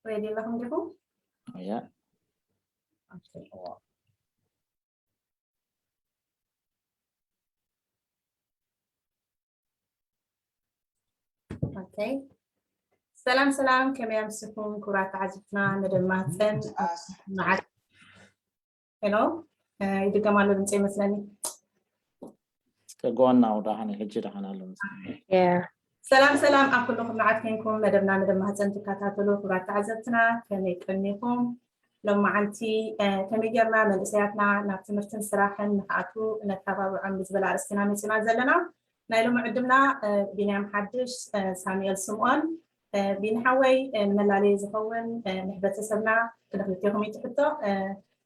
ሬዲ ኣለኹም ዲኹም? Yeah. ኦኬ። ሰላም ሰላም፣ ከመይ ኣምስኹም ክቡራት ተዓዘብትና? መደብ ማህፀን መዓት ሄሎ፣ ይድገም ኣሎ ድምፂ ይመስለኒ። እስከ ጎና ወዳሓን ሕጂ ዳሓን ኣሎ። ሰላም ሰላም ኣብ ኩሉ ኩርናዓት ኮንኩም መደብና መደብ ማህፀን ትከታተሉ ክቡራት ተዓዘብትና ከመይ ቀኒኹም? ሎመዓንቲ ከመይ ጌርና መንእሰያትና ናብ ትምህርትን ስራሕን ንክኣትዉ ነተባብዖም ብዝብል ኣርእስቲ ኢና መፂና ዘለና። ናይ ሎሚ ዕድምና ቢንያም ሓድሽ፣ ሳሙኤል ስምኦን። ቢኒ ሓወይ፣ ንመላለዪ ዝኸውን ንሕብረተሰብና ክልክልቴኹም ይትሕቶ፣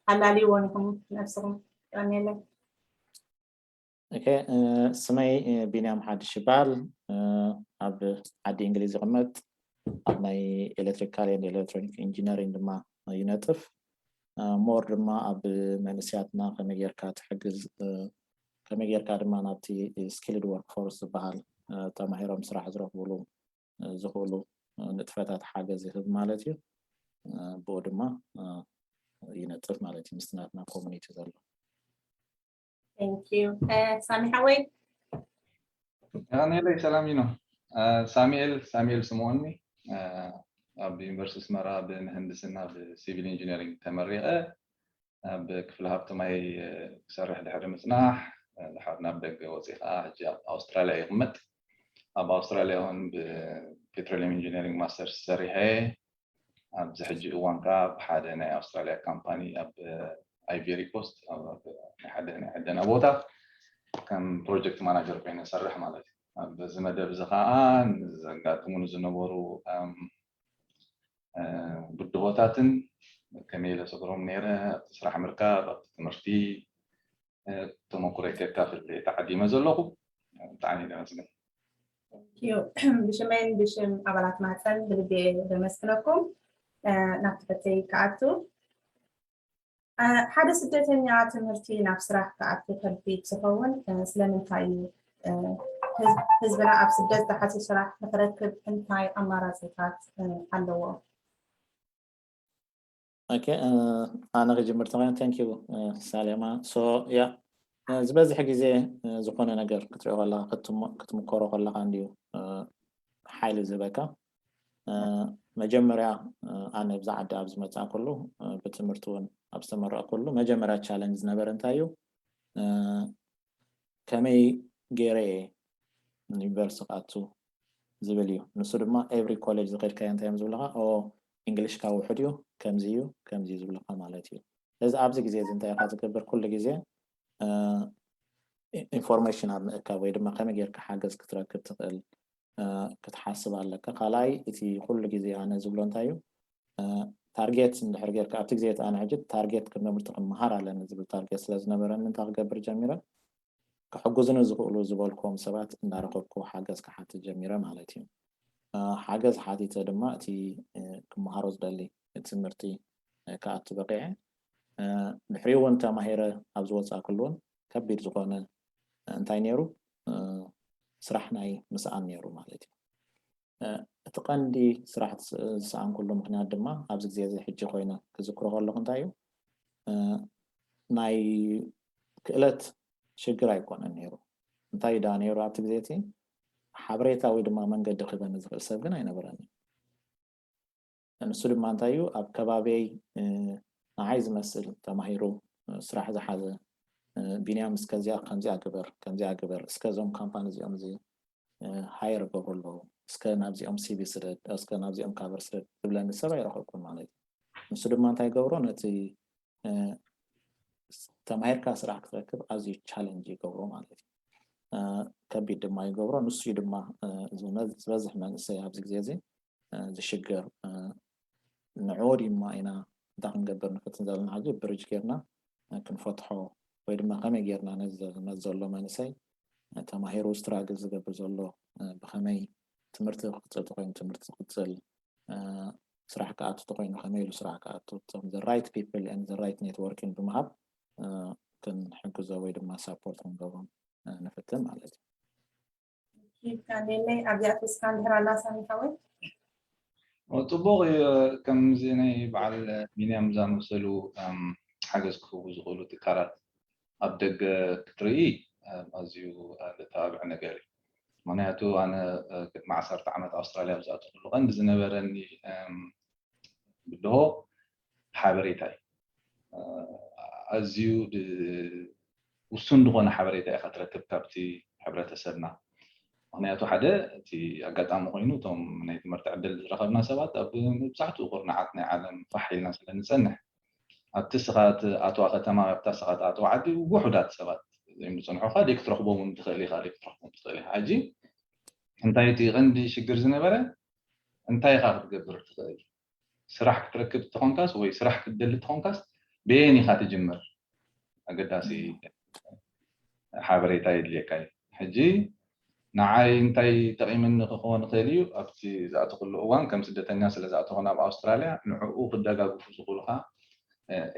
ኣላልይዎን ኢኹም ነብስኹም። ቀኒለይ። ኦኬ፣ ስመይ ቢንያም ሓድሽ ይበሃል። ኣብ ዓዲ እንግሊዝ ይቕመጥ። ኣብ ናይ ኤሌክትሪካል ኤሌክትሮኒክ ኢንጂነሪንግ ድማ ይነጥፍ። ሞር ድማ ኣብ መንእስያትና ከመይ ጌርካ ትሕግዝ፣ ከመይ ጌርካ ድማ ናብቲ ስኪልድ ወርክፎርስ ዝበሃል ተማሂሮም ስራሕ ዝረኽብሉ ዝኽእሉ ንጥፈታት ሓገዝ ይህብ ማለት እዩ። ብኡ ድማ ይነጥፍ ማለት እዩ ምስቲ ናትና ኮሚኒቲ ዘሎ። ሳሚ ሓወይ። ቀኒለይ። ሰላም ኢኖ። ሳሙኤል ሳሙኤል ስምኦኒ፣ ኣብ ዩኒቨርሲቲ ኣስመራ ብምህንድስና ብሲቪል ኢንጂነሪንግ ተመሪቐ ኣብ ክፍሊ ሃብቲ ማይ ክሰርሕ ድሕሪ ምፅናሕ፣ ድሓር ናብ ደገ ወፂእ ከዓ ሕጂ ኣብ ኣውስትራልያ ይቕመጥ። ኣብ ኣውስትራልያ እውን ብፔትሮሊየም ኢንጂነሪንግ ማስተርስ ሰሪሐ ኣብዚ ሕጂ እዋን ከዓ ብሓደ ናይ ኣውስትራልያ ካምፓኒ ኣብ ኣይቬሪ ኮስት ሓደ ናይ ዕደና ቦታ ከም ፕሮጀክት ማናጀር ኮይነ ሰርሕ ማለት እዩ። ኣብዚ መደብ እዚ ከዓ ዘጋጥሙኒ ዝነበሩ ብድሆታትን ከመይ ኢለ ሰግሮም ነይረ ኣብቲ ስራሕ ምርካብ ኣብቲ ትምህርቲ ተመኩሮ ከካፍል ተዓዲመ ዘለኹ። ብጣዕሚ ደመስግን። ብሽመይን ብሽም ኣባላት ማህፀን ብልቤ ደመስግነኩም። ናብቲ ሕተይ ክኣቱ፣ ሓደ ስደተኛ ትምህርቲ ናብ ስራሕ ክኣቱ ከቢድ ዝኸውን ስለምንታይ እዩ? ህዝብና ኣብ ስደት ዝሓሸ ስራሕ ንክረክብ እንታይ ኣማራፅታት ኣለዎ? ኦኬ፣ ኣነ ክጅምር ተኾይነ። Thank you ሳሌማ። So yeah፣ ዝበዝሕ ግዜ ዝኾነ ነገር ክትሪኦ ከለካ ክትምከሮ ከለካ እንድዩ ሓይሊ ዝህበካ። መጀመርያ ኣነ ብዛ ዓዲ ኣብ ዝመፃእኩሉ ብትምህርቲ እውን ኣብ ዝተመረቕኩሉ መጀመርያ ቻለንጅ ዝነበረ እንታይ እዩ? ከመይ ገይረ እየ ዩኒቨርሲቲ ክኣቱ ዝብል እዩ። ንሱ ድማ ኤቭሪ ኮሌጅ ዝኸድካዮ እንታይ እዮም ዝብልካ? ኦ እንግሊሽካ ውሑድ እዩ፣ ከምዚ እዩ፣ ከምዚ እዩ ዝብልካ ማለት እዩ። ስለዚ ኣብዚ ግዜ እዚ እንታይ ኢኻ ዝገብር? ኩሉ ግዜ ኢንፎርሜሽን ኣብ ምእካብ ወይ ድማ ከመይ ጌርካ ሓገዝ ክትረክብ ትኽእል ክትሓስብ ኣለካ። ካልኣይ እቲ ኩሉ ግዜ ኣነ ዝብሎ እንታይ እዩ፣ ታርጌት እንድሕር ጌርካ ኣብቲ ግዜ እቲ ኣነ ሕጂ ታርጌት ቅድሚ ትምህርቲ ክመሃር ኣለኒ ዝብል ታርጌት ስለ ዝነበረኒ እንታይ ክገብር ጀሚረ? ክሕግዙኒ ዝኽእሉ ዝበልክዎም ሰባት እንዳረኸብኩ ሓገዝ ክሓትት ጀሚረ ማለት እዩ። ሓገዝ ሓቲተ ድማ እቲ ክመሃሮ ዝደሊ ትምህርቲ ክኣቱ በቂዐ። ድሕሪኡ እውን ተማሂረ ኣብ ዝወፃእኩሉ እውን ከቢድ ዝኾነ እንታይ ነይሩ፣ ስራሕ ናይ ምስኣን ነይሩ ማለት እዩ። እቲ ቀንዲ ስራሕ ዝሰኣንኩሉ ምክንያት ድማ ኣብዚ ግዜ እዚ ሕጂ ኮይነ ክዝክሮ ከለኹ እንታይ እዩ፣ ናይ ክእለት ሽግር ኣይኮነን ነይሩ። እንታይ ዳ ነይሩ ኣብቲ ግዜ እቲ ሓበሬታ ወይ ድማ መንገዲ ክህበኒ ዝኽእል ሰብ ግን ኣይነበረን። ንሱ ድማ እንታይ እዩ ኣብ ከባቢይ ንዓይ ዝመስል ተማሂሩ ስራሕ ዝሓዘ ቢንያም እስከዚኣ ከምዚኣ ግበር ከምዚኣ ግበር እስከ እዞም ካምፓኒ እዚኦም እዚ ሃየር ገብሩ ኣለዉ እስከ ናብዚኦም ሲቪ ስደድ እስከ ናብዚኦም ካቨር ስደድ ዝብለኒ ሰብ ኣይረኸብኩን ማለት እዩ። ንሱ ድማ እንታይ ገብሮ ነቲ ተማሂርካ ስራሕ ክትረክብ ኣዝዩ ቻለንጅ ይገብሮ ማለት እዩ። ከቢድ ድማ ይገብሮ። ንሱ ድማ ዝበዝሕ መንእሰይ ኣብዚ ግዜ እዚ ዝሽገር ንዕኡ ድማ ኢና እንታይ ክንገብር ንፍትን ዘለና ሕዚ ብሪጅ ጌርና ክንፈትሖ ወይ ድማ ከመይ ጌርና ነዚ ዘሎ መንእሰይ ተማሂሩ ስትራግል ዝገብር ዘሎ ብኸመይ ትምህርቲ ክቅፅል ተኮይኑ ትምህርቲ ዝቅፅል ስራሕ ክኣቱ ተኮይኑ ከመይ ኢሉ ስራሕ ክኣቱ the right people and the right networking ብምሃብ ክንሕግዞ ወይ ድማ ሳፖርት ክንገብሮም ንፍትን ማለት እዩ። ይካለለይ ኣብዚኣ ተስፋ እንድሕር ኣላ ሳሚ ሓወይ። ጽቡቕ እዩ። ከምዚ ናይ በዓል ቢንያም ዝኣመሰሉ ሓገዝ ክህቡ ዝኽእሉ ትካላት ኣብ ደገ ክትርኢ ኣዝዩ ዘተባብዕ ነገር እዩ። ምኽንያቱ ኣነ ቅድሚ ዓሰርተ ዓመት ኣውስትራልያ ኣብ ዝኣተኹሉ ቀንዲ ዝነበረኒ ብድሆ ሓበሬታ እዩ። ኣዝዩ ውሱን ዝኾነ ሓበሬታ ኢኻ ትረክብ ካብቲ ሕብረተሰብና። ምኽንያቱ ሓደ እቲ ኣጋጣሚ ኮይኑ እቶም ናይ ትምህርቲ ዕድል ዝረኸብና ሰባት ኣብ መብዛሕትኡ ኩርናዓት ናይ ዓለም ፋሕ ኢልና ስለ ንጸንሕ ኣብቲ ስኻ ትኣትዋ ከተማ ኣብታ ስኻ ትኣትዋ ዓዲ ውሑዳት ሰባት እዮም ዝጸንሑኻ። ደይ ክትረኽቦም እውን ትኽእል ኢኻ፣ ደይ ክትረኽቦም ትኽእል ኢኻ። ሕጂ እንታይ እቲ ቀንዲ ሽግር ዝነበረ እንታይ ኢኻ ክትገብር ትኽእል? ስራሕ ክትረክብ ተኾንካስ ወይ ስራሕ ክትደሊ ተኾንካስ በየን ኢኻ ትጅምር? ኣገዳሲ ሓበሬታ የድልየካ እዩ። ሕጂ ንዓይ እንታይ ጠቒምኒ ክኸውን ይኽእል እዩ? ኣብቲ ዝኣተኹሉ እዋን ከም ስደተኛ ስለ ዝኣተኹ ናብ ኣውስትራልያ ንዕኡ ክደጋግፉ ዝኽእሉኻ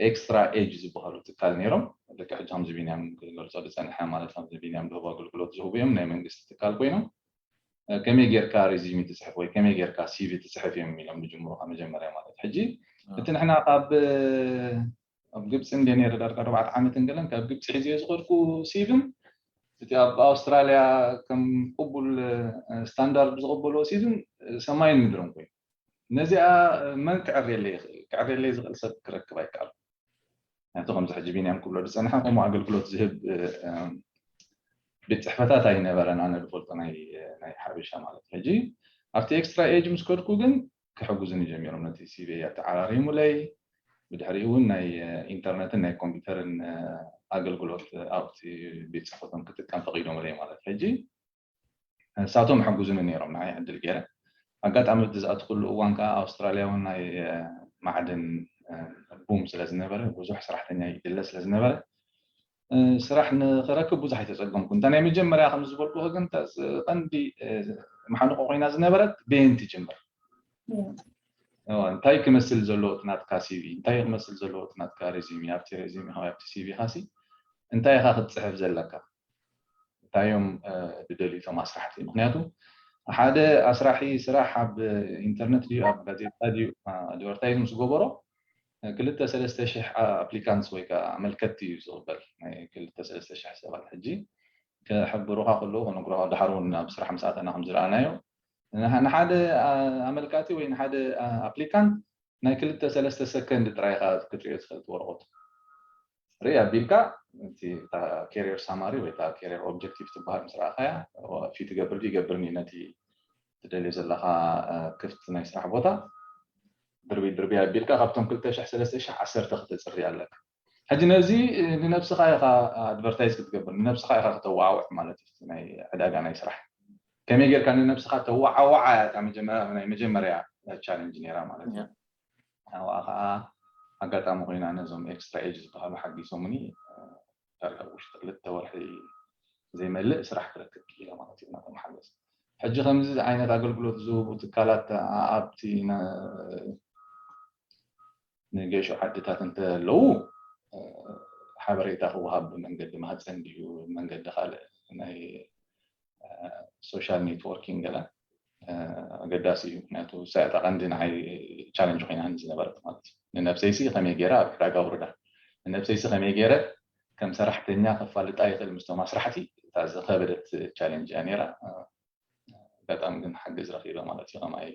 ኤክስትራ ኤጅ ዝበሃሉ ትካል ነይሮም። ልክዕ ሕጂ ከምዚ ቢንያም ክገልጾ ዝጸንሐ ማለት ከምዚ ቢንያም ዝህቡ ኣገልግሎት ዝህቡ እዮም፣ ናይ መንግስቲ ትካል ኮይኖም ከመይ ጌርካ ሬዚሚ ትጽሕፍ ወይ ከመይ ጌርካ ሲቪ ትጽሕፍ እዮም ኢሎም ዝጅምሩኻ መጀመርያ ማለት። ሕጂ እቲ ንሕና ካብ ኣብ ግብፂ እንደ ነይረ ዳርጋ ኣርባዕተ ዓመትን ገለን ካብ ግብፂ ሒዝዮ ዝኸድኩ ሲቪን እቲ ኣብ ኣውስትራልያ ከም ቅቡል ስታንዳርድ ዝቕበልዎ ሲቪን ሰማይን ምድርን ኮይኑ ነዚኣ መን ክዕርየለይ ይኽእል? ክዕርየለይ ዝኽእል ሰብ ክረክብ ኣይከኣልኩ። ናቱ ከምዚ ሕጂ ቢንያም ክብሎ ዝጸንሐ ከምኡ ኣገልግሎት ዝህብ ቤት ጽሕፈታት ኣይነበረን ኣነ ዝፈልጦ ናይ ሓበሻ ማለት። ሕጂ ኣብቲ ኤክስትራ ኤጅ ምስ ከድኩ ግን ክሕጉዝኒ ጀሚሮም ነቲ ሲቪ ኣተዓራሪሙለይ። ብድሕሪኡ እውን ናይ ኢንተርነትን ናይ ኮምፒውተርን ኣገልግሎት ኣብቲ ቤት ጽሕፈቶም ክጥቀም ፈቒዶምለይ ማለት። ሕጂ ንሳቶም ሕጉዝኒ ነይሮም ንዓይ ዕድል ገይረ። ኣጋጣሚ እቲ ዝኣትኩሉ እዋን ከዓ ኣውስትራልያ እውን ናይ ማዕድን ቡም ስለ ዝነበረ ብዙሕ ሰራሕተኛ ይድለ ስለ ዝነበረ ስራሕ ንክረክብ ብዙሕ ኣይተፀገምኩ። እንተ ናይ መጀመርያ ከም ዝበልኩ ግን ቀንዲ መሓንቆ ኮይና ዝነበረት በየን ትጅምር? እንታይ ክመስል ዘለዎ እቲ ናትካ ሲቪ? እንታይ ክመስል ዘለዎ እቲ ናትካ ሬዚሚ? ኣብቲ ሬዚሚ ካ ኣብቲ ሲቪ ካሲ እንታይ ኢካ ክትፅሕፍ ዘለካ? እንታይ እዮም ዝደልዩ እቶም ኣስራሕቲ? ምክንያቱ ሓደ ኣስራሒ ስራሕ ኣብ ኢንተርነት ድዩ ኣብ ጋዜጣ ድዩ ኣድቨርታይዝ ምስ ገበሮ ክልተ ሰለስተ ሽሕ ኣፕሊካንትስ ወይ ከዓ ኣመልከትቲ እዩ ዝቕበል። ናይ ክልተ ሰለስተ ሽሕ ሰባት ሕጂ ክሕብሩካ ከለዉ ክነግሩካ ዳሕሩ ናብ ስራሕ ምስ ኣተና ከም ዝረኣናዮ ንሓደ ኣመልካቲ ወይ ንሓደ ኣፕሊካንት ናይ ክልተ ሰለስተ ሰከንድ ጥራይ ኢኻ ክትሪኦ ትኽእል ወረቐቱ። ርኢ ኣቢልካ እቲ career summary ወይ career objective ትበሃል ምስ ረኣኻያ ፊት ይገብር ድዩ ይገብርኒ ነቲ ትደልዮ ዘለኻ ክፍቲ ናይ ስራሕ ቦታ ድርቢ ድርቢ ኣቢልካ ካብቶም ክልተ ሽሕ ሰለስተ ሽሕ ዓሰርተ ክትፅሪ ኣለካ። ሕጂ ነዚ ንነብስኻ ኢኻ ኣድቨርታይዝ ክትገብር ንነብስኻ ኢኻ ክተዋዓውዕ ማለት እዩ። ናይ ዕዳጋ ናይ ስራሕ ከመይ ጌርካ ንነብስኻ ተዋዓዋዓ እያ ናይ መጀመርያ ቻለንጅ ነይራ ማለት እዩ። ኣብኣ ከዓ ኣጋጣሚ ኮይና ነዞም ኤክስትራ ኤጅ ዝበሃሉ ሓጊሶምኒ ዳርጋ ውሽጢ ክልተ ወርሒ ዘይመልእ ስራሕ ክረክብ ክኢለ ማለት እዩ ናቶም ሓገዝ። ሕጂ ከምዚ ዓይነት ኣገልግሎት ዝህቡ ትካላት ኣብቲ ንገሹ ዓድታት እንተለዉ ሓበሬታ ክወሃብ ብመንገዲ ማህፀን ድዩ መንገዲ ካልእ ናይ ሶሻል ኔትወርኪንግ ገለ ኣገዳሲ እዩ። ምክንያቱ እሳ እታ ቀንዲ ንዓይ ቻለንጅ ኮይና ዝነበረት ማለት እዩ። ንነብሰይሲ ከመይ ገይረ ኣብ ዕዳጋ ውርዳ ንነብሰይሲ ከመይ ገይረ ከም ሰራሕተኛ ከፋልጣ ይኽእል ምስቶም ኣስራሕቲ እታ ዝኸበደት ቻለንጅ እያ ነይራ። ኣጋጣሚ ግን ሓገዝ ረኺበ ማለት እዩ። ከማይ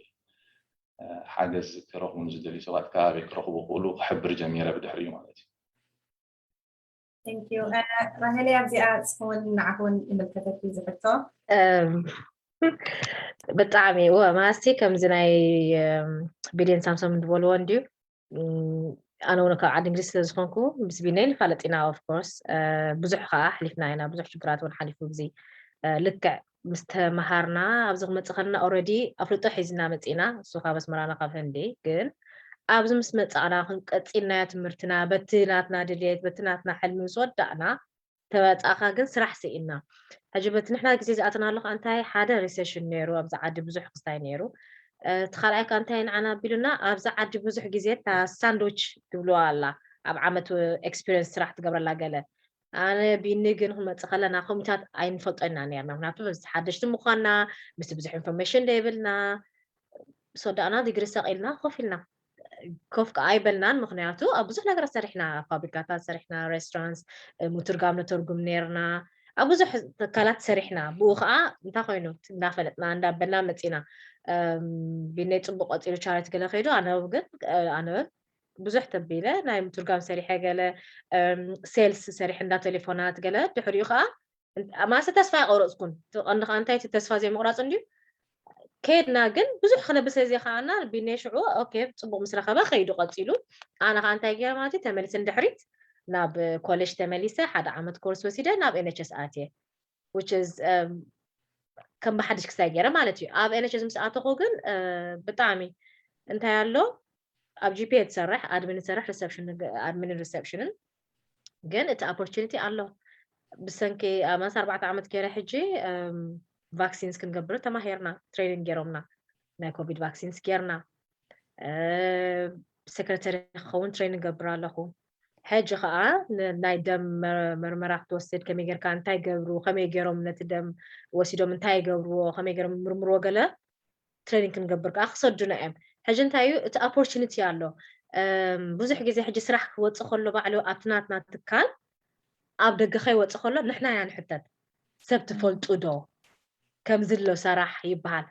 ሓገዝ ክረኽቡ ንዝደልዩ ሰባት ከኣበይ ክረኽቡ ክእሉ ክሕብር ጀሚረ ብድሕሪኡ ማለት እዩ። ራሄለ ኣብዚኣ ንስኹን ንዓኹን ይምልከተኪ ዝሕቶ። ብጣዕሚ እወ ማስቲ ከምዚ ናይ ቢልዮን ሳምሶም ዝበልዎ እንድዩ። ኣነ እውን ካብ ዓዲ እንግሊዝ ስለ ዝኾንኩ ምስ ቢነይ ንፋለጥ ኢና። ኦፍኮርስ ብዙሕ ከዓ ኣሕሊፍና ኢና፣ ብዙሕ ሽግራት እውን ሓሊፉ እዚ ልክዕ ምስ ተመሃርና ኣብዚ ክመፅእ ከለና ኦረዲ ኣፍልጦ ሒዝና መፂና። እሱ ካብ ኣስመራና ካብ ህንዲ ግን ኣብዚ ምስ መፃእና ክንቀፂልናዮ ትምህርትና በቲ ናትና ድሌት በቲ ናትና ሕልሚ ምስ ወዳእና ተበፃእካ ግን ስራሕ ስኢና። ሕጂ በቲ ንሕና ግዜ ዝኣተናሉ ከዓ እንታይ ሓደ ሪሴሽን ነይሩ ኣብዚ ዓዲ ብዙሕ ክስታይ ነይሩ። እቲ ካልኣይ ከዓ እንታይ ንዓና ኣቢሉና ኣብዚ ዓዲ ብዙሕ ግዜ እታ ሳንዶች ትብልዋ ኣላ ኣብ ዓመት ኤክስፒሪንስ ስራሕ ትገብረላ ገለ ኣነ ቢኒ ግን ክመፅእ ከለና ከምኡታት ኣይንፈልጦ ኢና ነርና ምክንያቱ ሓደሽቲ ምኳንና ምስቲ ብዙሕ ኢንፎርሜሽን ዘይብልና ሶዳእና ዲግሪ ሰቂልና ኮፍ ኢልና። ኮፍ ከዓ ኣይበልናን፣ ምክንያቱ ኣብ ብዙሕ ነገራት ሰሪሕና፣ ፋብሪካታት ሰሪሕና፣ ሬስቶራንት፣ ምትርጋም ነተርጉም ነርና፣ ኣብ ብዙሕ ትካላት ሰሪሕና። ብኡ ከዓ እንታይ ኮይኑ እንዳፈለጥና እንዳበልና መፂና። ቢነይ ፅቡቅ ቀፂሉ ቻሪት ገለ ከይዱ ኣነበብ ግን ኣነበብ ብዙሕ ተቢለ ናይ ምትርጋም ሰሪሐ ገለ ሴልስ ሰሪሐ እንዳ ቴሌፎናት ገለ ድሕሪኡ ከዓ ማሰ ተስፋ ኣይቆረፅኩን። ቀንዲ ከዓ እንታይ እቲ ተስፋ ዘይምቁራፅ እንድዩ ከድና ግን ብዙሕ ክነብስ ዘይከኣና ቢኔ ሽዑ ኦኬ ፅቡቅ ምስ ረኸበ ከይዱ ቀፂሉ። ኣነ ከዓ እንታይ ገይረ ማለት እዩ ተመሊሰ ንድሕሪት ናብ ኮሌጅ ተመሊሰ ሓደ ዓመት ኮርስ ወሲደ ናብ ኤንኤችኤስ ኣትየ። ከም ብሓድሽ ክሳይ ገይረ ማለት እዩ። ኣብ ኤንኤችኤስ ምስ ኣተኹ ግን ብጣዕሚ እንታይ ኣሎ ኣብ ጂፒኤ ትሰርሕ ኣድሚን ትሰርሕ ሪሰፕሽን ኣድሚንን ሪሰፕሽንን ግን እቲ ኦፖርቹኒቲ ኣሎ። ብሰንኪ ኣማስ ኣርባዕተ ዓመት ገይረ ሕጂ ቫክሲንስ ክንገብር ተማሂርና ትሬኒንግ ገይሮምና ናይ ኮቪድ ቫክሲንስ ገይርና። ሴክረተሪ ክኸውን ትሬኒንግ ገብር ኣለኹ። ሕጂ ከዓ ናይ ደም መርመራ ክትወስድ ከመይ ጌርካ እንታይ ገብሩ ከመይ ገይሮም ነቲ ደም ወሲዶም እንታይ ገብርዎ ከመይ ገይሮም ምርምርዎ ገለ ትሬኒንግ ክንገብር ከዓ ክሰዱና እዮም። ሕጂ እንታይ እዩ እቲ ኦፖርቹኒቲ ኣሎ። ብዙሕ ግዜ ሕጂ ስራሕ ክወፅእ ከሎ ባዕሉ ኣብቲ ናትና ትካል ኣብ ደገ ከይወፅእ ከሎ ንሕና ኢና ንሕተት። ሰብ ትፈልጡ ዶ ከምዚ ኣሎ ሰራሕ ይበሃል።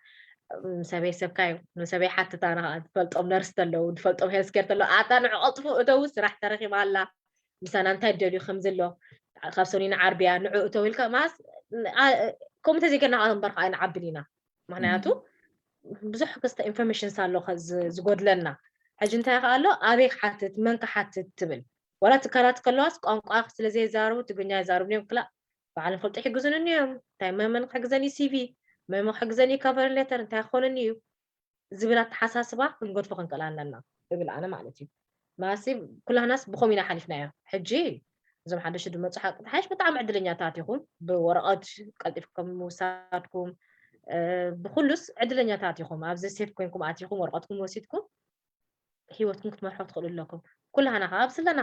ሰበይ ሰብካ እዩ ንሰበይ ሓትት ኣነ ከዓ ዝፈልጦም ነርስ ተለዉ ዝፈልጦም ሄልስኬር ተለዉ ኣታ ንዕቀልጥፉ እተው ስራሕ ተረኪባ ኣላ ምሳና እንታይ ደልዩ ከምዚ ኣሎ ካብ ሰኑይ ንዓርብያ ንዑ እተው ኢልካ ማስ ከምኡ ተዘይገና ከዓ እምበር ከዓ ንዓብል ኢና። ምክንያቱ ብዙሕ ክስተ ኢንፎርሜሽንስ ኣሎ ዝጎድለና። ሕጂ እንታይ ከዓ ኣሎ ኣበይ ክሓትት መን ክሓትት ትብል ዋላ ትካላት ከለዋስ ቋንቋ ስለዘይዛረቡ ትግርኛ ይዛረቡ እዮም ክላእ ባዕሎም ፈልጦ ይሕግዙን እዮም እንታይ መመን ክሕግዘን እዩ ሲቪ መመ ክሕግዘን እዩ ካቨር ሌተር እንታይ ክኾነኒ እዩ ዝብል ኣተሓሳስባ ክንገድፎ ክንክእል ኣለና እብል ኣነ ማለት እዩ። ማሲ ኩላህናስ ብኸም ኢና ሓሊፍናዮ። ሕጂ እዞም ሓደሽ ድመፁ ሓቂ ተሓሽ ብጣዕሚ ዕድለኛታት ኢኹም። ብወረቐት ቀልጢፍኩም ምውሳድኩም ብኩሉስ ዕድለኛታት ኢኹም። ኣብዚ ሴፍ ኮይንኩም ኣቲኹም ወረቐትኩም ወሲድኩም ህይወትኩም ክትመርሖ ትኽእሉ ኣለኩም። ኩላህና ከዓ ኣብዚ ኣለና።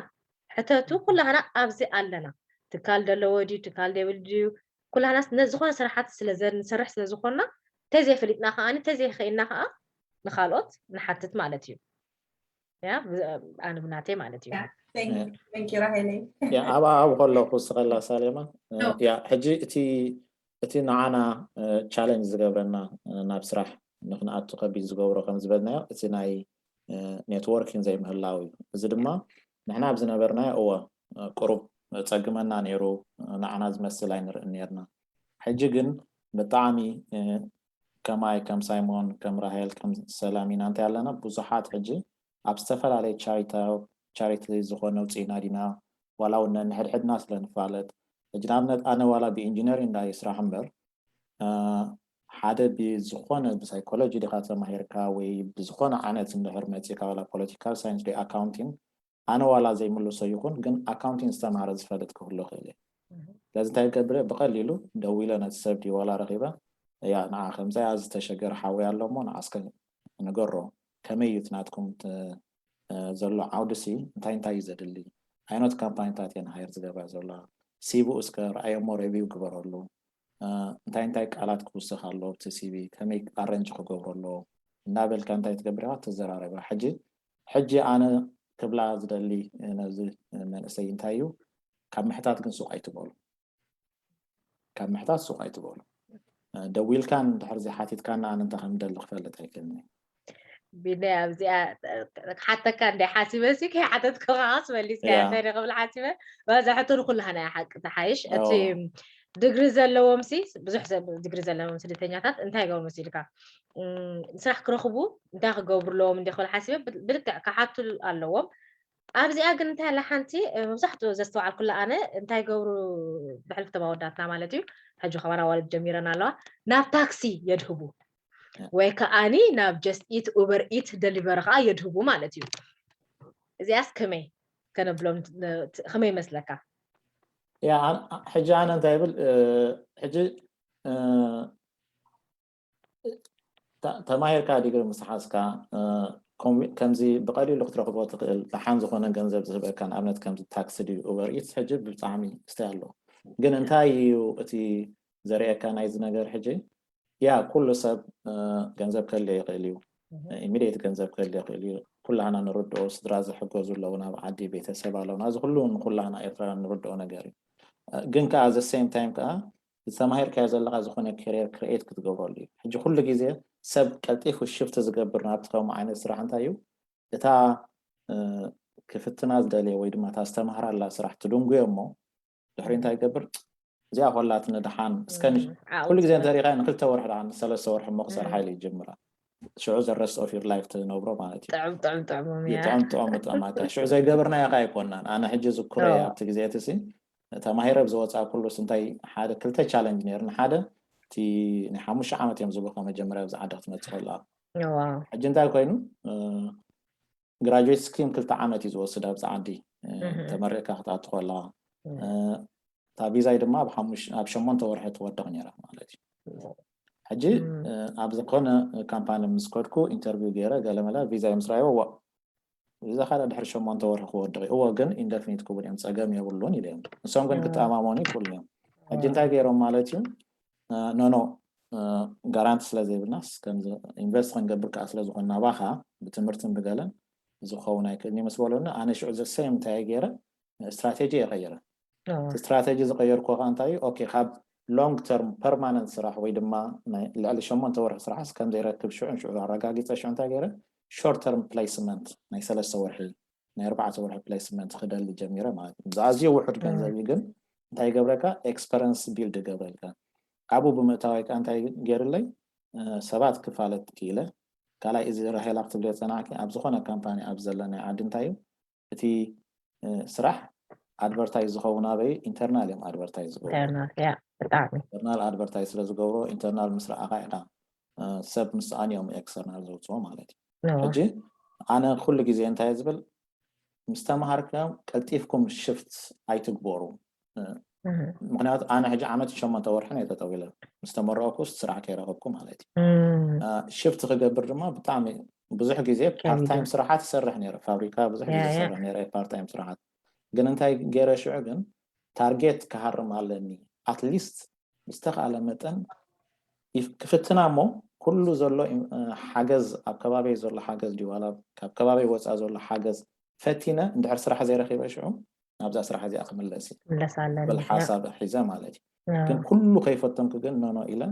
ሕተቱ ኩላህና ኣብዚ ኣለና። ትካል ደለዎ ድዩ ትካል ደብል ድዩ ኩላህናስ ዝኾነ ስራሓት ስለዘንሰርሕ ስለዝኾንና ተዘይፈሊጥና ከዓ ተዘይኸኢልና ከዓ ንካልኦት ንሓትት ማለት እዩ። ኣነ ብናተይ ማለት እዩ። ኣብ ኣብ ከለኩ ስቀላ ሳሌማ ያ ሕጂ እቲ እቲ ንዓና ቻለንጅ ዝገብረና ናብ ስራሕ ንክንኣቱ ከቢድ ዝገብሮ ከም ዝበልናዮ እቲ ናይ ኔትወርኪን ዘይምህላው እዩ። እዚ ድማ ንሕና ኣብ ዝነበርናዮ እወ ቁሩብ ጸግመና ነይሩ፣ ንዓና ዝመስል ኣይንርእን ነርና። ሕጂ ግን ብጣዕሚ ከማይ ከም ሳይሞን ከም ራሄል ከም ሰላም ኢና እንታይ ኣለና ብዙሓት ሕጂ ኣብ ዝተፈላለየ ቻሪቲ ዝኾነ ውፅኢና ዲና ዋላ እውን ነንሕድሕድና ስለ ንፋለጥ ሕጂ ንኣብነት ኣነ ዋላ ብኢንጂነሪንግ እንዳየ ስራሕ እምበር ሓደ ብዝኾነ ብሳይኮሎጂ ዲኻ ተማሂርካ ወይ ብዝኾነ ዓይነት እንድሕር መፂእካ ዋላ ፖለቲካል ሳይንስ ዶ ኣካውንቲንግ ኣነ ዋላ ዘይምልሶ ይኹን ግን ኣካውንቲንግ ዝተማረ ዝፈልጥ ክህሉ ክእል እየ ስለዚ እንታይ ገብረ ብቀሊሉ ደዊለ ነቲ ሰብ ድዩ ዋላ ረኺበ እያ ንዓ ከምዛ እያ ዝተሸገረ ሓወይ ኣሎ እሞ ንዓስከ ንገሮ ከመይ እዩ ናትኩም ዘሎ ዓውዲ ሲ እንታይ እንታይ እዩ ዘድሊ ዓይነት ካምፓኒታት እየን ሃየር ዝገብራ ዘለዋ ሲቪኡ እስከ ረኣየሞ ሬቪው ግበረሉ እንታይ እንታይ ቃላት ክውስኽ ኣሎ እቲ ሲቪ ከመይ ኣረንጅ ክገብሮ ኣሎ እናበልካ እንታይ ትገብር ኢኻ ትዘራረብ ኢኻ ሕጂ ሕጂ ኣነ ክብላ ዝደሊ ነዚ መንእሰይ እንታይ እዩ ካብ ምሕታት ግን ሱቕ ኣይትበሉ ካብ ምሕታት ሱቕ ኣይትበሉ ደዊልካን ድሕር ዘይሓቲትካና ኣነ እንታይ ከም ደሊ ክፈልጥ ኣይክእልን ቢናይ ኣብዚኣ ሓተካ እንደ ሓሲበ ሲ ከይሓተትኩ ከዓስ መሊስካ እንታይ ክብል ሓሲበ በዛ ሕቶ ንኩላህና እያ ሓቂ ተሓይሽ እቲ ድግሪ ዘለዎም ሲ ብዙሕ ሰብ ድግሪ ዘለዎም ስደተኛታት እንታይ ይገብሩ መሲልካ ስራሕ ክረኽቡ እንታይ ክገብሩ ኣለዎም እንደ ክብል ሓሲበ ብልክዕ ክሓቱ ኣለዎም ኣብዚኣ ግን እንታይ ኣላ ሓንቲ መብዛሕትኡ ዘስተውዓልኩላ ኣነ እንታይ ገብሩ ብሕልፊ ተማወዳትና ማለት እዩ ሕጂ ከማን ኣዋልድ ጀሚረን ኣለዋ ናብ ታክሲ የድህቡ ወይ ከዓኒ ናብ ጀስት ኢት ኡበር ኢት ደሊቨሪ ከዓ የድህቡ ማለት እዩ እዚኣስ ከመይ ከነብሎም ከመይ ይመስለካ ሕጂ ኣነ እንታይ ይብል ሕጂ ተማሂርካ ዲግሪ ምስ ሓዝካ ከምዚ ብቀሊሉ ክትረክቦ ትክእል ደሓን ዝኮነ ገንዘብ ዝህበካ ንኣብነት ከምዚ ታክሲ ድዩ ኡበር ኢትስ ሕጂ ብጣዕሚ ስታይ ኣሎ ግን እንታይ እዩ እቲ ዘርእየካ ናይዚ ነገር ሕጂ ያ ኩሉ ሰብ ገንዘብ ከልዮ ይክእል እዩ ኢሚዲየት ገንዘብ ክህል ይኽእል እዩ። ኩላህና ንርድኦ፣ ስድራ ዝሕገዙ ኣለዉ፣ ናብ ዓዲ ቤተሰብ ኣለውና። እዚ ኩሉ ንኩላህና ኤርትራውያን ንርድኦ ነገር እዩ። ግን ከዓ the same time ከዓ ዝተማሂርካዮ ዘለካ ዝኾነ career create ክትገብረሉ እዩ። ሕጂ ኩሉ ግዜ ሰብ ቀልጢፉ ሽፍት ዝገብር ናብቲ ከምኡ ዓይነት ስራሕ እንታይ እዩ? እታ ክፍትና ዝደልየ ወይ ድማ እታ ዝተማህራላ ስራሕ ትድንጉዮ እሞ ድሕሪ እንታይ ይገብር? እዚኣ ኮላትኒ ደሓን እስከ ኩሉ ግዜ እንተሪኻ ንክልተ ወርሒ ደሓን ሰለስተ ወርሒ እሞ ክሰርሓ ኢሉ ይጅምራ። ሽዑ the rest of your life ትነብሮ ማለት እዩ። ጥዑም ጥዑም ጥዑም ጥዑም ጥዑም ጥዑማት ሽዑ ዘይገበርናዮ ካ ኣይኮናን። ኣነ ሕጂ ዝክሮ ኣብቲ ግዜ እቲ ተማሂረ ብዝወፃ ኩሉስ እንታይ ሓደ ክልተ ቻለንጅ ነይርኒ። ሓደ እቲ ናይ ሓሙሽተ ዓመት እዮም ዝብልካ መጀመርያ ኣብዚ ዓዲ ክትመፅእ ከለካ። ሕጂ እንታይ ኮይኑ ግራጁዌት ስኪም ክልተ ዓመት እዩ ዝወስድ ኣብዚ ዓዲ ተመሪቕካ ክትኣቱ ከለካ። እታ ቪዛይ ድማ ኣብ ሸሞንተ ወርሒ ትወድቕ ነይራ ማለት እዩ። ሕጂ ኣብ ዝኾነ ካምፓኒ ምስ ከድኩ ኢንተርቪው ገይረ ገለመለ ቪዛይ ምስ ረኣይዎ ዋ ቪዛ ካልእ ድሕሪ ሸሞንተ ወርሒ ክወድቕ እዩ። እዎ ግን ኢንደፊኒት ክቡን እዮም ጸገም የብሉን ኢለ እዮም። ንሶም ግን ክተኣማመኑ ይክእሉ እዮም። ሕጂ እንታይ ገይሮም ማለት እዩ ኖኖ ጋራንቲ ስለ ዘይብልናስ ከምዚ ኢንቨስት ክንገብር ከዓ ስለ ዝኾንና ባኻ ብትምህርትን ብገለን ዝኸውን ኣይክእልን እዩ ምስ በሉኒ ኣነ ሽዑ ዘሰይም እንታይ ገይረ ስትራቴጂ የቐይረ ስትራቴጂ ዝቀየርኩ ከዓ እንታይ እዩ ኦኬ ካብ ሎንግ ተርም ፐርማነንት ስራሕ ወይ ድማ ልዕሊ ሸሞንተ ወርሒ ስራሕስ ከም ዘይረክብ ሽዑን ሽዑ ኣረጋጊፀ ሽዑ እንታይ ገይረ ሾርት ተርም ፕሌስመንት ናይ ሰለስተ ወርሒ ናይ ኣርባዕተ ወርሒ ፕሌስመንት ክደሊ ጀሚረ ማለት እዩ። ኣዝዩ ውሑድ ገንዘብ እዩ ግን እንታይ ይገብረካ ኤክስፐረንስ ቢልድ ይገብረልካ። ካብኡ ብምእታዋይ ከዓ እንታይ ገይርለይ ሰባት ክፋለጥ ክኢለ። ካልኣይ እዚ ራሄላ ክትብልዮ ፀናዕኪ ኣብ ዝኾነ ካምፓኒ ኣብ ዘለናይ ዓዲ እንታይ እዩ እቲ ስራሕ ኣድቨርታይዝ ዝኸውን ኣበይ ኢንተርናል እዮም ኣድቨርታይዝ ዝገብሩ ኢንተርናል ኣድቨርታይዝ ስለ ዝገብሩ ኢንተርናል ምስ ረኣኻ ኢኻ ሰብ ምስ ኣንዮም ኤክስተርናል ዘውፅኦ ማለት እዩ። ሕጂ ኣነ ኩሉ ግዜ እንታይ ዝብል ምስ ተምሃርኩም ቀልጢፍኩም ሽፍት ኣይትግበሩ። ምክንያቱ ኣነ ሕጂ ዓመት ሸሞንተ ወርሒ እየ ጠጠው ኢለ ምስ ተመረቅኩ ስራሕ ከይረከብኩ ማለት እዩ። ሽፍት ክገብር ድማ ብጣዕሚ ብዙሕ ግዜ ፓርታይም ስራሓት ይሰርሕ ነይረ ፋብሪካ ብዙሕ ግዜ ይሰርሕ ነይረ ፓርታይም ስራሓት ግን እንታይ ገይረ ሽዑ ግን ታርጌት ክሃርም ኣለኒ ኣትሊስት ብዝተኻለ መጠን ክፍትና እሞ ኩሉ ዘሎ ሓገዝ ኣብ ከባቢ ዘሎ ሓገዝ ድዩ ዋላ ካብ ከባቢ ወፃ ዘሎ ሓገዝ ፈቲነ እንድሕር ስራሕ ዘይረኪበ ሽዑ ናብዛ ስራሕ እዚኣ ክምለስ እዩ ብል ሓሳብ ሒዘ ማለት እዩ። ግን ኩሉ ከይፈተንኩ ግን ኖኖ ኢለ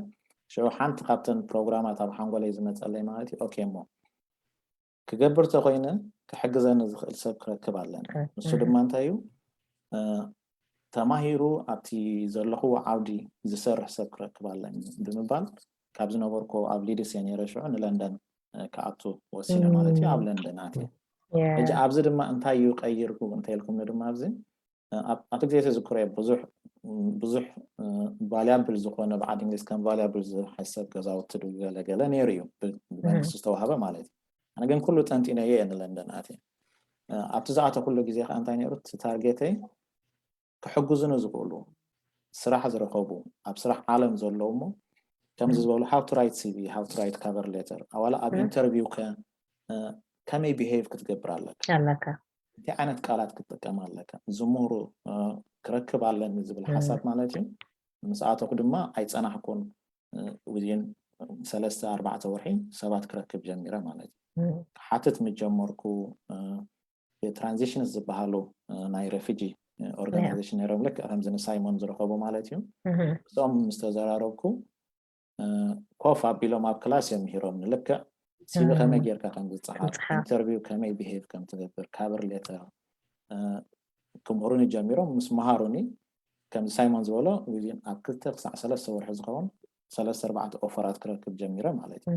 ሽዑ ሓንቲ ካብተን ፕሮግራማት ኣብ ሓንጎለይ ዝመፀለይ ማለት እዩ ኦኬ እሞ ክገብር ተኮይነ ክሕግዘኒ ዝኽእል ሰብ ክረክብ ኣለኒ። ንሱ ድማ እንታይ እዩ ተማሂሩ ኣብቲ ዘለኽዎ ዓውዲ ዝሰርሕ ሰብ ክረክብ ኣለኒ ብምባል ካብ ዝነበርኩ ኣብ ሊድስ እየ ነይረ ሽዑ ንለንደን ክኣቱ ወሲነ ማለት እዩ ኣብ ለንደን ኣትየ። ሕጂ ኣብዚ ድማ እንታይ እዩ ቀይርኩ እንተልኩም ድማ ኣብዚ ኣብቲ ግዜ ተዝክሮ ብዙሕ ብዙሕ ቫልያብል ዝኾነ ብዓድ እንግሊዝ ከም ቫልያብል ዝሓሰብ ገዛውቲ ዶ ገለገለ ነይሩ እዩ ብመንግስቲ ዝተዋህበ ማለት እዩ። ኣነ ግን ኩሉ ጠንጢነዮ እየ ንለንደን ኣትየ። ኣብቲ ዝኣተኩሉ ግዜ ከዓ እንታይ ነይሩ እቲ ታርጌተይ ክሕግዙኒ ዝኽእሉ ስራሕ ዝረኸቡ ኣብ ስራሕ ዓለም ዘለዉ እሞ ከምዚ ዝበሉ how to write CV how to write cover letter ኣዋላ ኣብ ኢንተርቪው ከ ከመይ ቢሄቭ ክትገብር ኣለካ ኣለካ እንታይ ዓይነት ቃላት ክትጥቀም ኣለካ ዝምህሩ ክረክብ ኣለኒ ዝብል ሓሳብ ማለት እዩ። ምስ ኣተኹ ድማ ኣይፀናሕኩን within ሰለስተ ኣርባዕተ ወርሒ ሰባት ክረክብ ጀሚረ ማለት እዩ። ክሓትት ምስ ጀመርኩ ትራንዚሽንስ ዝበሃሉ ናይ ሬፊጂ ኦርጋናይዜሽን ነይሮም ልክዕ ከምዚ ንሳይሞን ዝረኸቡ ማለት እዩ። እዚኦም ምስ ተዘራረብኩ ኮፍ ኣቢሎም ኣብ ክላስ እዮም ምሂሮምኒ ልክዕ ሲቪ ከመይ ጌርካ ከም ዝፀሓፍ ኢንተርቪው ከመይ ቢሄቭ ከም ትገብር ካቨር ሌተር ክምህሩኒ ጀሚሮም ምስ መሃሩኒ ከምዚ ሳይሞን ዝበሎ within ኣብ ክልተ ክሳዕ ሰለስተ ወርሒ ዝኸውን ሰለስተ ኣርባዕተ ኦፈራት ክረክብ ጀሚረ ማለት እዩ።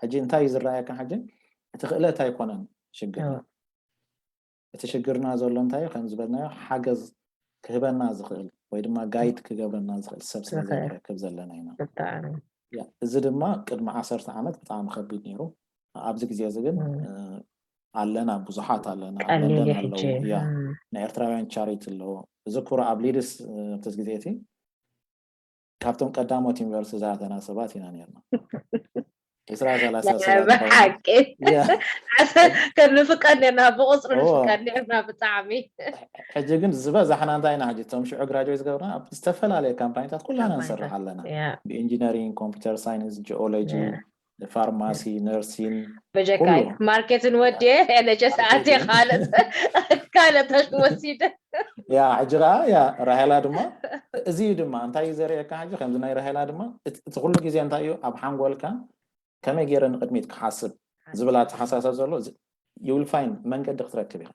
ሕጂ እንታይ እዩ ዝረኣየካ ሕጂ እቲ ክእለት ኣይኮነን ሽግርና እቲ ሽግርና ዘሎ እንታይ እዩ ከም ዝበልናዮ ሓገዝ ክህበና ዝኽእል ወይ ድማ ጋይድ ክገብረና ዝኽእል ሰብ ስለ ዘይንረክብ ዘለና ኢና። እዚ ድማ ቅድሚ ዓሰርተ ዓመት ብጣዕሚ ከቢድ ነይሩ። ኣብዚ ግዜ እዚ ግን ኣለና ብዙሓት ኣለና ኣብ ለንደን ኣለዉ ናይ ኤርትራውያን ቻሪቲ ኣለዎ። እዚ ኩሩ ኣብ ሊድስ ኣብቲ ግዜ እቲ ካብቶም ቀዳሞት ዩኒቨርሲቲ ዝኣተና ሰባት ኢና ነርና። ዕስራ ሰላሳ ሰባት ብሓቂ ከንፍቀድ ነርና ብቁፅሪ ንፍቀድ ነርና ብጣዕሚ። ሕጂ ግን ዝበዛሕና እንታይ ኢና ሕጂ እቶም ሽዑ ግራጅዌት ዝገብርና ኣብ ዝተፈላለየ ካምፓኒታት ኩላና ንሰርሕ ኣለና። ብኢንጂነሪንግ፣ ኮምፒተር ሳይንስ፣ ጂኦሎጂ ፋርማሲ፣ ነርሲን፣ በጀካይ ኩሉ። ማርኬትን ወዲየ ኤንኤችኤስ ኣትየ ካልእ ካልእ ተሽ ወሲደ ያ ሕጂ ከዓ ያ ራሄላ ድማ እዚ እዩ ድማ እንታይ እዩ ዘርእየካ ሕጂ ከምዚ ናይ ራሄላ ድማ እቲ እቲ ኩሉ ግዜ እንታይ እዩ ኣብ ሓንጎልካ ከመይ ገይረ ንቅድሚት ክሓስብ ዝብል ኣተሓሳሰብ ዘሎ you will find መንገዲ ክትረክብ ኢኻ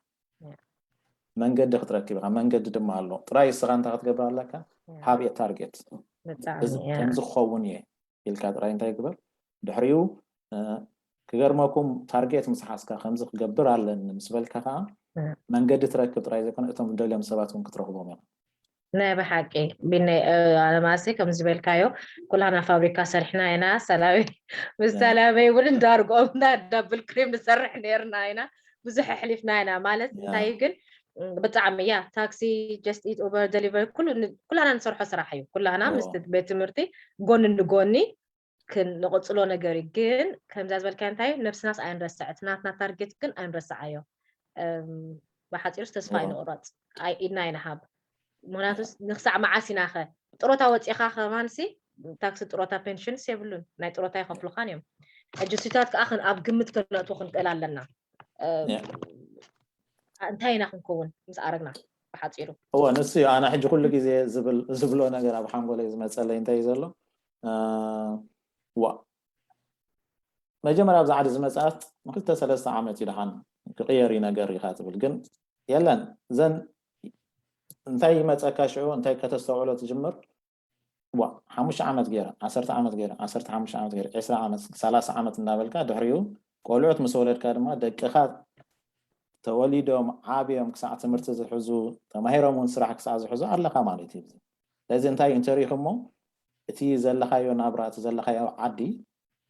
መንገዲ ክትረክብ ኢኻ መንገዲ ድማ ኣሎ ጥራይ እስኻ እንታይ ክትገብር ኣለካ have a target ብጣዕሚ እዚ እያ። ከምዚ ክኸውን እየ ኢልካ ጥራይ እንታይ ግበር ድሕሪኡ እ፣ ክገርመኩም ታርጌት ምስ ሓዝካ ከምዚ ክገብር ኣለኒ ምስ በልካ ከዓ እ። መንገዲ ትረክብ ጥራይ ዘይኮነ እቶም ደልዮም ሰባት እውን ክትረኽቦም እዮም ናይ ብሓቂ ቢነይ እ፣ ኣለማሲ ከም ዝበልካዮ ኩላና ፋብሪካ ሰሪሕና ኢና ሰላመይ ምስ ያ። ሰላመይ እውን እንዳርግኦም እንዳ ዳብል ክሬም ንሰርሕ ነርና ኢና ብዙሕ ኣሕሊፍና ኢና ማለት ያ። እንታይ እዩ ግን እ፣ ብጣዕሚ እያ ታክሲ just eat Uber delivery ኩሉ ን- ኩላና ንሰርሖ ስራሕ እዩ ኩላና ኦ። ምስ ቤት ትምህርቲ ጎኒ ንጎኒ ክንቕፅሎ ነገር እዩ ግን ከምዛ ዝበልካዮ እንታይ እዩ ነብስናስ ኣይንረስዕ እቲ ናትና ታርጌት ግን ኣይንረስዓዮ እም፣ ብሓፂሩስ ተስፋ ኦ። ኣይንቑረፅ ኣይ- ኢድና ኣይንሃብ ምክንያቱስ ንክሳዕ መዓስ ኢናኸ ጥሮታ ወፂኻ ከማንሲ ታክሲ ጥሮታ ፔንሽንስ የብሉን ናይ ጥሮታ ይኸፍሉኻን እዮም ሕጂ እሱታት ከዓ ክን- ኣብ ግምት ከነእትዎ ክንክእል ኣለና እ፣ ያ። እንታይ ኢና ክንከውን ምስ ኣረግና ብሓፂሩ እወ ንሱ እዩ ኣነ ሕጂ ኩሉ ግዜ ዝብል ዝብሎ ነገር ኣብ ሓንጎለይ ዝመፀለይ እንታይ እዩ ዘሎ እ፣ ዋ መጀመርያ ኣብዚ ዓዲ ዝመፅኣት ንክልተ ሰለስተ ዓመት እዩ ደሓን ክቅየር እዩ ነገር ኢኻ ትብል ግን የለን እዘን እንታይ ይመፀካ ሽዑ እንታይ ከተስተውዕሎ ትጅምር ዋ ሓሙሽተ ዓመት ገይረ ዓሰርተ ዓመት ገይረ ዓሰርተ ሓሙሽተ ዓመት ገይረ ዕስራ ዓመት ሰላሳ ዓመት እንዳበልካ ድሕሪኡ ቆልዑት ምስ ወለድካ ድማ ደቅኻ ተወሊዶም ዓብዮም ክሳዕ ትምህርቲ ዝሕዙ ተማሂሮም እውን ስራሕ ክሳዕ ዝሕዙ ኣለካ ማለት እዩ ስለዚ እንታይ እዩ እንተሪኢኹሞ እቲ ዘለኻዮ ናብራ እቲ ዘለኻዮ ዓዲ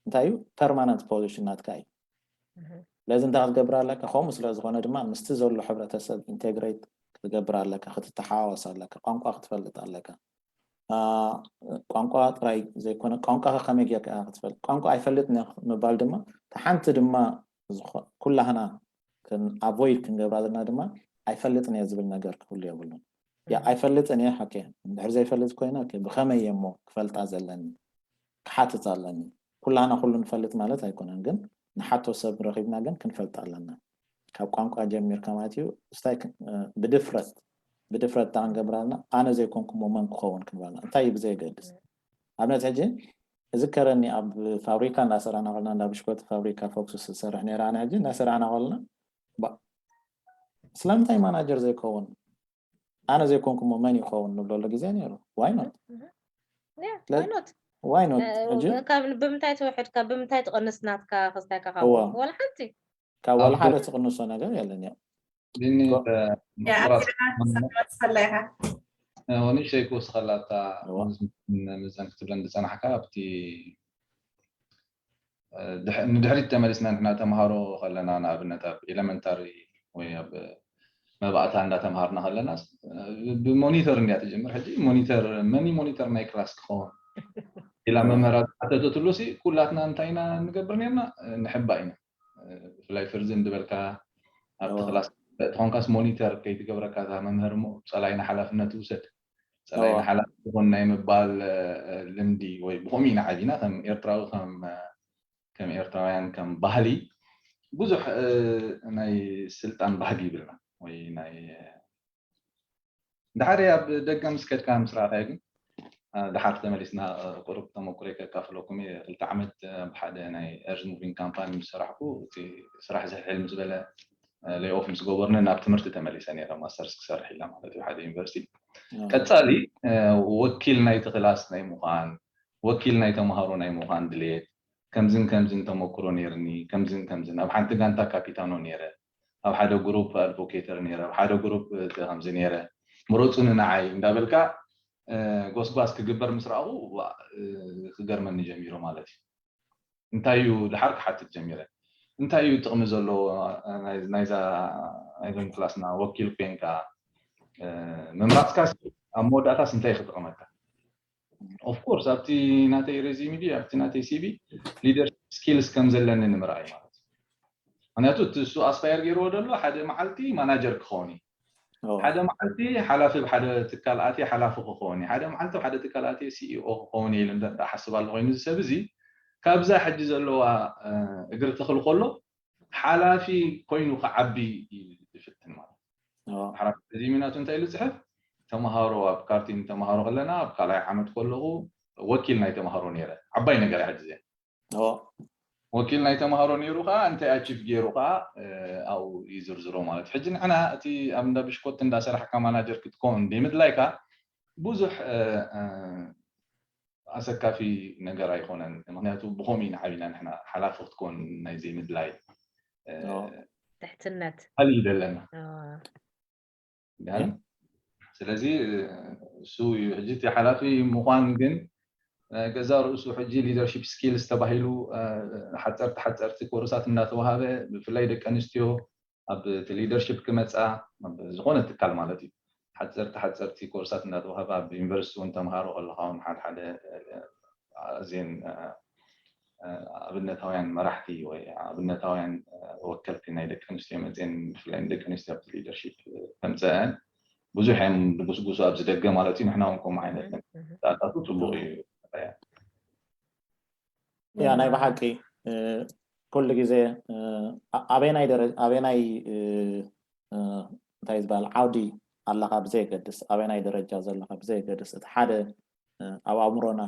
እንታይ እዩ ፐርማነንት ፖዚሽን ናትካ እዩ ስለዚ እንታይ ክትገብር ኣለካ ከምኡ ስለ ዝኾነ ድማ ምስቲ ዘሎ ሕብረተሰብ ኢንቴግሬት ክትገብር ኣለካ ክትተሓዋወስ ኣለካ ቋንቋ ክትፈልጥ ኣለካ ቋንቋ ጥራይ ዘይኮነ ቋንቋ ከመይ ጌርካ ክትፈልጥ ቋንቋ ኣይፈልጥ ምባል ድማ ሓንቲ ድማ ኩላህና ኣቮይድ ክንገብራ ዘለና ድማ ኣይፈልጥን እየ ዝብል ነገር ክህሉ የብሉን ያ ኣይፈልጥን እየ ሓቂ እንድሕር ዘይፈልጥ ኮይነ ብኸመይ እየ እሞ ክፈልጣ ዘለኒ ክሓትት ኣለኒ ኩላህና ኩሉ ንፈልጥ ማለት ኣይኮነን ግን ንሓቶ ሰብ ረኺብና ግን ክንፈልጥ ኣለና ካብ ቋንቋ ጀሚርካ ማለት እዩ ስታይ ብድፍረት ብድፍረት ዳ ክንገብር ኣለና ኣነ ዘይኮንኩሞ መን ክኸውን ክንበልና እንታይ እዩ ብዘየገድስ ኣብነት ሕጂ እዝከረኒ ኣብ ፋብሪካ እንዳሰራና ከለና እንዳ ብሽኮቲ ፋብሪካ ፎክስ ዝሰርሕ ነራ ኣነ ሕጂ እንዳሰራና ከለና ስለምንታይ ማናጀር ዘይከውን ኣነ ዘይኮንኩሞ መን ይኸውን ንብለሉ ግዜ ነይሩ ዋይኖት ኖት ዋይኖት ሕጂ ካብ ብምንታይ ትውሕድ ካብ ብምንታይ ትቐንስ ናትካ ክስታይካ ካብ እዋ። ወላ ሓንቲ ካብ ዋላ ሓደ ትቕንሶ ነገር የለን እዮ ቢኒ ጎ- እ፣ ያ ምቁራጽ ኣኪራ ሰላም ትፈለይካ እ፣ ንእሽተይ ክውስኸላ ኣብታ እዋ። ምዘን ክትብለን ዝጸናሕካ ኣብቲ እ፣ ድሕ- ንድሕሪት ተመሊስና ንሕና ተምሃሮ ከለና ንኣብነት ኣብ ኤለመንታሪ ወይ ኣብ መባእታ እንዳተምሃርና ከለና እ፣ ብሞኒተር እንድያ ትጀምር ሕጂ ሞኒተር መኒ ሞኒተር ናይ ክላስ ክኸውን ኢላ መምህራ ዝሓተተትሉ ሲ ኩላትና እንታይ ኢና ንገብር ነርና እ፣ ንሕባእ ኢና እ፣ ብፍላይ ፍርዚ እንድበልካ ኣብቲ እዎ። ክላስ ተኾንካስ ሞኒተር ከይትገብረካ እታ መምህር እሞ ፀላይና ሓላፍነት ይውሰድ ፀላይና እዎ። ሓላፍነት ዝኾን ናይ ምባል እ፣ ልምዲ ወይ ብኸምኡ ኢና ዓቢና ከም ኤርትራዊ ከም እ፣ ከም ኤርትራውያን ከም ባህሊ ብዙሕ እ፣ ናይ ስልጣን ባህጊ ይብልና ወይ ናይ እ፣ ድሓር ኣብ ደገ ምስ ከድካ ምስ ረኣኻዮ ግን እ፣ ድሓር ተመሊስና እ፣ ቁሩብ ተመኩሮይ ከካፍለኩም እየ ክልተ ዓመት እ፣ ኣብ ሓደ ናይ earth moving company ምስ ሰራሕኩ እቲ ስራሕ ዝሕል ምስ በለ ሌይ ኦፍ ምስ ገበሩኒ ናብ ትምህርቲ ተመሊሰ ነይረ ማስተርስ ክሰርሕ ኢለ ማለት እዩ ሓደ ዩኒቨርሲቲ ቀፃሊ እ፣ ወኪል ናይቲ ክላስ ናይ ምዃን ወኪል ናይ ተምሃሮ ናይ ምዃን ድሌት ከምዝን ከምዝን ተመክሮ ነይርኒ ከምዝን ከምዝን ኣብ ሓንቲ ጋንታ ካፒታኖ ነይረ ኣብ ሓደ ግሩፕ ኣድቮኬተር ነይረ ኣብ ሓደ ግሩፕ እቲ ከምዚ ነይረ ምረፁኒ ንዓይ እንዳበልካ እ፣ ጎስጓስ ክግበር ምስ ረኣኹ ዋ፣ እ፣ ክገርመኒ ጀሚሩ ማለት እዩ እንታይ እዩ ድሓር ክሓትት ጀሚረ እንታይ እዩ ጥቕሚ ዘለዎ ናይ- ናይዛ ናይዞም ክላስና ወኪል ኮንካ እ፣ ምምራፅካ ኣብ መወዳእታስ እንታይ ክጥቕመካ ኦፍኮርስ ኣብቲ ናተይ ሬዚሚ ድዩ ኣብቲ ናተይ ሲቪ ሊደርሽፕ ስኪልስ ከም ዘለኒ ንምርኣይ ማለት እዩ ምክንያቱ እቲ እሱ ኣስፓየር ገይርዎ ዘሎ ሓደ መዓልቲ ማናጀር ክኸውን እዩ ሓደ መዓልቲ ሓላፊ ኣብ ሓደ ትካል ኣትየ ሓላፊ ክኸውን እዩ ሓደ መዓልቲ ኣብ ሓደ ትካል ኣትየ ሲኢኦ ክኸውን እየ ኢሉ እንተ ሓስብ ኣሎ ኮይኑ እዚ ሰብ እዚ ካብዛ ሕጂ ዘለዋ እግሪ ተኽሊ ከሎ ሓላፊ ኮይኑ ክዓቢ ይፍትን ማለት። ሓራፍ ተዚሚናቱ እንታይ ኢሉ ዝፅሕፍ? ተምሃሮ ኣብ ካርቲን ተምሃሮ ከለና ኣብ ካልኣይ ዓመት ከለኹ ወኪል ናይ ተምሃሮ ነይረ። ዓባይ ነገር ሕጂ እዚኣ ወኪል ናይ ተምሃሮ ነይሩ ከዓ እንታይ ኣቺቭ ገይሩ ከዓ ኣብኡ ይዝርዝሮ ማለት። ሕጂ ንሕና እቲ ኣብ እንዳ ብሽኮት እንዳሰራሕካ ማናጀር ክትከውን ብምድላይካ ብዙሕ ኣሰካፊ ነገር ኣይኮነን። ምክንያቱ ብኸምኡ ኢና ዓቢና ንሕና ሓላፊ ክትኮን ናይ ዘይምድላይ ትሕትነት ቃል እዩ ዘለና። ስለዚ እሱ እዩ ሕጂ እቲ ሓላፊ ምዃን ግን ገዛ ርእሱ ሕጂ ሊደርሺፕ ስኪልስ ተባሂሉ ሓፀርቲ ሓፀርቲ ኮርሳት እናተዋሃበ ብፍላይ ደቂ ኣንስትዮ ኣብ እቲ ሊደርሺፕ ክመፃ ዝኾነ ትካል ማለት እዩ ሓፀርቲ ሓፀርቲ ኮርሳት እናተዋሃበ ኣብ ዩኒቨርሲቲ እውን ተምሃሮ ከለካ እውን ሓደ ሓደ ኣዝየን ኣብነታውያን መራሕቲ ወይ ኣብነታውያን ወከልቲ ናይ ደቂ ኣንስትዮ መፅየን ብፍላይ ደቂ ኣንስትዮ ኣብቲ ሊደርሺፕ ተምፀአን ብዙሕ እዮም ድጉስጉሱ ኣብዚ ደገ ማለት እዩ። ንሕና እውን ከምኡ ዓይነት ጣጣቱ ፅቡቅ እዩ። ያ ናይ ብሓቂ ኩሉ ግዜ ኣበናይ ደረጃ ኣበናይ እንታይ ዝበሃል ዓውዲ ኣለካ ብዘየገድስ ኣበናይ ደረጃ ዘለካ ብዘየገድስ እቲ ሓደ ኣብ ኣእምሮና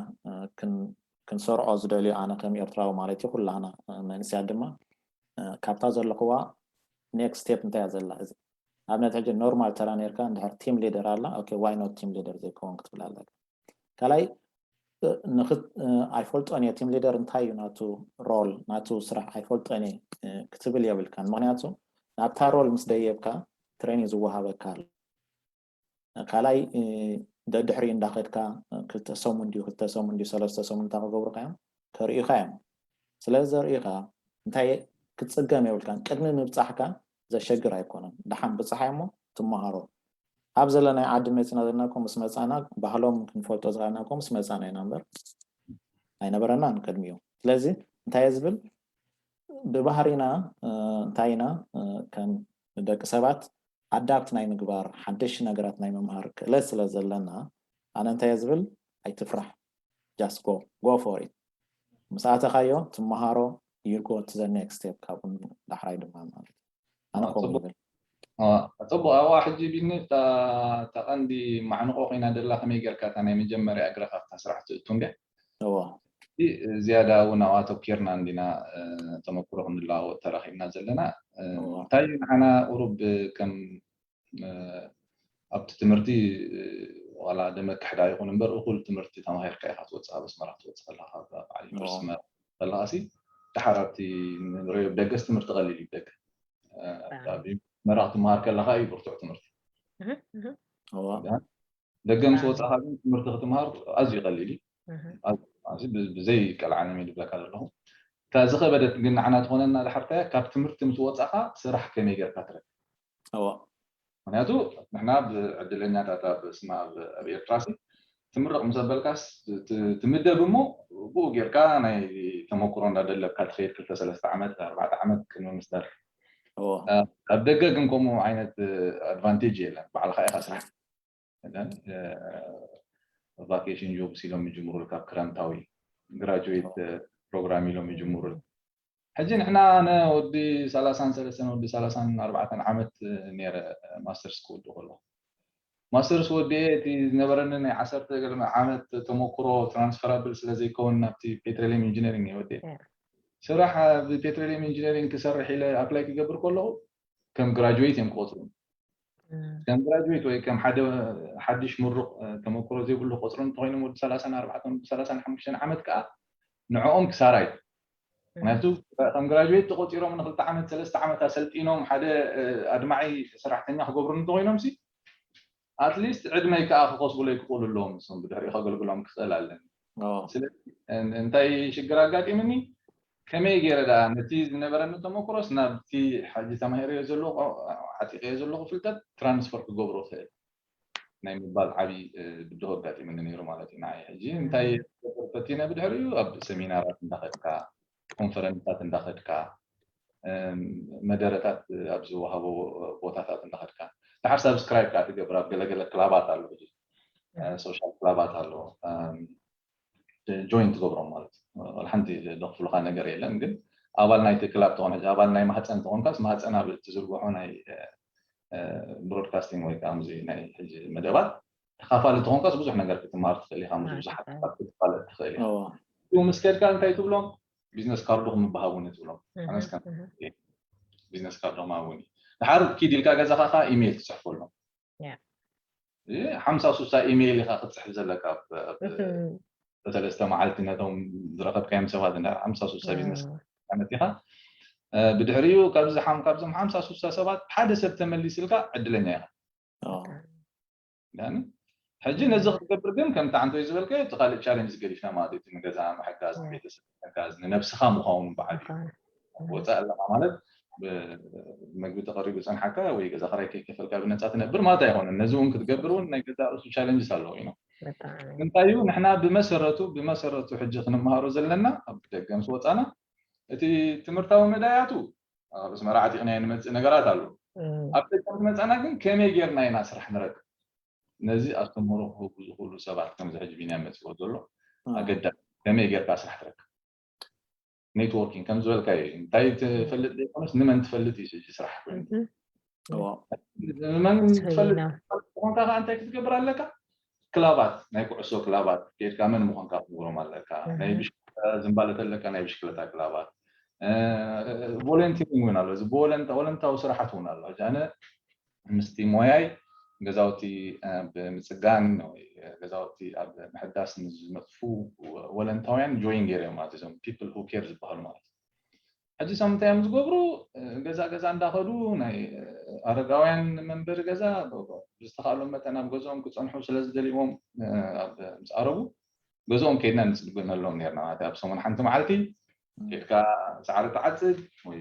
ክንሰርዖ ዝደልዩ ኣነ ከም ኤርትራዊ ማለት እዩ ኩላና መንስያት ድማ ካብታ ዘለክዋ ኔክስት ስቴፕ እንታይ እያ ዘላ እዚ ኣብነት ሕጂ ኖርማል ተራ ነርካ እንድሕር ቲም ሊደር ኣላ why not ቲም ሊደር ዘይከውን ክትብል ኣለካ ካልኣይ ኣይፈልጦን እየ ቲም ሊደር እንታይ እዩ ናቱ ሮል ናቱ ስራሕ ኣይፈልጦን እየ ክትብል የብልካን ምክንያቱ ናብታ ሮል ምስ ደየብካ ትሬኒንግ ዝወሃበካ ኣሎ ካልኣይ ደድሕሪ እንዳኸድካ ክልተ ሰሙን ድዩ ክልተ ሰሙን ድዩ ሰለስተ ሰሙን እንታይ ክገብሩካ እዮም ከርእዩካ እዮም ስለዚ ዘርእዩካ እንታይ ክትፅገም የብልካን ቅድሚ ምብፃሕካ ዘሸግር ኣይኮነን ደሓን ብፅሓይ እሞ ትመሃሮ ኣብ ዘለናይ ዓዲ መፂና ዘለና እኮ ምስ መፃና ባህሎም ክንፈልጦ ዝኽኣልና እኮ ምስ መፃና ኢና እምበር ኣይነበረናን ቅድሚኡ ስለዚ እንታይ ዝብል ብባህሪና እንታይ ኢና ከም ደቂ ሰባት ኣዳፕት ናይ ምግባር ሓደሽ ነገራት ናይ ምምሃር ክእለት ስለ ዘለና ኣነ እንታይ ዝብል ኣይትፍራሕ just go go for it ምስ ኣተኻዮ ትመሃሮ you go to the next step ካብኡ ዳሕራይ ድማ ማለት ኣነ ከምኡ ይብል ፅቡቅ ኣብኣ ሕጂ ቢኒ ተቐንዲ ማዕንቆ ኮይና ደላ ከመይ ጌርካ እታ ናይ መጀመርያ እግረ ካብታ ስራሕ ትእቱ እንድያ ዝያዳ እውን ኣብኣ ተኪርና እንዲና ተመክሮ ክንለዋወጥ ተራኺብና ዘለና እንታይ ንዓና ቁሩብ ከም ኣብቲ ትምህርቲ ዋላ ደመክሕዳ ይኹን እምበር እኹል ትምህርቲ ተማሂርካ ኢኻ ትወፅእ ኣብ ኣስመራ ክትወፅእ ከለካ በዓል ዩኒቨርሲቲ ከለካ ሲ ድሓር ኣብቲ ንሪኦ ደገስ ትምህርቲ ቀሊል እዩ ደገ መራ ክትመሃር ከለካ እዩ ብርቱዕ ትምህርቲ ደገ ምስ ወፃእካ ግን ትምህርቲ ክትምሃር ኣዝዩ ቀሊል እዩ ብዘይ ቀልዓለም እዩ ዝብለካ ዘለኹ እታ ዝኸበደት ግን ንዓና ትኾነና ድሓርታያ ካብ ትምህርቲ ምስ ወፃእካ ስራሕ ከመይ ጌርካ ትረክብ ምክንያቱ ንሕና ብዕድለኛታት ኣብ ስማ ኣብ ኤርትራ ሲ ትምረቕ ምስ ኣበልካስ ትምደብ እሞ ብኡ ጌርካ ናይ ተመክሮ እንዳደለብካ ትኸይድ ክልተ ሰለስተ ዓመት ኣርባዕተ ዓመት ቅድሚ ምስዳር ኣብ ደገ ግን ከምኡ ዓይነት ኣድቫንቴጅ የለን ባዕልካ ኢካ ስራሕ ቫኬሽን ጆብስ ኢሎም ይጅምሩልካ ክረምታዊ ግራጁዌት ፕሮግራም ኢሎም ይጅምሩል ሕጂ ንሕና ኣነ ወዲ ሰላሳን ሰለስተን ወዲ ሰላሳን ኣርባዕተን ዓመት ነይረ ማስተርስ ክወዲ ከሎ ማስተርስ ወዲኤ እቲ ዝነበረኒ ናይ ዓሰርተ ገለ ዓመት ተመክሮ ትራንስፈራብል ስለ ዘይከውን ናብቲ ፔትሮሊየም ኢንጂነሪንግ እየ ወዲኤ ስራሕ ብፔትሮሊየም ኢንጂነሪንግ ክሰርሕ ኢለ ኣፕላይ ክገብር ከለኹ ከም ግራጁዌት እዮም ክቆፅሩ ከም ግራጁዌት ወይ ከም ሓደ ሓድሽ ምሩቕ ተመክሮ ዘይብሉ ክቆፅሩ እንተኮይኖም ወዲ ሰላሳን ኣርባዕተን ወዲ ሰላሳን ሓሙሽተን ዓመት ከዓ ንዕኦም ክሳራ እዩ ምክንያቱ ከም ግራጁዌት ተቆፂሮም ንክልተ ዓመት ሰለስተ ዓመት ኣሰልጢኖም ሓደ ኣድማዒ ሰራሕተኛ ክገብሩ እንተኮይኖም ሲ ኣትሊስት ዕድመይ ከዓ ክኸስቡለይ ክኽእሉ ኣለዎም ንሶም ብድሕሪኡ ከገልግሎም ክኽእል ኣለኒ ስለዚ እንታይ ሽግር ኣጋጢምኒ ከመይ ገይረ ደኣ ነቲ ዝነበረኒ ተመክሮስ ናብቲ ሕጂ ተማሂረዮ ዘለኹ ዓጢቀዮ ዘለኹ ፍልጠት ትራንስፈር ክገብሮ ክእል ናይ ምባል ዓብዪ ብድሆ ኣጋጢምኒ ነይሩ ማለት እዩ ንዓይ ሕጂ እንታይ ፈቲነ ብድሕሪኡ ኣብ ሰሚናራት እንዳኸድካ ኮንፈረንስታት እንዳኸድካ መደረታት ኣብ ዝወሃቦ ቦታታት እንዳኸድካ ድሓር ሳብስክራይብ ከዓ ትገብር ኣብ ገለገለ ክላባት ኣሎ ሕጂ ሶሻል ክላባት ኣሎ ጆይን ትገብሮም ማለት ሓንቲ ዘኽፍሉካ ነገር የለን። ግን ኣባል ናይቲ ክላብ ትኾን፣ ሕጂ ኣባል ናይ ማህፀን ትኾንካስ፣ ማህፀን ኣብ እትዝርግሖ ናይ ብሮድካስቲንግ ወይ ከዓ ናይ ሕጂ መደባት ተኻፋሊ ትኾንካስ፣ ብዙሕ ነገር ክትመሃር ትኽእል ኢኻ። ምስ ብዙሓት ክትፋለጥ ትኽእል ኢኻ። ምስ ከድካ እንታይ ትብሎም? ቢዝነስ ካርድኹም ምባሃቡኒ ትብሎም። ኣነስ ከም ቢዝነስ ካርዶም ሃቡኒ። ድሓር ኪድ ኢልካ ገዛኻ ከዓ ኢሜይል ትፅሕፈሎም። ሓምሳ ሱሳ ኢሜይል ኢኻ ክትፅሕፍ ዘለካ። ሰለስተ መዓልቲ ነቶም ዝረኸብካዮም ሰባት እንዳ ሓምሳ ሱሳ ቢዝነስ መቲኻ። ብድሕሪኡ ካብዞም ሓምሳ ሱሳ ሰባት ሓደ ሰብ ተመሊስልካ ዕድለኛ ኢኻ። ሕጂ ነዚ ክትገብር ግን ከምቲ ዓንቶይ ዝበልካዮ እቲ ካልእ ቻለንጅ ገዲፍና ማለት እዩ። ንገዛ ምሕጋዝ፣ ንቤተሰብ ምሕጋዝ፣ ንነብስኻ ምዃውን ብዓቢ ወፃእ ኣለካ ማለት መግቢ ተቐሪቡ ፀንሓካ ወይ ገዛ ክራይ ከይከፈልካ ብነፃ ትነብር ማለት ኣይኮነን። ነዚ እውን ክትገብር እውን ናይ ገዛ ርእሱ ቻለንጅስ ኣለዎ እዩ። እንታይ እዩ ንሕና ብመሰረቱ ብመሰረቱ ሕጂ ክንመሃሮ ዘለና ኣብ ደገ ምስ ወፃና እቲ ትምህርታዊ መዳያቱ ኣብ ኣስመራ ዓጢቕናዮ ንመፅእ ነገራት ኣሎ። ኣብ ደገ ምስ መፃና ግን ከመይ ጌርና ኢና ስራሕ ንረክብ? ነዚ ኣስተምህሮ ክህቡ ዝኽእሉ ሰባት ከምዚ ሕጂ ቢንያም መፅዎ ዘሎ ኣገዳሲ። ከመይ ጌርካ ስራሕ ትረክብ? ኔትወርኪንግ ከም ዝበልካ እዩ። እንታይ ትፈልጥ ዘይኮነስ ንመን ትፈልጥ እዩ ሕጂ ስራሕ ኮይኑ። ንመን ትፈልጥ ኮንካ ከዓ እንታይ ክትገብር ኣለካ? ክላባት፣ ናይ ኩዕሶ ክላባት ኬድካ መን ምዃንካ ክትነግሮም ኣለካ። ናይ ብሽክለታ ዝንባለ ተለካ ናይ ብሽክለታ ክላባት። ቮለንቲሪንግ እውን ኣሎ። እዚ ብወለንታ ወለንታዊ ስራሓት እውን ኣሎ። ሕጂ ኣነ ምስቲ ሞያይ ገዛውቲ ብምፅጋን ወይ ገዛውቲ ኣብ ምሕዳስ ንዝነጥፉ ወለንታውያን ጆይን ገይረ ማለት እዞም people who care ዝበሃሉ ማለት እዩ። ሕጂ እሶም እንታይ እዮም ዝገብሩ? ገዛ ገዛ እንዳኸዱ ናይ ኣረጋውያን መንበሪ ገዛ ብዝተኻእሎም መጠን ኣብ ገዝኦም ክፀንሑ ስለዝደልዎም ኣብ ምስ ኣረጉ ገዝኦም ከይድና ንፅግነሎም ነርና ማለት ኣብ ሰሙን ሓንቲ መዓልቲ ኬድካ ሳዕሪ ትዓፅድ ወይ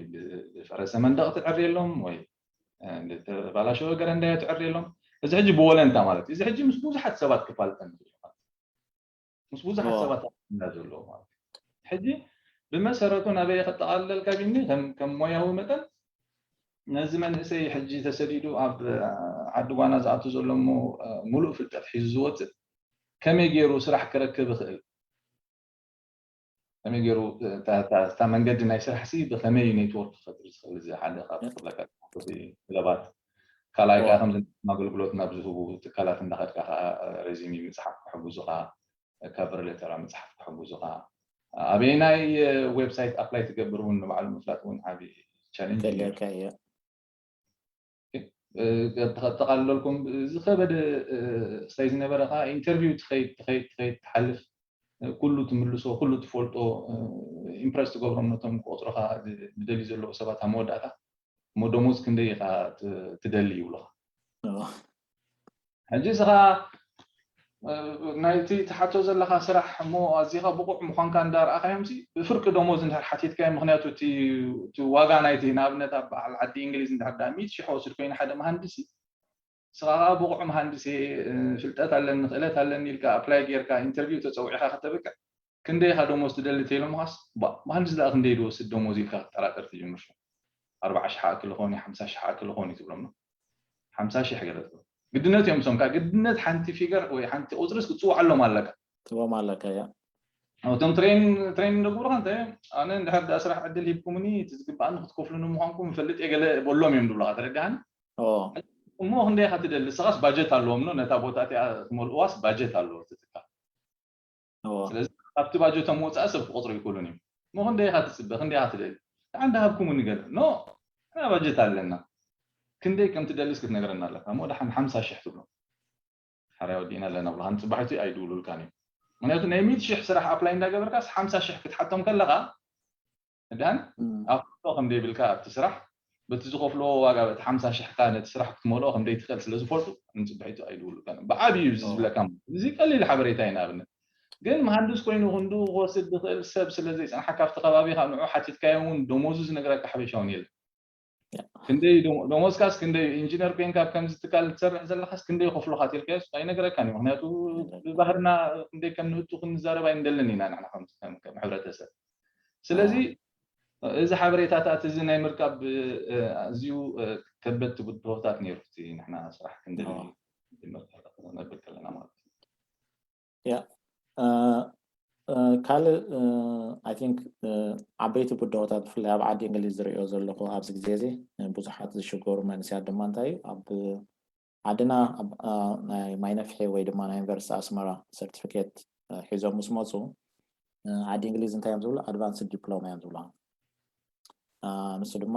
ብፈረሰ መንደቕ ትዕርየሎም ወይ ዝተባላሸወ ገረንዳዮ ትዕርየሎም። እዚ ሕጂ ብወለንታ ማለት እዩ። እዚ ሕጂ ምስ ብዙሓት ሰባት ክፋልጠን ምስ ብዙሓት ሰባት እና ዘለዎ ማለት እዩ። ሕጂ ብመሰረቱ ናበይ ከጠቓልለልካ ቢኒ ከም ሞያዊ መጠን ነዚ መንእሰይ ሕጂ ተሰዲዱ ኣብ ዓዲ ጓና ዝኣቱ ዘሎ እሞ ሙሉእ ፍልጠት ሒዙ ዝወፅእ ከመይ ገይሩ ስራሕ ክረክብ ይኽእል? ከመይ ገይሩ እታ መንገዲ ናይ ስራሕ ሲ ብከመይ ኔትወርክ ክፈጥር ዝኽእል? እዚ ሓደ ካብ ክብለካ ክለባት ካልኣይ ከዓ ከምዚ ኣገልግሎት ናብ ዝህቡ ትካላት እንዳኸድካ ከዓ ሬዚሚ ምፅሓፍ ክሕግዙኻ፣ ካቨር ሌተራ ምፅሓፍ ክሕግዙኻ፣ ኣበየናይ ዌብሳይት ኣፕላይ ትገብር እውን ንባዕሉ ምፍላጥ እውን ዓብዪ ቻሌንጅ እዩ። ከጠቓልለልኩም ዝኸበደ ስታይ ዝነበረ ከዓ ኢንተርቪው ትኸይድ ትኸይድ ትኸይድ ትሓልፍ ኩሉ ትምልሶ ኩሉ ትፈልጦ ኢምፕረስ ትገብሮም ነቶም ክቆፅሮካ ዝደልዩ ዘለዉ ሰባት ኣብ መወዳእታ እሞ ደሞዝ ክንደይ ኢኻ ትደሊ ይብሉኻ። ሕጂ እስኻ ናይቲ ትሓቶ ዘለኻ ስራሕ እሞ ኣዚኻ ብቑዕ ምዃንካ እንዳረኣኻዮም ሲ ብፍርቂ ደሞዝ እንድሕር ሓቲትካዮ ምክንያቱ እቲ ዋጋ ናይቲ ንኣብነት ኣብ በዓል ዓዲ እንግሊዝ እንድሕር ዳ ሚእቲ ሽሕ ወስድ ኮይኑ ሓደ መሃንድሲ ንስኻ ከዓ ብቑዕ መሃንድስ እየ ፍልጠት ኣለኒ ክእለት ኣለኒ ኢልካ ኣፕላይ ጌርካ ኢንተርቪው ተፀዊዕካ ከተብቅዕ ክንደይ ኢኻ ደሞዝ ትደሊ ተይሎምኻስ መሃንድስ ደኣ ክንደይ ዝወስድ ደሞዝ ኢልካ ክትጠራጠር ትጅምር ሹ ኣርባዓ ሽሕ ኣክል ኾን ሓምሳ ሽሕ ኣክል ኾን ትብሎም ሓምሳ ሽሕ ገለ ትብሎ ግድነት እዮም ሶም ከዓ ግድነት ሓንቲ ፊገር ወይ ሓንቲ ቁፅርስ ክትፅውዓሎም ኣለካ ትቦም ኣለካ እያ እቶም ትሬን ትሬን እንደግብሩካ እንታይ ኣነ እንድሕር ዳ ስራሕ ዕድል ሂብኩምኒ እቲ ዝግባኣኒ ክትከፍሉኒ ምኳንኩም ይፈልጥ እየ ገለ በሎም እዮም ዝብሉካ ተረዳሃኒ እሞ ክንደይ ኢኻ ትደሊ ንስኻስ ባጀት ኣለዎም ኖ ነታ ቦታ እቲኣ ትመልእዋስ ባጀት ኣለዎ ትትካ ስለዚ ካብቲ ባጀቶም ወፃኢ ሰብ ክቆፅሩ ይክእሉን እዮም እሞ ክንደይ ኢኻ ትፅበ ክንደይ ኢኻ ትደሊ ደሓን ዳሃብኩምኒ ገለ ኖ እና ባጀት ኣለና ክንደይ ከም ትደልስ ክትነግረና ኣለካ እሞ ደሓን ሓምሳ ሽሕ ትብሎ ሓራይ ወዲእና ኣለና ብልካ ንፅባሒቱ ኣይድውሉልካን እዮም ምክንያቱ ናይ ሚእቲ ሽሕ ስራሕ ኣፕላይ እንዳገበርካስ ሓምሳ ሽሕ ክትሓቶም ከለካ እዳን ኣፍልጦ ከም ዘይብልካ ኣብቲ ስራሕ በቲ ዝኸፍልዎ ዋጋ በቲ ሓምሳ ሽሕካ ነቲ ስራሕ ክትመልኦ ከም ዘይትኽእል ስለ ዝፈልጡ ንፅብሒቱ ኣይድውሉልካን እዮም ብዓብዩ እዚ ዝብለካ እዚ ቀሊል ሓበሬታ እዩ ንኣብነት ግን መሃንድስ ኮይኑ ክንዱ ክወስድ ዝኽእል ሰብ ስለ ዘይፀንሓካ ኣብቲ ከባቢካ ንዑ ሓቲትካዮ እውን ደሞዙ ዝነግረካ ሓበሻ እውን የለን ክንደይ ደሞዝካስ ክንደይ ኢንጂነር ኮይንካ ኣብ ከምዚ ትካል ትሰርሕ ዘለካስ ክንደይ ይኸፍሉካ ተልካዮስ ኣይነግረካን እዩ ምክንያቱ ብባህርና ክንደይ ከም ንእቱ ክንዛረብ ኣይንደልን ኢና ንሕና ከም ሕብረተሰብ ስለዚ እዚ ሓበሬታታት እዚ ናይ ምርካብ ኣዝዩ ከበድቲ ብድሆታት ነይሩ እቲ ንሕና ስራሕ ክንደሊ ነብል ከለና ማለት እዩ ያ ካልእ I think ዓበይቲ ብድሆታት ብፍላይ ኣብ ዓዲ እንግሊዝ ዝርእዮ ዘለኹ ኣብዚ ግዜ እዚ ብዙሓት ዝሽገሩ መንስያት ድማ እንታይ እዩ ኣብ ዓድና ናይ ማይነፍሒ ወይ ድማ ናይ ዩኒቨርሲቲ ኣስመራ ሰርቲፊኬት ሒዞም ምስ መፁ ዓዲ እንግሊዝ እንታይ እዮም ዝብሉ ኣድቫንስድ ዲፕሎማ እዮም ዝብሉ ንሱ ድማ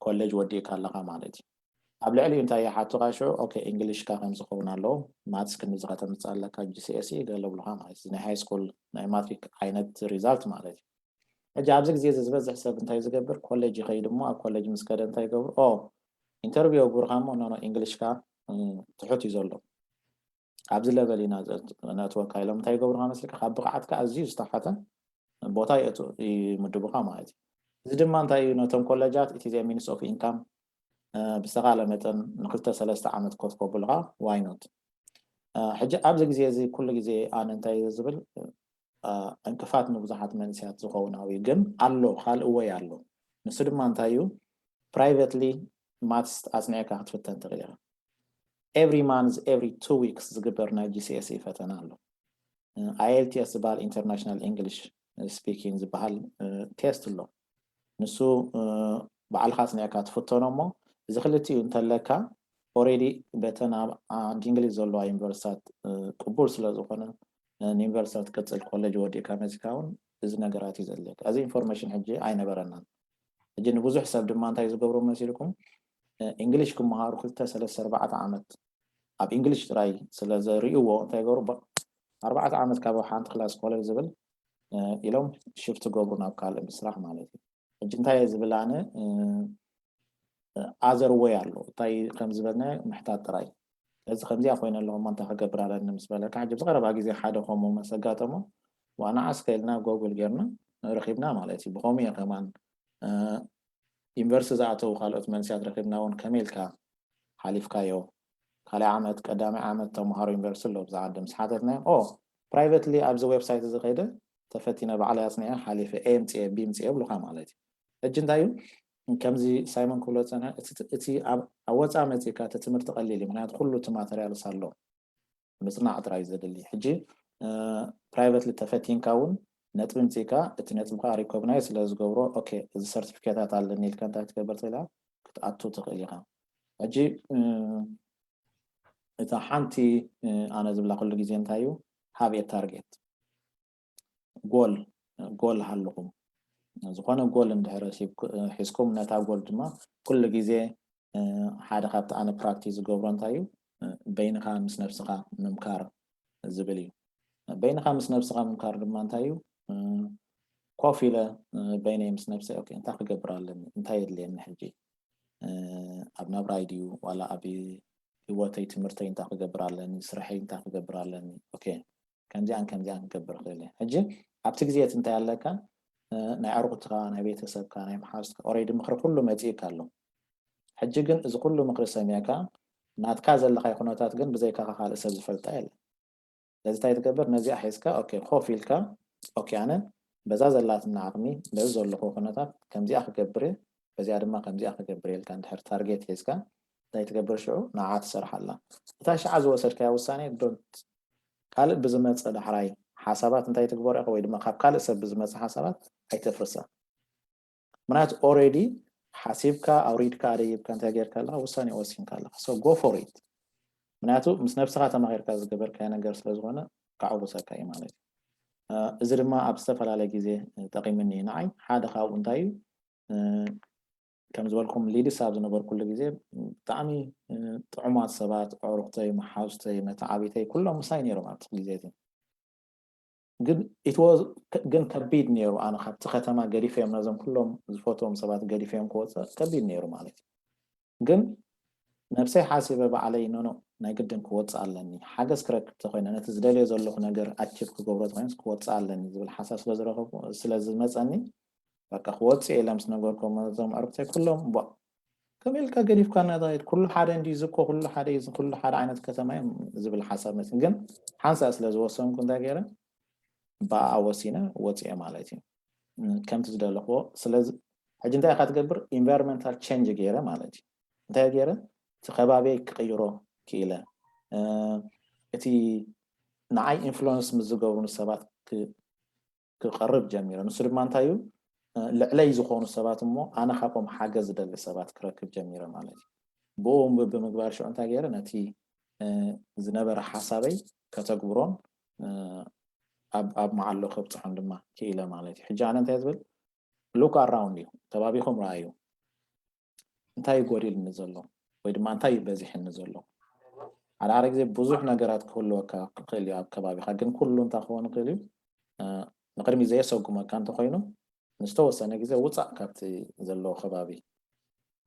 ኮሌጅ ወዲእካ ኣለካ ማለት እዩ ኣብ ልዕሊ እንታይ ይሓቱካ ሽዑ ኦኬ እንግሊሽካ ከም ዝኸውን ኣለዎ ማትስ ክንዚ ከተምፅእ ኣለካ ጂሲኤስኢ ገለ ብሉካ ማለት እዩ ናይ ሃይ ስኩል ናይ ማትሪክ ዓይነት ሪዛልት ማለት እዩ ሕጂ ኣብዚ ግዜ እዚ ዝበዝሕ ሰብ እንታይ ዝገብር ኮሌጅ ይኸይድ እሞ ኣብ ኮሌጅ ምስ ከደ እንታይ ይገብሩ ኦ ኢንተርቪው የጉርካ እሞ ኖኖ ኢንግሊሽካ ትሑት እዩ ዘሎ ኣብዚ ለቨል ኢና ነእትወካ ኢሎም እንታይ ይገብሩካ መስልካ ካብ ብቕዓትካ ኣዝዩ ዝተሓተ ቦታ ይምድቡካ ማለት እዩ እዚ ድማ እንታይ እዩ ነቶም ኮሌጃት እቲ ሚንስ ኦፍ ኢንካም ብዝተኻለ መጠን ንክልተ ሰለስተ ዓመት ኮፍ ከብሉካ ዋይኖት ሕጂ ኣብዚ ግዜ እዚ ኩሉ ግዜ ኣነ እንታይ ዝብል ዕንቅፋት ንብዙሓት መንስያት ዝኸውን ኣብዩ ግን ኣሎ ካልእ ወይ ኣሎ ንሱ ድማ እንታይ እዩ ፕራይቨትሊ ማትስ ኣፅኒዕካ ክትፍተን ትኽእል ኢኻ every month every two weeks ዝግበር ናይ ጂሲኤስኢ ፈተና ኣሎ ኣይኤልቲኤስ ዝበሃል ኢንተርናሽናል ኢንግሊሽ ስፒኪንግ ዝበሃል ቴስት ኣሎ ንሱ ባዕልካ ኣፅኒዕካ ትፍተኖ እሞ እዚ ክልቲኡ እንተለካ ኦሬዲ በተን ኣብ ዓዲ እንግሊዝ ዘለዋ ዩኒቨርሲታት ቅቡል ስለ ዝኾነ ንዩኒቨርሲታት ትቅፅል ኮሌጅ ወዲእካ መፂካ እውን እዚ ነገራት እዩ ዘድልየካ እዚ ኢንፎርሜሽን ሕጂ ኣይነበረናን ሕጂ ንብዙሕ ሰብ ድማ እንታይ ዝገብሩ መሲልኩም እንግሊሽ ክመሃሩ ክልተ ሰለስተ ኣርባዕተ ዓመት ኣብ እንግሊሽ ጥራይ ስለ ዘርእዎ እንታይ ይገብሩ ኣርባዕተ ዓመት ካብ ሓንቲ ክላስ ኮሌጅ ዝብል ኢሎም ሽፍት ገብሩ ናብ ካልእ ምስራሕ ማለት እዩ ሕጂ እንታይ ዝብል ኣነ ኣዘር ወይ ኣሎ እንታይ ከም ዝበልና ምሕታት ጥራይ እዚ ከምዚኣ ኮይነ ኣለኹ እሞ እንታይ ክገብር ኣለኒ ምስ በለካ ሕጂ ብቐረባ ግዜ ሓደ ከምኡ መስ ኣጋጠሞ ዋና ዓስከ ኢልና ጎግል ጌርና ረኺብና ማለት እዩ ብኸምኡ እየ ከማን ዩኒቨርሲቲ ዝኣተው ካልኦት መንስያት ረኺብና እውን ከመይ ኢልካ ሓሊፍካዮ ካልኣይ ዓመት ቀዳማይ ዓመት ተምሃሮ ዩኒቨርሲቲ ኣሎ ብዛ ዓዲ ምስ ሓተትናዮም ኦ ፕራይቨትሊ ኣብዚ ዌብሳይት እዚ ከይደ ተፈቲነ ባዕለይ ኣፅኒዐ ሓሊፈ ኤ ምፅኤ ቢ ምፅኤ ይብሉካ ማለት እዩ ሕጂ እንታይ እዩ ከምዚ ሳይሞን ክብሎ ዝፀንሐ እቲ ኣብ ወፃ መፂእካ እቲ ትምህርቲ ቀሊል እዩ ምክንያቱ ኩሉ እቲ ማተርያልስ ኣሎ ምፅናዕ ጥራይ ዘድሊ ሕጂ ፕራይቨትሊ ተፈቲንካ እውን ነጥቢ ምፅእካ እቲ ነጥብካ ሪኮግናይዝ ስለ ዝገብሮ ኦኬ እዚ ሰርቲፊኬታት ኣለኒ ኢልካ እንታይ ትገብር ትኽእል ክትኣቱ ትኽእል ኢኻ ሕጂ እታ ሓንቲ ኣነ ዝብላ ኩሉ ግዜ እንታይ እዩ ሃብ ታርጌት ጎል ጎል ሃልኹም ዝኾነ ጎል እንድሕር ሒዝኩም ነታ ጎል ድማ ኩሉ ግዜ ሓደ ካብቲ ኣነ ፕራክቲስ ዝገብሮ እንታይ እዩ በይንኻ ምስ ነብስኻ ምምካር ዝብል እዩ በይንኻ ምስ ነብስኻ ምምካር ድማ እንታይ እዩ ኮፍ ኢለ በይነይ ምስ ነብሰይ ኦኬ እንታይ ክገብር ኣለኒ እንታይ የድልየኒ ሕጂ ኣብ ናብራይ ድዩ ዋላ ኣብ ህይወተይ ትምህርተይ እንታይ ክገብር ኣለኒ ስርሐይ እንታይ ክገብር ኣለኒ ኦኬ ከምዚኣን ከምዚኣን ክገብር ክእል ሕጂ ኣብቲ ግዜ እቲ እንታይ ኣለካ ናይ ኣርቁትካ ናይ ቤተሰብካ ናይ መሓዝትካ ኦሬዲ ምክሪ ኩሉ መፂእካ ኣሎ ሕጂ ግን እዚ ኩሉ ምክሪ ሰሚዕካ ናትካ ዘለካይ ኩነታት ግን ብዘይካካ ካልእ ሰብ ዝፈልጣ የለን ስለዚ እንታይ ትገብር ነዚኣ ሒዝካ ኦኬ ኮፍ ኢልካ ኦኬ ኣነ በዛ ዘላትና ዓቕሚ በዚ ዘለኹ ኩነታት ከምዚኣ ክገብር በዚኣ ድማ ከምዚኣ ክገብር ኢልካ እንድሕር ታርጌት ሒዝካ እንታይ ትገብር ሽዑ ንዓ ትሰርሓላ እታ ሽዓ ዝወሰድካያ ውሳኔ ዶንት ካልእ ብዝመፀ ዳሕራይ ሓሳባት እንታይ ትግበሮ ኢኻ ወይ ድማ ካብ ካልእ ሰብ ብዝመፀ ሓሳባት ኣይተፍርሳ ምክንያቱ ኦሬዲ ሓሲብካ ኣውሪድካ ኣደይብካ እንታይ ጌርካ ኣለካ ውሳኔ ወሲንካ ኣለካ so go for it ምክንያቱ ምስ ነብስካ ተማኺርካ ዝገበርካዮ ነገር ስለዝኮነ ከዕውሰካ እዩ ማለት እዩ እዚ ድማ ኣብ ዝተፈላለየ ግዜ ጠቂምኒ እዩ ንዓይ ሓደ ካብኡ እንታይ እዩ ከም ዝበልኩም ሊድስ ኣብ ዝነበርኩሉ ግዜ ብጣዕሚ ጥዑማት ሰባት ኣዕሩክተይ መሓዙተይ መተዓቢተይ ኩሎም ምሳይ ነይሮም ኣብቲ ግዜ እቲ ግን ኢትዎ ግን ከቢድ ነይሩ ኣነ ካብቲ ከተማ ገዲፈዮም ነዞም ኩሎም ዝፈትዎም ሰባት ገዲፈዮም ክወፅእ ከቢድ ነይሩ ማለት እዩ ግን ነብሰይ ሓሲበ ባዕለይ ኖኖ ናይ ግድን ክወፅእ ኣለኒ ሓገዝ ክረክብ ተኮይነ ነቲ ዝደልዮ ዘለኹ ነገር ኣቺቭ ክገብሮ ተኮይነስ ክወፅእ ኣለኒ ዝብል ሓሳብ ስለዝረከብኩ ስለዝመፀኒ በቃ ክወፅእ ኢለ ምስ ነገርኩም እዞም ዕርክተይ ኩሎም ቧ ከም ኢልካ ገዲፍካ እናተኸይድ ኩሉ ሓደ እንዲ ዝኮ ኩሉ ሓደ እዩ ኩሉ ሓደ ዓይነት ከተማ እዮም ዝብል ሓሳብ መፅን ግን ሓንሳእ ስለ ዝወሰንኩ እንታይ ገይረ ብኣ ወሲነ ወፅኤ ማለት እዩ ከምቲ ዝደለክዎ ስለዚ ሕጂ እንታይ ኢካ ትገብር ኢንቫይሮንመንታል ቸንጅ ገይረ ማለት እዩ እንታይ ገይረ እቲ ከባቢይ ክቅይሮ ክኢለ እቲ ንዓይ ኢንፍሉንስ ምስ ዝገብሩኒ ሰባት ክቐርብ ጀሚረ። ንሱ ድማ እንታይ እዩ? ልዕለይ ዝኾኑ ሰባት እሞ ኣነ ካብኦም ሓገዝ ዝደሊ ሰባት ክረክብ ጀሚረ ማለት እዩ። ብኡ ብምግባር ሽዑ እንታይ ገይረ? ነቲ ዝነበረ ሓሳበይ ከተግብሮን ኣብ መዓሎ ከብፅሖን ድማ ክኢለ ማለት እዩ። ሕጂ ኣነ እንታይ ዝብል? ሉክ ኣራውንድ እዩ፣ ከባቢኹም ረኣዩ። እንታይ ጎዲልኒ ዘሎ ወይ ድማ እንታይ በዚሕኒ ዘሎ? ሓደ ሓደ ግዜ ብዙሕ ነገራት ክህልወካ ክኽእል እዩ ኣብ ከባቢኻ፣ ግን ኩሉ እንታይ ክኸውን ይኽእል እዩ? ንቅድሚ ዘየሰጉመካ እንተኮይኑ ንዝተወሰነ ግዜ ውፃእ ካብቲ ዘለዎ ከባቢ፣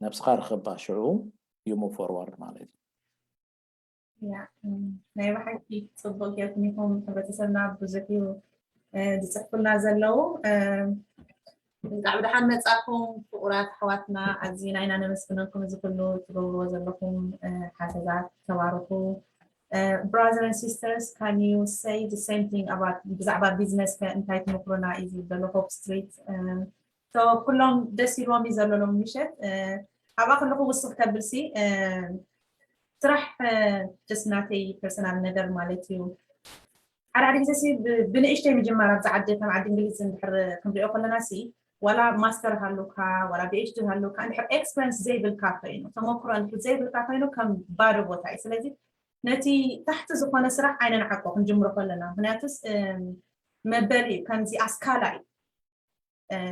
ነብስኻ ርኽባ፣ ሽዑ you move forward ማለት እዩ። ናይ ብሓቂ ፅቡቅ ጌርኩም ኢኹም። ሕብረተሰብና ብዙሕ እዩ ዝፅሕፉልና ዘለዉ። እንኳዕ ብደሓን መፃኩም ፍቁራት ኣሕዋትና፣ ኣዝና ኢና ነመስግነኩም እዚ ኩሉ ትገብርዎ ዘለኹም ሓገዛት። ተባርኹ። Brother and sisters, can you say the same thing about ብዛዕባ ቢዝነስ ከ እንታይ ትመክሮና እዩ ዝብል ዘሎ ሆፕ ስትሪት? ኩሎም ደስ ኢልዎም እዩ ዘሎ ሎም ምሸት። ኣብኣ ከለኹ ውስኽ ከብል ሲ ስራሕ just ናተይ ፐርሰናል ነገር ማለት እዩ። ሓደ ሓደ ግዜ ሲ ብንእሽተይ ምጅማር ኣብዚ ዓዲ ከም ዓዲ እንግሊዝ እንድሕር ክንሪኦ ከለና ሲ ዋላ ማስተር ሃሉካ ዋላ ፒኤችዲ ሃሉካ እንድሕር ኤክስፐሪንስ ዘይብልካ ኮይኑ ተመክሮ እንድሕር ዘይብልካ ኮይኑ ከም ባዶ ቦታ እዩ። ስለዚ ነቲ ታሕቲ ዝኾነ ስራሕ ኣይነንዓቆ ክንጅምሮ ከለና፣ ምክንያቱስ መበል እዩ፣ ከምዚ ኣስካላ እዩ።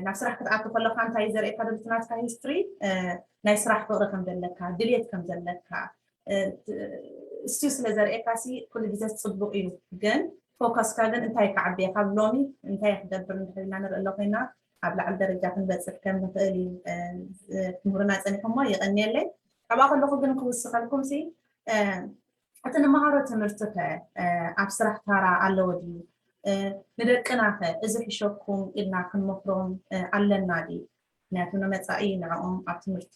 ናብ ስራሕ ክትኣቱ ከለካ እንታይ ዘርእየካ ዘሎ ናትካ ሂስትሪ ናይ ስራሕ ፍቅሪ ከም ዘለካ፣ ድልየት ከም ዘለካ እሱ ስለ ዘርእየካ ሲ ኩሉ ግዜ ጽቡቅ እዩ። ግን ፎከስካ ግን እንታይ ክዓብየ ካብ ሎሚ እንታይ ክገብር እንድሕር ኢልና ንርኢ ኣሎ ኮይና ኣብ ላዕሊ ደረጃ ክንበጽሕ ከም ንኽእል እዩ ክምህሩና ጸኒሖሞ። የቐንየለይ። ካብኣ ከለኹ ግን ክውስኸልኩም ሲ እቲ ንመሃሮ ትምህርቲ ከ ኣብ ስራሕ ታራ ኣለዎ ድዩ? ንደቅና ከ እዚ ሕሸኩም ኢልና ክንመክሮም ኣለና ድዩ? ምክንያቱ ንመፃኢ ንዕኦም ኣብ ትምህርቲ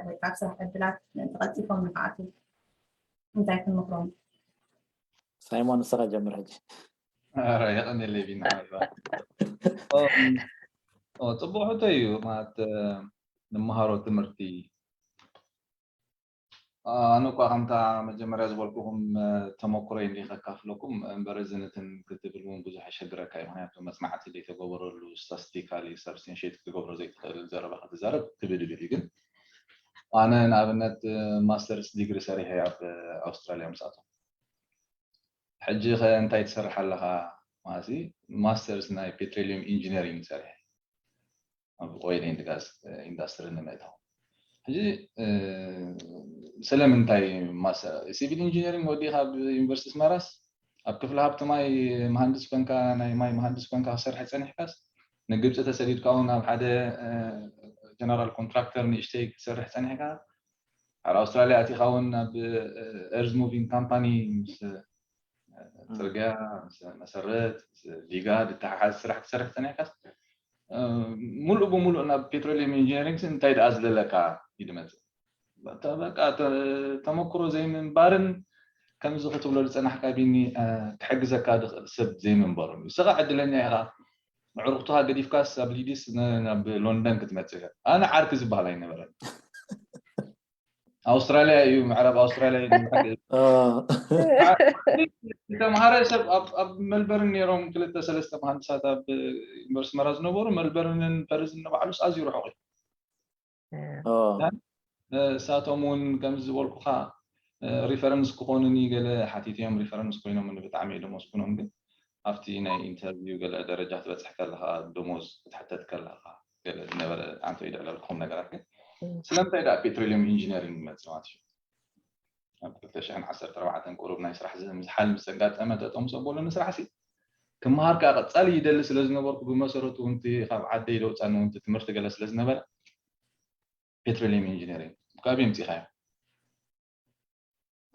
ወይ ኣብ ስራሕ ዕድላት ምእንቲ ቀልጢፎም ንክኣትዉ እንታይ ክንመክሮም? ሳይሞን ንስኻ ጀምር ሕጂ። ኧረ የቐንየለይ ቢና። ጽቡቕ ሕቶ እዩ ማለት ንመሃሮ ትምህርቲ ኣነ እኳ ከምታ መጀመርያ ዝበልኩኹም ተመክሮይ እንዲ ከካፍለኩም እምበር እዚ ነትን ክትብል እውን ብዙሕ የሸግረካ እዩ። ምክንያቱ መፅናዕቲ ዘይተገበረሉ ስታስቲካሊ ሳብስቲንሽት ክትገብሮ ዘይትኽእል ዘረባ ክትዛረብ ክብድብል እዩ። ግን ኣነ ንኣብነት ማስተርስ ዲግሪ ሰሪሐ ኣብ ኣውስትራልያ ምስኣቶም ሕጂ ከ እንታይ ትሰርሕ ኣለኻ? ማለት ማስተርስ ናይ ፔትሮሊየም ኢንጂነሪንግ ሰሪሐ ኣብ ኦይል ኤንድ ጋዝ ኢንዳስትሪ ንምእታው። ሕጂ ስለምንታይ ሲቪል ኢንጂነሪንግ ወዲኻ ኣብ ዩኒቨርሲቲ ኣስመራስ ኣብ ክፍሊ ሃብቲ ማይ መሃንድስ ኮንካ ናይ ማይ መሃንድስ ኮንካ ክሰርሕ ፀኒሕካስ ንግብፂ ተሰዲድካ እውን ኣብ ሓደ ጀነራል ኮንትራክተር ንእሽተይ ክትሰርሕ ፀኒሕካ ኣብ ኣውስትራልያ ኣቲኻ እውን ኣብ ኤርዝ ሙቪንግ ካምፓኒ ምስ ፅርግያ መሰረት ዲጋ ዝተሓሓዝ ስራሕ ክሰርሕ ፀኒሕካስ ሙሉእ ብሙሉእ ናብ ፔትሮሊየም ኢንጂነሪንግ እንታይ ደኣ ዝደለካ ይድመፅእ በቃ ተመክሮ ዘይምንባርን ከምዚ ክትብሎ ዝፀናሕካ ቢኒ ክሕግዘካ ዝኽእል ሰብ ዘይምንባሩን እዩ። ንስኻ ዕድለኛ ኢኻ። ኣዕሩኽትኻ ገዲፍካስ ኣብ ሊድስ ናብ ሎንደን ክትመፅእ ኢኻ። ኣነ ዓርኪ ዝበሃል ኣይነበረን። ኣውስትራልያ እዩ ምዕራብ ኣውስትራልያ እዩ ተምሃረ ሰብ ኣብ ሜልበርን ነይሮም ክልተ ሰለስተ መሃንድሳት ኣብ ዩኒቨርሲቲ መራ ዝነበሩ ሜልበርንን ፐርዝን ንባዕሉስ ኣዝዩ ርሑቕ እዩ። እሳቶም እውን ከምዚ ዝበልኩኻ ሪፈረንስ ክኾኑኒ ገለ ሓቲቶም ሪፈረንስ ኮይኖም ብጣዕሚ እዮም ደመስኩኖም ግን ኣብቲ ናይ ኢንተርቪው ገለ ደረጃ ክትበፅሕ ከለኻ ደሞዝ ክትሕተት ከለኻ ገለ ዝነበረ ኣንተ ይድዕለልኩም ነገራት ግን ስለምንታይ ደኣ ፔትሮሊየም ኢንጂነሪንግ መፅእ ማለት እዩ ኣብ ክልተ ሽሕን ዓሰርተ ኣርባዕተን ቁሩብ ናይ ስራሕ ዝምዝሓል ምስ ኣጋጠመ ጠጠው ምስ ኣበሉኒ ስራሕ ሲ ክመሃር ከዓ ቀፃሊ ይደሊ ስለ ዝነበርኩ ብመሰረቱ ውንቲ ካብ ዓደይ ደውፃኒ ውንቲ ትምህርቲ ገለ ስለ ዝነበረ ፔትሮሊየም ኢንጂነሪንግ ካብ የምፂኻዮ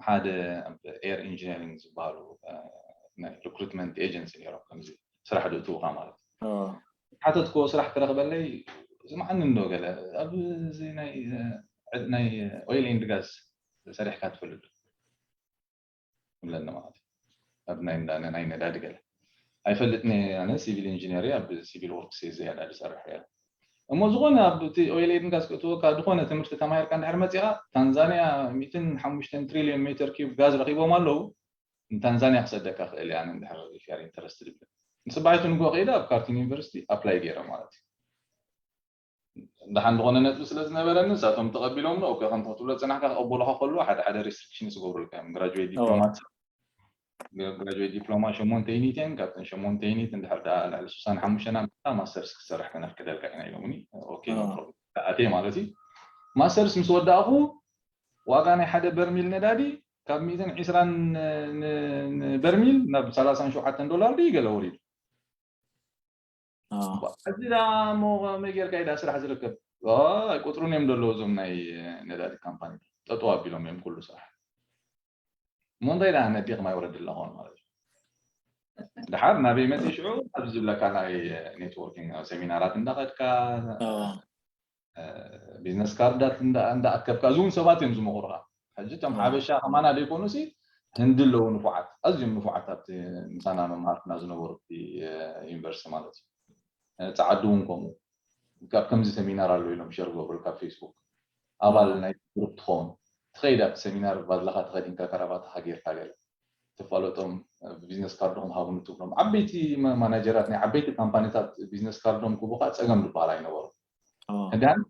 ሓደ ኣብ ኤር ኢንጂነሪንግ ዝበሃሉ ናይ ሪክሩትመንት ኤጀንሲ ነይሮም ከምዚ ስራሕ ድእትውካ ማለት ሓተትኮ ስራሕ ክረክበለይ ስማዓኒ እንዶ ገለ ኣብዚ ናይ ናይ ኦይል ኤንድ ጋዝ ሰሪሕካ ትፈልጥ ይብለኒ ማለት እዩ ኣብ ናይ ናይ ነዳዲ ገለ ኣይፈልጥን ኣነ ሲቪል ኢንጂነሪ ኣብ ሲቪል ወርክስ ዝያዳ ዝሰርሕ እያ እሞ ዝኾነ ኣብቲ ኦይል ኤንድ ጋዝ ክእትወካ ዝኾነ ትምህርቲ ተማሂርካ እንድሕር መፂኻ ታንዛንያ ሚእትን ሓሙሽተን ትሪልዮን ሜትር ኪዩብ ጋዝ ረኪቦም ኣለዉ ንታንዛንያ ክሰደካ ክእል እያ ኣነ እንድሕር ኢፍ ዩ ኣር ኢንተረስትድ ይብል ንፅባሒቱ ንጎ ከይደ ኣብ ካርቲን ዩኒቨርሲቲ ኣፕላይ ገይረ ማለት እዩ። ደሓን ዝኾነ ነጥቢ ስለ ዝነበረኒ ንሳቶም ተቐቢሎም ነው ከም ክትብሎ ዝፅናሕካ ክቐበሉኻ ከለዉ ሓደ ሓደ ሪስትሪክሽን ዝገብሩልካ እዮም። ግራጁዌት ዲፕሎማ ግራጁዌት ዲፕሎማ ሸሞንተ ዩኒት እየን። ካብተን ሸሞንተ ዩኒት እንድሕር ደኣ ልዕሊ ስሳን ሓሙሽተን ኣምፅእካ ማስተርስ ክትሰርሕ ከነፍቅደልካ ኢና ኢሎምኒ። ኦኬ፣ no problem። ኣትየ ማለት እዩ። ማስተርስ ምስ ወዳእኹ ዋጋ ናይ ሓደ በርሚል ነዳዲ ካብ ሚእትን ዕስራን ንበርሚል ናብ ሰላሳን ሸውዓተን ዶላር ድዩ ገለ ወሪዱ። እዚ ዳ እሞ መይ ጌርካ ኢዳ ስራሕ ዝርከብ? ኣይቆፅሩን እዮም ዘለዉ እዞም ናይ ነዳዲ ካምፓኒ። ጠጠው ኣቢሎም እዮም ኩሉ ስራሕ። እሞ እንታይ ዳ ነዲቕ ማይ ወረድ ኣለኾን ማለት እዩ። ድሓር ናበይ መፅእ ሽዑ ኣብዚ ዝብለካ ናይ ኔትወርኪንግ ኣብ ሴሚናራት እንዳኸድካ ቢዝነስ ካርዳት እንዳኣከብካ እዚ እውን ሰባት እዮም ዝመኽሩኻ። ሕጂ እቶም ሓበሻ ከማና ዘይኮኑሲ ህንዲ ኣለዉ ንፉዓት፣ ኣዝዮም ንፉዓት ኣብቲ ምሳና መምሃርትና ዝነበሩ ዩኒቨርሲቲ ማለት እዩ። ፃዓዱ እውን ከምኡ ካብ ከምዚ ሰሚናር ኣሎ ኢሎም ሸር ዝገብሩ ካብ ፌስቡክ ኣባል ናይ ግሩፕ ትኸውን ትኸይድ ኣብቲ ሰሚናር ባድልኻ ተኸዲንካ ከራባትኻ ጌርካ ገለ ትፋለጦም ቢዝነስ ካርድኹም ሃቡኒ ትብሎም ዓበይቲ ማናጀራት ናይ ዓበይቲ ካምፓኒታት ቢዝነስ ካርዶም ክቡካ ፀገም ዝበሃል ኣይነበሩ። ሕዳን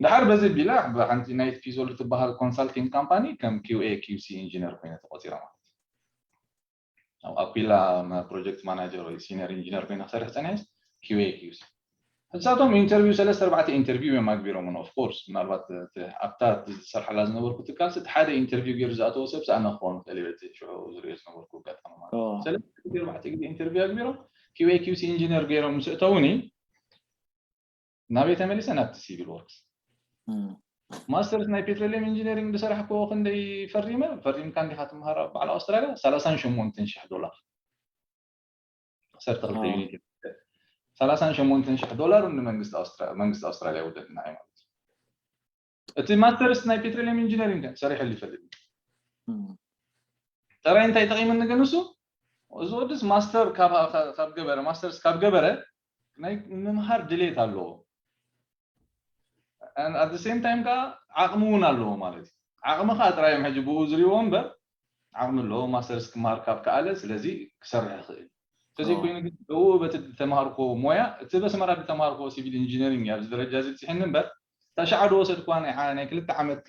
ድሓር በዚ ቢላ ሓንቲ ናይት ፒዞል ትበሃል ኮንሳልቲንግ ካምፓኒ ከም ኪው ኤ ኪው ሲ ኢንጂነር ኮይነ ተቆፂረ ማለት ኣብ ኣኩላ ፕሮጀክት ማናጀር ወይ ሲኒየር ኢንጂነር ኮይነ ክሰርሕ ፀኒሐስ ኪው ኤ ኪው ሲ ንሳቶም ኢንተርቪው ሰለስተ ኣርባዕተ ኢንተርቪው እዮም ኣግቢሮምን ኦፍኮርስ ምናልባት ኣብታ ዝሰርሓላ ዝነበርኩ ትካል ስቲ ሓደ ኢንተርቪው ገይሩ ዝኣተወ ሰብ ኣነ ክኸውን ክእል በቲ ሽዑ ዝሪኦ ዝነበርኩ ኣጋጣሚ ማለት ሰለስተ ኣርባዕተ ግዜ ኢንተርቪው ኣግቢሮም ኪው ኤ ኪው ሲ ኢንጂነር ገይሮም ምስ እተውኒ ናበይ ተመሊሰ ናብቲ ሲቪል ወርክስ ማስተርስ ናይ ፔትሮሊየም ኢንጂነሪንግ ዝሰራሕክዎ ክንደይ ፈሪመ ፈሪምካ እንዲካ ትምሃር ኣብ በዓል ኣውስትራልያ ሰላሳን ሸሞንተን ሽሕ ዶላር ዓሰርተ ክልተ ዩኒት ሰላሳን ሸሞንተን ሽሕ ዶላር ንመንግስቲ ኣውስትራልያ ውደድና እዩ ማለት እዩ። እቲ ማስተርስ ናይ ፔትሮሊየም ኢንጂነሪንግ ሰሪሐሉ ይፈልጥ ጥራይ እንታይ ጠቂመኒ ግን እሱ እዚ ወድስ ማስተር ካብ ገበረ ማስተርስ ካብ ገበረ ናይ ምምሃር ድሌት ኣለዎ። ኣት ሴም ታይም ከዓ ዓቕሚ እውን ኣለዎ ማለት እዩ። ዓቕሚ ከዓ ጥራይ እዮም ሕጂ ብኡ ዝሪእዎ እምበር ዓቕሚ ኣለዎ ማስተርስ ክመሃር ካብ ከኣለ ስለዚ ክሰርሕ ይኽእል እንተዘይኮይኑ ግን ብኡ በቲ ዝተምሃርኮ ሞያ እቲ በስመራ ዝተምሃርኮ ሲቪል ኢንጂነሪንግ ኣብዚ ደረጃ እዚ ብፅሕኒ እምበር ታሽዓ ዝወሰድኳ ናይ ክልተ ዓመት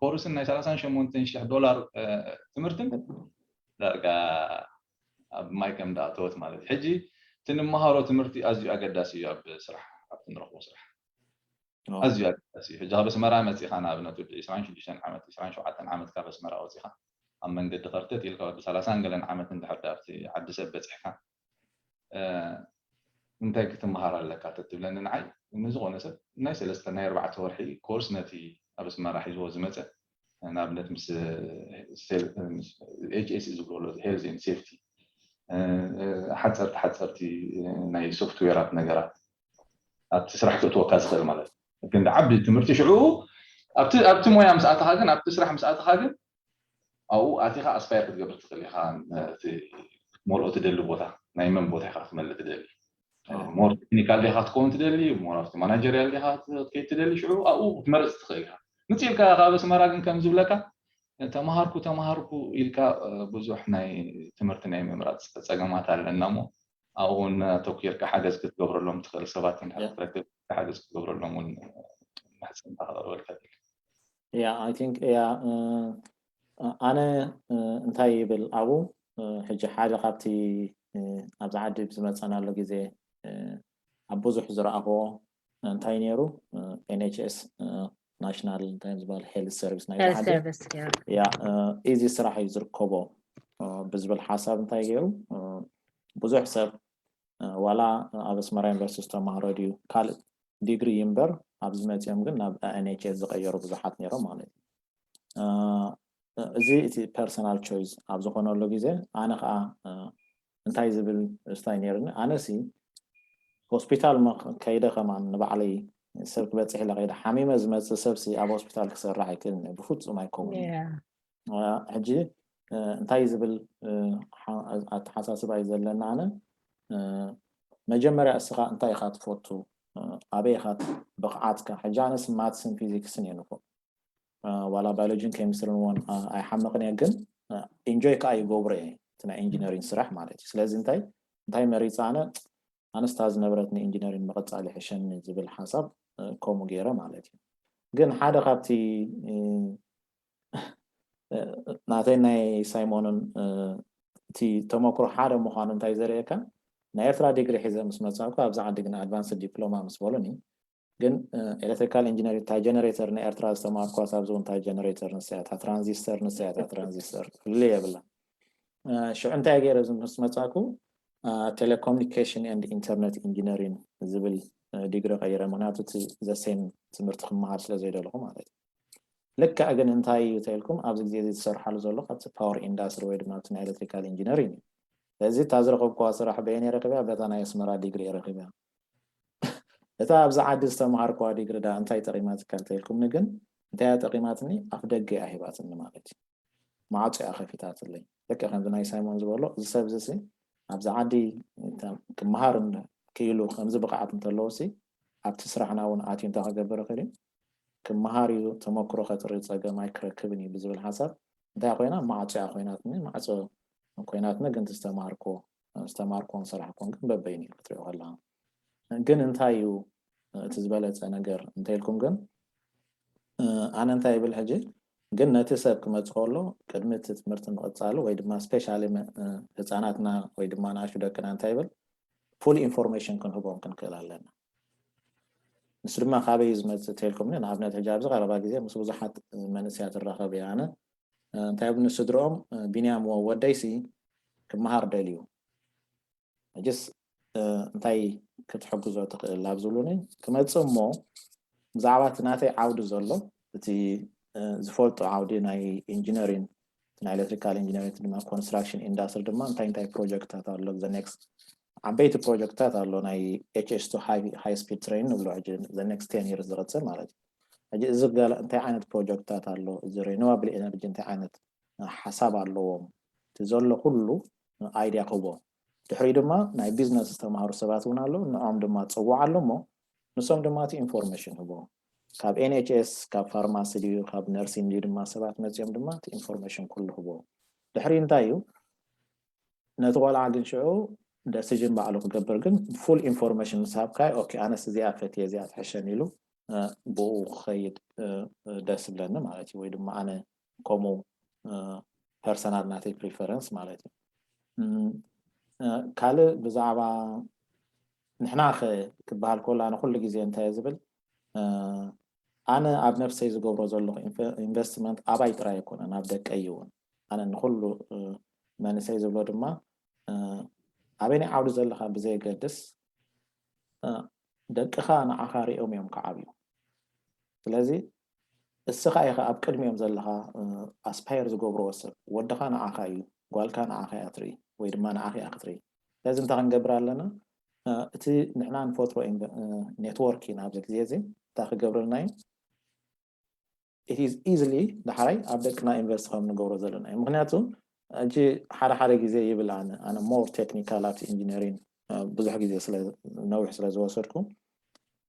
ኮርስን ናይ ሰላሳን ሸሞንተን ሽሕ ዶላር ትምህርትን ዳርጋ ኣብ ማይ ከም ዳእተወት ማለት እዩ። ሕጂ እቲ ንመሃሮ ትምህርቲ ኣዝዩ ኣገዳሲ እዩ ኣብ ስራሕ ኣብቲ ንረኽቦ ስራሕ ኣዝዩ ኣገዳሲ እዩ። ሕጂ ካብ ኣስመራ መፂኻ ንኣብነት ወዲ ዕስራን ሽዱሽተን ዓመት ዕስራን ሸውዓተን ዓመት ካብ ኣስመራ ወፂኻ ኣብ መንገዲ ከርተት ኢልካ ወዲ ሰላሳን ገለን ዓመት እንድሕር ኣብቲ ዓዲ ሰብ በፂሕካ እንታይ ክትመሃር ኣለካ ተትብለኒ ንዓይ ንዝኾነ ሰብ ናይ ሰለስተ ናይ ኣርባዕተ ወርሒ ኮርስ ነቲ ኣብ ኣስመራ ሒዝዎ ዝመፀ ንኣብነት ምስ ኤች ኤስ ዝብሎ ኣሎ ሄልዝ ን ሴፍቲ ሓፀርቲ ሓፀርቲ ናይ ሶፍትዌራት ነገራት ኣብቲ ስራሕ ክእትወካ ዝኽእል ማለት እዩ። ግን ዓቢ ትምህርቲ ሽዑ ኣብቲ ሞያ ምስ ኣተኻ ግን ኣብቲ ስራሕ ምስ ኣተኻ ግን ኣብኡ ኣቲኻ ኣስፓየር ክትገብር ትኽእል ኢኻ ክትመልኦ ትደሊ ቦታ ናይ መን ቦታ ኢኻ ክትመልእ ትደሊ ሞር ቴክኒካል ዲኻ ክትከውን ትደሊ ሞር ኣብቲ ማናጀርያል ዲኻ ክትከይድ ትደሊ ሽዑ ኣብኡ ክትመርፅ ትኽእል ኢኻ ምፅእ ኢልካ ካብ ኣስመራ ግን ከም ዝብለካ ተምሃርኩ ተምሃርኩ ኢልካ ብዙሕ ናይ ትምህርቲ ናይ ምምራፅ ፀገማት ኣለና እሞ ኣብኡ እውን ተኪርካ ሓገዝ ክትገብረሎም ትኽእል ሰባት እንድሕር ክትረክብ ሓገዝ ክትገብረሎም እውን ማሕፀንታ ክቕርበልካ ያ I think ያ ኣነ እንታይ ይብል ኣብኡ ሕጂ ሓደ ካብቲ ኣብዚ ዓዲ ዝመፀናሉ ግዜ ኣብ ብዙሕ ዝረኣኽዎ እንታይ ነይሩ NHS ናሽናል እንታይ ዝበሃል ሄልት ሰርቪስ ናይ ኢዚ ስራሕ እዩ ዝርከቦ ብዝብል ሓሳብ እንታይ ገይሩ ብዙሕ ሰብ ዋላ ኣብ ኣስመራ ዩኒቨርሲቲ ዝተማሃረ ድዩ ካልእ ዲግሪ ይንበር ኣብዚ መፂኦም ግን ናብ NHS ዝቀየሩ ብዙሓት ነይሮም ማለት እዩ እዚ እቲ ፐርሰናል ቾይስ ኣብ ዝኾነሉ ግዜ ኣነ ከዓ እንታይ ዝብል ስታይ ነይርኒ ኣነሲ ሆስፒታል ከይደ ከማን ንባዕለይ ሰብ ክበፅሕ ኢለ ከይደ ሓሚመ ዝመፅእ ሰብሲ ኣብ ሆስፒታል ክሰርሕ ኣይክእልን ብፍፁም ኣይከውን ሕጂ እንታይ ዝብል ኣተሓሳስባ እዩ ዘለና ኣነ መጀመርያ እስኻ እንታይ ኢኻ ትፈቱ ኣበይ ኢኻ ብቕዓትካ ሕጂ ኣነስ ማትስን ፊዚክስን እየ ንፉዕ ዋላ ባዮሎጂን ኬሚስትሪን እውን ኣይሓምቕን እየ ግን ኢንጆይ ከዓ ይገብሮ እየ እቲ ናይ ኢንጂነሪንግ ስራሕ ማለት እዩ ስለዚ እንታይ እንታይ መሪፀ ኣነ ኣነስታ ዝነበረትኒ ኢንጂነሪንግ ምቕፃል ይሕሸኒ ዝብል ሓሳብ ከምኡ ገይረ ማለት እዩ። ግን ሓደ ካብቲ ናተይ ናይ ሳይሞንን እቲ ተመክሮ ሓደ ምዃኑ እንታይ ዘርእየካ፣ ናይ ኤርትራ ዲግሪ ሒዘ ምስ መፃእኩ ኣብዚ ዓዲ ግን ኣድቫንስድ ዲፕሎማ ምስ በሉኒ፣ ግን ኤሌክትሪካል ኢንጂነሪንግ እታ ጀነሬተር ናይ ኤርትራ ዝተማርኳ ኣብዚ እውን እታ ጀነሬተር ንሳያታ ትራንዚስተር ንሳያታ ትራንዚስተር ፍልልይ የብላ። ሽዑ እንታይ ገይረ ምስ መፃእኩ ቴሌኮሙኒኬሽን ኤንድ ኢንተርኔት ኢንጂነሪንግ ዝብል ዲግሪ ቀይረ፣ ምክንያቱ እቲ ዘሴም ትምህርቲ ክመሃር ስለ ዘይደለኹ ማለት እዩ። ልክዕ ግን እንታይ እዩ ተልኩም ኣብዚ ግዜ እዚ ዝሰርሓሉ ዘሎ ካብቲ ፓወር ኢንዳስትሪ ወይ ድማ እቲ ናይ ኤሌክትሪካል ኢንጂነሪንግ እዩ። ስለዚ እታ ዝረኸብኩዋ ስራሕ በየን ረኪብያ? በታ ናይ ኣስመራ ዲግሪ ረኪብያ። እታ ኣብዚ ዓዲ ዝተምሃርኩዋ ዲግሪ ዳ እንታይ ጠቂማትካ እንተልኩምኒ ግን እንታይ እያ ጠቂማትኒ? ኣፍ ደገ እያ ሂባትኒ ማለት እዩ። ማዕጾ እያ ከፊታትለይ። ልክዕ ከምዚ ናይ ሳይሞን ዝበሎ እዚ ሰብ እዚ ኣብዚ ዓዲ ክመሃር ክኢሉ ከምዚ ብቕዓት እንተለዎ ሲ ኣብቲ ስራሕና እውን ኣትዩ እንታይ ክገብር ይኽእል እዩ? ክመሃር እዩ፣ ተመክሮ ከጥሪ ፀገም ኣይክረክብን እዩ ብዝብል ሓሳብ እንታይ ኮይና ማዕጾ እያ ኮይናትኒ። ማዕጾ ኮይናትኒ ግን ዝተማርኮ ዝተማርኮን ሰራሕኮን ግን በበይን እዩ ክትሪኦ ከለካ። ግን እንታይ እዩ እቲ ዝበለፀ ነገር እንተኢልኩም ግን ኣነ እንታይ ይብል ሕጂ ግን ነቲ ሰብ ክመፅ ከሎ ቅድሚ እቲ ትምህርቲ ምቕፃሉ ወይ ድማ ስፔሻሊ ህፃናትና ወይ ድማ ንኣሽቱ ደቅና እንታይ ይብል ፉል ኢንፎርሜሽን ክንህቦም ክንክእል ኣለና። ንሱ ድማ ካበይ እዩ ዝመፅእ ተልኩምኒ ንኣብነት ሕጂ ኣብዚ ቀረባ ግዜ ምስ ብዙሓት መንእስያት እራኸብ እየ ኣነ እንታይ ብ ንስድርኦም ቢንያም ወደይሲ ክመሃር ደልዩ ሕጅስ እንታይ ክትሕግዞ ትኽእል ኣብ ዝብሉኒ ክመፅእ እሞ ብዛዕባ እቲ ናተይ ዓውዲ ዘሎ እቲ ዝፈልጦ ዓውዲ ናይ ኢንጂነሪን ናይ ኤሌክትሪካል ኢንጂነሪንግ ድማ ኮንስትራክሽን ኢንዳስትሪ ድማ እንታይ እንታይ ፕሮጀክትታት ኣሎ ኔክስት ዓበይቲ ፕሮጀክትታት ኣሎ ናይ ኤች ኤስ ቱ ሃይ ስፒድ ትሬን ንብሎ ሕጂ ኔክስት ቴን ይርስ ዝቐፅል ማለት እዩ። ሕጂ እዚ እንታይ ዓይነት ፕሮጀክትታት ኣሎ እዚ ሬኒዋብል ኤነርጂ እንታይ ዓይነት ሓሳብ ኣለዎም እቲ ዘሎ ኩሉ ኣይድያ ክህቦ ድሕሪ ድማ ናይ ቢዝነስ ዝተምሃሩ ሰባት እውን ኣለዉ ንኦም ድማ ፅዋዕ ኣሎ እሞ ንሶም ድማ እቲ ኢንፎርሜሽን ህቦ ካብ ኤንኤችኤስ ካብ ፋርማሲ ድዩ ካብ ነርሲን ድዩ ድማ ሰባት መፅኦም ድማ እቲ ኢንፎርሜሽን ኩሉ ህቦ ድሕሪ እንታይ እዩ ነቲ ቆልዓ ግን ሽዑ ደሲጅን ባዕሉ ክገብር ግን ፉል ኢንፎርሜሽን ምስ ሃብካይ ኦኬ ኣነስ እዚኣ ፈትየ እዚኣ ትሕሸን ኢሉ ብኡ ክኸይድ ደስ ብለኒ ማለት እዩ ወይ ድማ ኣነ ከምኡ ፐርሰናል ናተይ ፕሪፈረንስ ማለት እዩ ካልእ ብዛዕባ ንሕና ክበሃል ከሎ ኣነ ኩሉ ግዜ እንታይ ዝብል ኣነ ኣብ ነፍሰይ ዝገብሮ ዘለኹ ኢንቨስትመንት ኣባይ ጥራይ ኣይኮነን ኣብ ደቀይ እውን ኣነ ንኩሉ መንእሰይ ዝብሎ ድማ ኣበይናይ ዓውዲ ዘለካ ብዘየገድስ ደቅኻ ንዓኻ ሪኦም እዮም ክዓብዩ ስለዚ እስኻ ኢኻ ኣብ ቅድሚኦም ዘለኻ ኣስፓየር ዝገብርዎ ሰብ ወድኻ ንዓኻ እዩ ጓልካ ንዓኻ እያ ትርኢ ወይ ድማ ንዓኻ እያ ክትርኢ ስለዚ እንታይ ክንገብር ኣለና እቲ ንሕና ንፈጥሮ ኔትወርኪን ኣብዚ ግዜ እዚ እንታይ ክገብረልና እዩ ኢዝሊ ዳሕራይ ኣብ ደቅና ኢንቨስት ከም ንገብሮ ዘለና እዩ ምክንያቱ ሕጂ ሓደ ሓደ ግዜ ይብል ኣነ ኣነ ሞር ቴክኒካል ኣብቲ ኢንጂነሪንግ ብዙሕ ግዜ ነዊሕ ስለ ዝወሰድኩ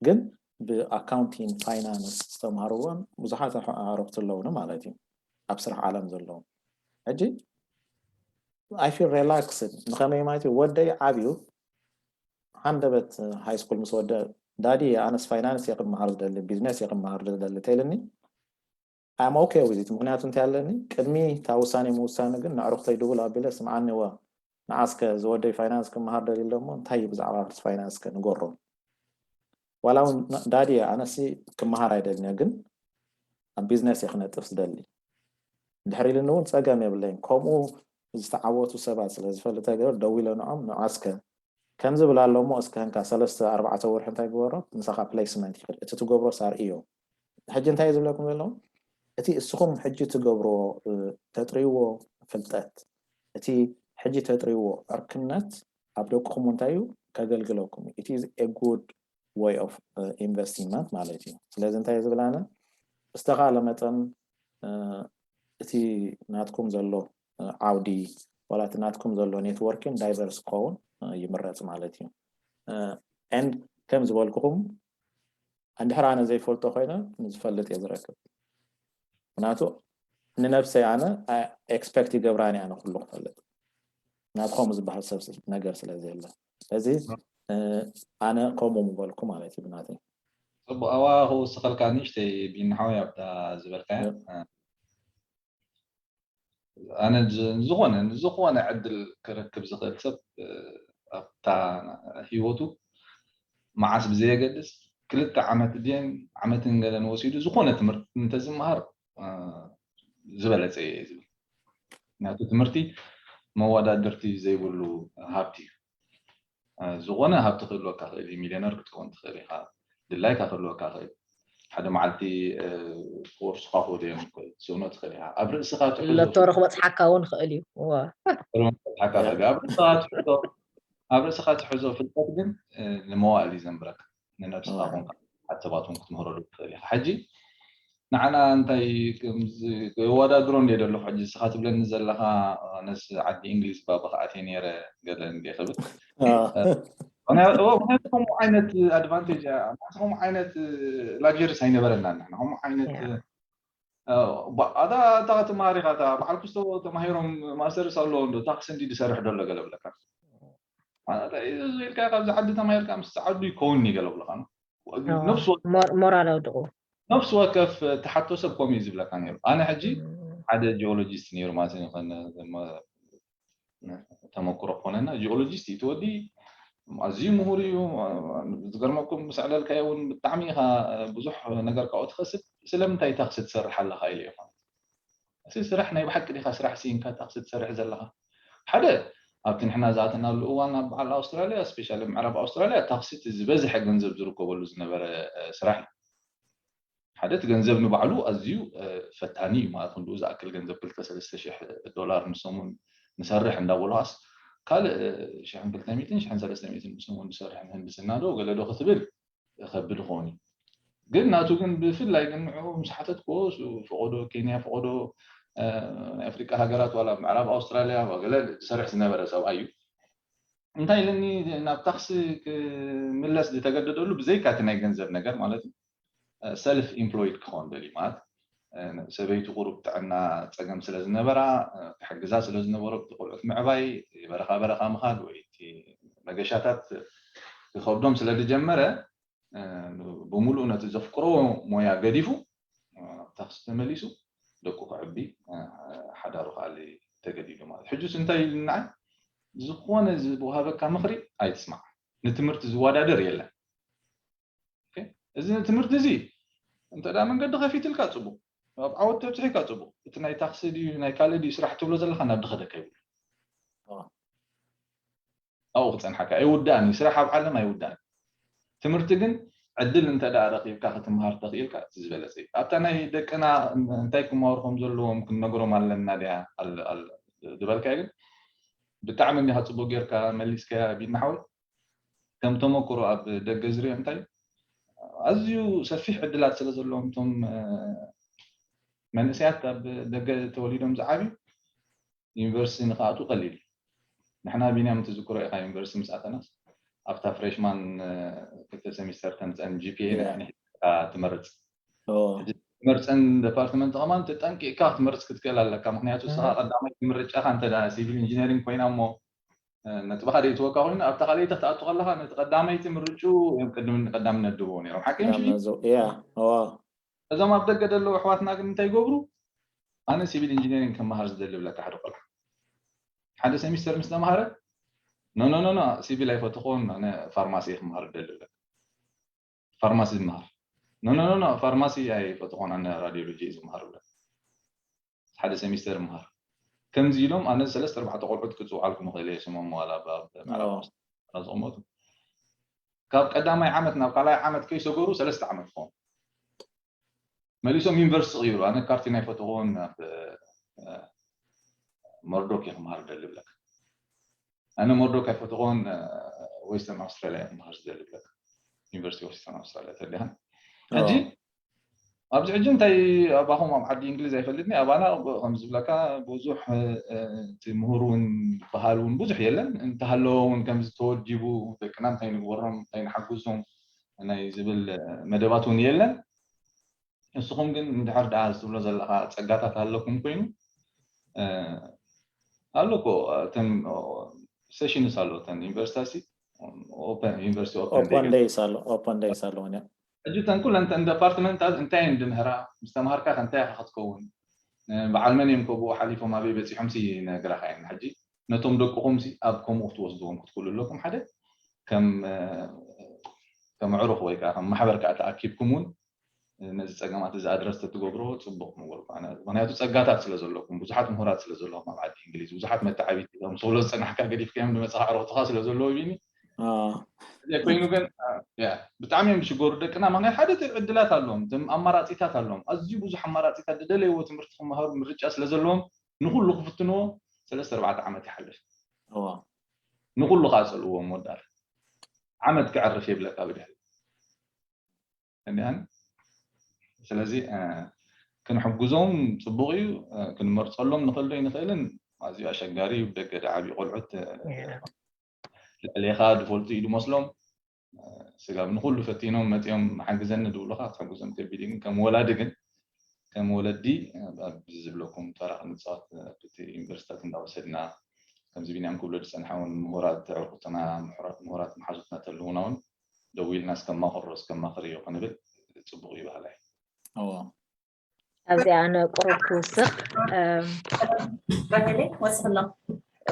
ግን ብኣካውንቲንግ ፋይናንስ ዝተምሃርዎን ብዙሓት ኣረክቲ ኣለውኒ ማለት እዩ ኣብ ስራሕ ዓለም ዘለዉ ሕጂ I feel relaxed ንኸመይ ማለት እዩ ወደይ ዓብዩ ሃንደበት ሃይ ስኩል ምስ ወደ ዳዲ ኣነስ ፋይናንስ እየ ክመሃር ዝደሊ ቢዝነስ እየ ክመሃር ዝደሊ ተይልኒ I'm okay with it ምክንያቱ እንታይ ኣለኒ ቅድሚ እታ ውሳኔ ምውሳኒ ግን ንዕሩክተይ ድውል ኣቢለ ስምዓኒ ዋ ንዓስከ ዝወደይ ፋይናንስ ክመሃር ደሊ ኣሎ እሞ እንታይ እዩ ብዛዕባ ፋይናንስ ከ ንገሮ ዋላ እውን ዳዲ ኣነሲ ክመሃር ኣይደልኒ ግን ኣብ ቢዝነስ እየ ክነጥፍ ዝደሊ ድሕሪ ኢሉኒ እውን ፀገም የብለይን ከምኡ ዝተዓወቱ ሰባት ስለ ዝፈልጥ ገር ደው ኢለ ንዖም ንዓስከ ከምዚ ብላ ኣሎ እሞ እስከ ንካ ሰለስተ ኣርባዕተ ወርሒ እንታይ ግበሮ ምሳኻ ፕሌስመንት ይኽእል እቲ ትገብሮ ሳርእዮ ሕጂ እንታይ ዝብለኩም ዘለዉ እቲ እስኹም ሕጂ ትገብርዎ ተጥርይዎ ፍልጠት እቲ ሕጂ ተጥርይዎ ዕርክነት ኣብ ደቅኹም እንታይ እዩ ከገልግለኩም እዩ it is a good way of investment ማለት እዩ ስለዚ እንታይ ዝብል ኣነ ብዝተኻለ መጠን እቲ ናትኩም ዘሎ ዓውዲ ዋላ እቲ ናትኩም ዘሎ ኔትወርኪን ዳይቨርስ ክኸውን ይምረፅ ማለት እዩ and ከም ዝበልኩኹም እንድሕር ኣነ ዘይፈልጦ ኮይነ ዝፈልጥ እየ ዝረክብ ምክንያቱ ንነብሰይ ኣነ ኤክስፐክት ይገብራን ኣነ ኩሉ ክፈልጥ ናብ ከምኡ ዝበሃል ሰብ ነገር ስለ ዘየለ፣ ስለዚ ኣነ ከምኡ ምበልኩ ማለት እዩ ብናተይ። ጽቡቕ፣ ኣብኣ ክውስኸልካ ንእሽተይ ቢኒ ሓወይ ኣብታ ዝበልካያ። ኣነ ዝኾነ ዝኾነ ዕድል ክረክብ ዝኽእል ሰብ ኣብታ ሂወቱ መዓስ ብዘየገድስ ክልተ ዓመት ድን ዓመትን ገለን ወሲዱ ዝኾነ ትምህርቲ እንተዝመሃር ዝበለፀ እየ ዝብል። ምክንያቱ ትምህርቲ መወዳድርቲ ዘይብሉ ሃብቲ እዩ። ዝኾነ ሃብቲ ክህልወካ ክእል እዩ፣ ሚልዮነር ክትከውን ትኽእል ኢኻ፣ ድላይካ ክህልወካ ክእል። ሓደ መዓልቲ ኮርስካ ክወደዮም ክእል፣ ስእኖ ትኽእል ኢኻ። ኣብ ርእስኻ ትሕዞ ሎቶሪ ክበፅሓካ እውን ክእል እዩ። እወ። ሎቶሪ ክበፅሓካ ክእል እዩ። ኣብ ርእስኻ ትሕዞ ኣብ ርእስኻ ትሕዞ ፍልጠት ግን ንመዋእል እዩ ዘንብረካ። ንነብስኻ ኮንካ ሓሰባት እውን ክትምህረሉ ትኽእል ኢኻ። ሕጂ ንዓና እንታይ ከምዚ የወዳድሮ እንደ ዘለኹ ሕጂ ንስኻ ትብለኒ ዘለኻ ነስ ዓዲ እንግሊዝ ባባ ከኣትየ ነይረ ገለ እንደ ክብል ከምኡ ዓይነት ኣድቫንቴጅ ከምኡ ዓይነት ላግጀሪስ ኣይነበረና ንሕና ከምኡ ዓይነት ኣታ ኣታ ክትመሃር ኢኻ እታ በዓል ክስቶ ተማሂሮም ማስተርስ ኣለዎ እንዶ ታክሲ እንዲ ዝሰርሕ ደሎ ገለ ብለካ ኢልካ ካብዚ ዓዲ ተማሂርካ ምስ ዓዱ ይከውን ገለ ብለካ ነፍሲ ሞራል ኣውድቑ ነፍሲ ወከፍ ተሓቶ ሰብ ከምኡ እዩ ዝብለካ ነይሩ። ኣነ ሕጂ ሓደ ጂኦሎጂስት ነይሩ ማለት ተመክሮ ክኾነና ጂኦሎጂስት እዩ ትወዲ ኣዝዩ ምሁር እዩ። ዝገርመኩም ምስ ዕለልካዮ እውን ብጣዕሚ ኢኻ ብዙሕ ነገር ካብኡ ትኸስብ። ስለምንታይ ታክሲ ትሰርሕ ኣለኻ ኢለ ይኾን እዚ ስራሕ ናይ ብሓቂ ዲኻ ስራሕ ስኢንካ ታክሲ ትሰርሕ ዘለኻ ሓደ ኣብቲ ንሕና ዝኣተናሉ እዋን ኣብ በዓል ኣውስትራልያ ስፔሻሊ ምዕራብ ኣውስትራልያ ታክሲ ዝበዝሐ ገንዘብ ዝርከበሉ ዝነበረ ስራሕ እዩ። ሓደ እቲ ገንዘብ ንባዕሉ ኣዝዩ ፈታኒ እዩ ማለት ክንድኡ ዝኣክል ገንዘብ ክልተ ሰለስተ ሽሕ ዶላር ንሰሙን ንሰርሕ እንዳበሉኻስ ካልእ ሽሕን ክልተ ሚእትን ሽሕን ሰለስተ ሚእትን ንሰሙን ዝሰርሕ ምህንድስና ዶ ገለ ዶ ክትብል ከብድ ይኸውን እዩ። ግን ናቱ ግን ብፍላይ ግን ንዕኡ ምስ ሓተትክዎ ፈቐዶ ኬንያ ፈቐዶ ናይ ኣፍሪቃ ሃገራት ዋላ ምዕራብ ኣውስትራልያ ገለ ዝሰርሕ ዝነበረ ሰብኣይ እዩ። እንታይ ኢለኒ ናብ ታክሲ ክምለስ ዝተገደደሉ ብዘይካ እቲ ናይ ገንዘብ ነገር ማለት እዩ ሰልፍ ኢምፕሎይድ ክኸውን ደልዩ ማለት ሰበይቱ ቁሩብ ጥዕና ፀገም ስለ ዝነበራ ክሕግዛ ስለ ዝነበሮ ብቲ ቆልዑት ምዕባይ በረኻ በረኻ ምኻድ ወይ እቲ መገሻታት ክኸብዶም ስለ ዝጀመረ ብምሉእ ነቲ ዘፍቅሮ ሞያ ገዲፉ ታክሲ ተመሊሱ ደቁ ክዕቢ ሓዳሩ ክኣሊ ተገዲዱ ማለት ሕጁስ እንታይ ኢሉ ንዓይ ዝኾነ ዝወሃበካ ምኽሪ ኣይትስማዕ ንትምህርቲ ዝወዳደር የለን እዚ ትምህርቲ እዚ እንተ መንገዲ ከፊትልካ ፅቡቅ ኣብ ዓወት ተብፅሒካ ፅቡቅ እቲ ናይ ታክሲ ድዩ ናይ ካልእ ድዩ ስራሕ ትብሎ ዘለካ ናብ ድኸደካ ይብሉ ኣብኡ ክፀንሓካ ኣይውዳእን እዩ ስራሕ ኣብ ዓለም ኣይውዳእን ትምህርቲ ግን ዕድል እንተ ረኪብካ ክትምሃር ተኽኢልካ እቲ ዝበለፀ እዩ ኣብታ ናይ ደቅና እንታይ ክመሃሩ ከም ዘለዎም ክንነግሮም ኣለና ድያ ዝበልካ ግን ብጣዕሚ እኒካ ፅቡቅ ጌርካ መሊስካያ ቢናሓወይ ከም ተመክሮ ኣብ ደገ ዝሪኦ እንታይ ኣዝዩ ሰፊሕ ዕድላት ስለ ዘለዎም እቶም መንእሰያት ኣብ ደገ ተወሊዶም ዝዓብዩ ዩኒቨርሲቲ ንክኣትዉ ቀሊል እዩ ንሕና ቢንያም ትዝክሮ ኢካ ዩኒቨርሲቲ ምስ ኣተናስ ኣብታ ፍሬሽማን ክልተ ሴሚስተር ተምፀን ጂፒኤ ትመርፅ መርፀን ዲፓርትመንት ከማን ተጠንቂቅካ ክትመርፅ ክትክእል ኣለካ ምክንያቱ ስኻ ቀዳማይ ምርጫኻ እንተ ሲቪል ኢንጂነሪንግ ኮይና እሞ ነጥብኻ ደይትወካ ኮይኑ ኣብታ ካልኣይቲ ክትኣቱ ከለካ ነቲ ቀዳመይቲ ምርጭኡ እዮም ቅድሚ ቀዳምነት ድብዎ ነይሮም ሓቂ እዞም ኣብ ደገ ዘለዉ ኣሕዋትና ግን እንታይ ይገብሩ ኣነ ሲቪል ኢንጂነሪንግ ክመሃር ዝደሊ ብለካ ሓደ ቆልዓ ሓደ ሴሚስተር ምስ ተምሃረ ኖኖኖኖ ሲቪል ኣይፈትኾን ኣነ ፋርማሲ ክመሃር ደሊ ብለካ ፋርማሲ ዝመሃር ኖኖኖኖ ፋርማሲ ኣይፈትኾን ኣነ ራዲዮሎጂ ዝመሃር ብለካ ሓደ ሴሚስተር ምሃር ከምዚ ኢሎም ኣነ ሰለስተ ኣርባዕተ ቆልዑት ክፅውዓልኩም ይኽእል እየ ስሞም ዋላ ምዕራብ ዝቕመጡ ካብ ቀዳማይ ዓመት ናብ ካልኣይ ዓመት ከይሰገሩ ሰለስተ ዓመት ክኾኑ መሊሶም ዩኒቨርሲቲ ቅይሩ ኣነ ካርቲና ይፈትኽዎን ናብ መርዶክ ክምሃር ደሊ ብለካ ኣነ መርዶክ ኣይፈትኽዎን ዌስተርን ኣውስትራሊያ ክምሃር ዝደሊ ብለካ ዩኒቨርሲቲ ዌስተርን ኣውስትራሊያ ተዲኻን ሕጂ ኣብዚ ሕጂ እንታይ ኣባኹም ኣብ ዓዲ እንግሊዝ ኣይፈልጥኒ ኣባና ከም ዝብለካ ብዙሕ እቲ ምሁር እውን በሃል እውን ብዙሕ የለን እንተሃለዎ እውን ከምዚ ተወዲቡ ደቅና እንታይ ንግበሮም እንታይ ንሓግዞም ናይ ዝብል መደባት እውን የለን ንስኹም ግን እንድሕር ደኣ ዝብሎ ዘለካ ፀጋታት ኣለኩም ኮይኑ ኣሎ እኮ እተን ሴሽንስ ኣሎ እተን ዩኒቨርሲታሲ ኦፐን ዩኒቨርሲቲ ኦፐን ኦፐን ደይስ ኣሎ ኦፐን ደይስ ኣለዎ። ሕጂ እተን ኩለን እተን ዲፓርትመንታት እንታይ እየን ድምህራ ምስ ተምሃርካ ከ እንታይ ኢኻ ክትከውን በዓል መን እዮም ከብኡ ሓሊፎም ኣበይ በፂሖም ሲ ነገራኻ እየን። ሕጂ ነቶም ደቅኹም ሲ ኣብ ከምኡ ክትወስድዎም ክትክእሉ ኣለኩም። ሓደ ከም ከም ዕሩኽ ወይ ከዓ ከም ማሕበር ከዓ ተኣኪብኩም እውን ነዚ ፀገማት እዚ ኣድረስ ተትገብርዎ ፅቡቅ ምበልኩ ኣነ። ምክንያቱ ፀጋታት ስለ ዘለኩም ብዙሓት ምሁራት ስለ ዘለኹም ኣብ ዓዲ እንግሊዝ ብዙሓት መተዓቢት እዮም ስብሎ ዝፀናሕካ ገዲፍካዮም ዝመፅኻ ዕሩኽትኻ ስለ ዘለዎ ቢኒ ኣዎ። እዚኣ ኮይኑ ግን ያ ብጣዕሚ እዮም ዝሽገሩ ደቅና። ምክንያቱ ሓደ እቲ ዕድላት ኣለዎም እቶም ኣማራፂታት ኣለዎም ኣዝዩ ብዙሕ ኣማራፂታት ዝደለይዎ ትምህርቲ ክመሃሩ ምርጫ ስለ ዘለዎም ንኩሉ ክፍትንዎ ሰለስተ ኣርባዕተ ዓመት ይሓልፍ እዋ። ንኩሉ ከዓ ፀልእዎም ወዳር ዓመት ክዕርፍ የብለካ ብድሕሪ እንዲኣን ስለዚ እ፣ ክንሕግዞም ፅቡቅ እዩ እ፣ ክንመርፀሎም ንኽእል ዶ ይንኽእልን ኣዝዩ ኣሸጋሪ እዩ ብደገ ደዓብዩ ቆልዑት እ፣ ልዕሌኻ ዝፈልጡ እዩ ዝመስሎም እ፣ ስጋብ ንኩሉ ፈቲኖም መፂኦም ሓግዘኒ ዝብሉካ ክትሕግዞም ከቢድ እዩ ግን ከም ወላዲ ግን ከም ወለዲ እ፣ ኣብዚ ዝብለኩም ተራ ክንፃወት እ፣ ኣብቲ ዩኒቨርሲታት እንዳወሰድና ከምዚ ቢንያም ክብሎ ዝፀንሐ እውን ምሁራት ዕርቁትና ምሁራት ምሓዙትና ተልውና እውን ደዊልና እስከማኽሮ እስከማኽርዮ ክንብል ፅቡቅ እዩ ባህላይ እዎ። ኣብዚ ኣነ ቁሩብ ክውስኽ እም፣ በተለይ ወስኽሎም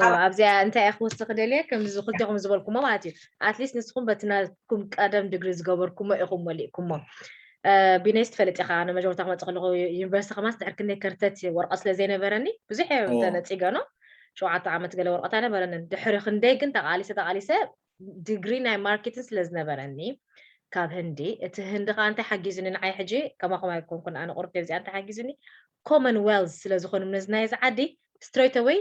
እዎ፣ ኣብዚኣ እንታይ እየ ክውስኽ ደልየ ከምዚ ክልቴኹም ዝበልኩሞ ማለት እዩ ኣትሊስት ንስኹም በቲ ናትኩም ቀደም ድግሪ ዝገበርኩሞ ኢኹም መሊእኩሞ እ፣ ቢነይስ ትፈልጥ ኢኻ ኣነ መጀመርታ ክመፅእ ከለኹ ዩኒቨርሲቲ ከማስ ድሕር ክንደይ ከርተት ወረቐት ስለ ዘይነበረኒ ብዙሕ እየ እዎ። ተነፂገ ነው ሸውዓተ ዓመት ገለ ወረቐት ኣይነበረንን ድሕሪ ክንደይ ግን ተቃሊሰ ተቃሊሰ ዲግሪ ናይ ማርኬቲንግ ስለ ዝነበረኒ ካብ ህንዲ እቲ ህንዲ ከዓ እንታይ ሓጊዙኒ ንዓይ ሕጂ ከማኹም ኣይኮንኩን ኣነ ቁርብ ዚኣ እንታይ ሓጊዙኒ ኮመንዌልዝ ስለ ዝኾኑ ነዚ ናይ እዚ ዓዲ ስትሬት ኣወይ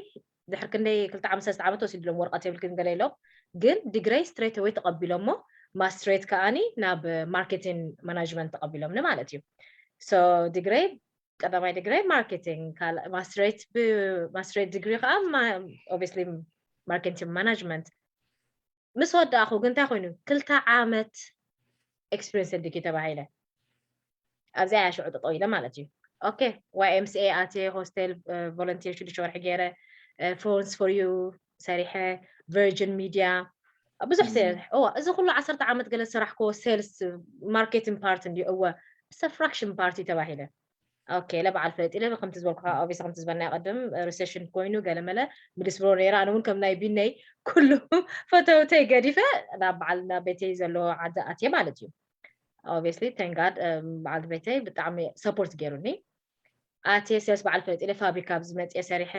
ድሕር ክንደይ ክልተ ዓመት ሰለስተ ዓመት ወሲድሎም ወረቐት የብልክን ገለ ኢሎም ግን ዲግረይ ስትሬት ኣወይ ተቐቢሎሞ ማስትሬት ከዓኒ ናብ ማርኬቲንግ ማናጅመንት ተቐቢሎምኒ ማለት እዩ so ዲግረይ ቀዳማይ ዲግሪ ማርኬቲንግ ማስትሬት ማስትሬት ዲግሪ ከዓ ኦብስሊ ማርኬቲንግ ማናጅመንት ምስ ወዳእኹ ግን እንታይ ኮይኑ ክልተ ዓመት ኤክስፒሪንስ እንድኪ ተባሂለ ኣብዚኣ እያ ሽዑ ጠጠው ኢለ ማለት እዩ okay ዋይ ኤም ሲ ኤ ኣትየ ሆስቴል ቮለንቲር ሽዱሽተ ወርሒ ገይረ ፎንስ ፎር ዩ ሰሪሐ ቨርጅን ሚድያ ብዙሕ ሴልስ እዋ እዚ ኩሉ ዓሰርተ ዓመት ገለ ዝሰራሕክዎ ሴልስ ማርኬቲንግ ፓርት እንድዩ እወ ሰፍራክሽን ፓርቲ ተባሂለ okay ለበዓል ፈለጥ ኢለ ከምቲ ዝበልኩ obviously ከምቲ ዝበልናዮ ቅድም ሪሴሽን ኮይኑ ገለመለ ምድስብሮ ነይረ ኣነ እውን ከም ናይ ቢነይ ኩሉ ፈተውተይ ገዲፈ ናብ በዓል ናብ ቤተይ ዘለዎ ዓዲ ኣትየ ማለት እዩ obviously thank God በዓል ቤተይ ብጣዕሚ ሰፖርት ገይሩኒ ኣትየ ሴልስ በዓል ፈለጥ ኢለ ፋብሪካ ኣብዚ መፅየ ሰሪሐ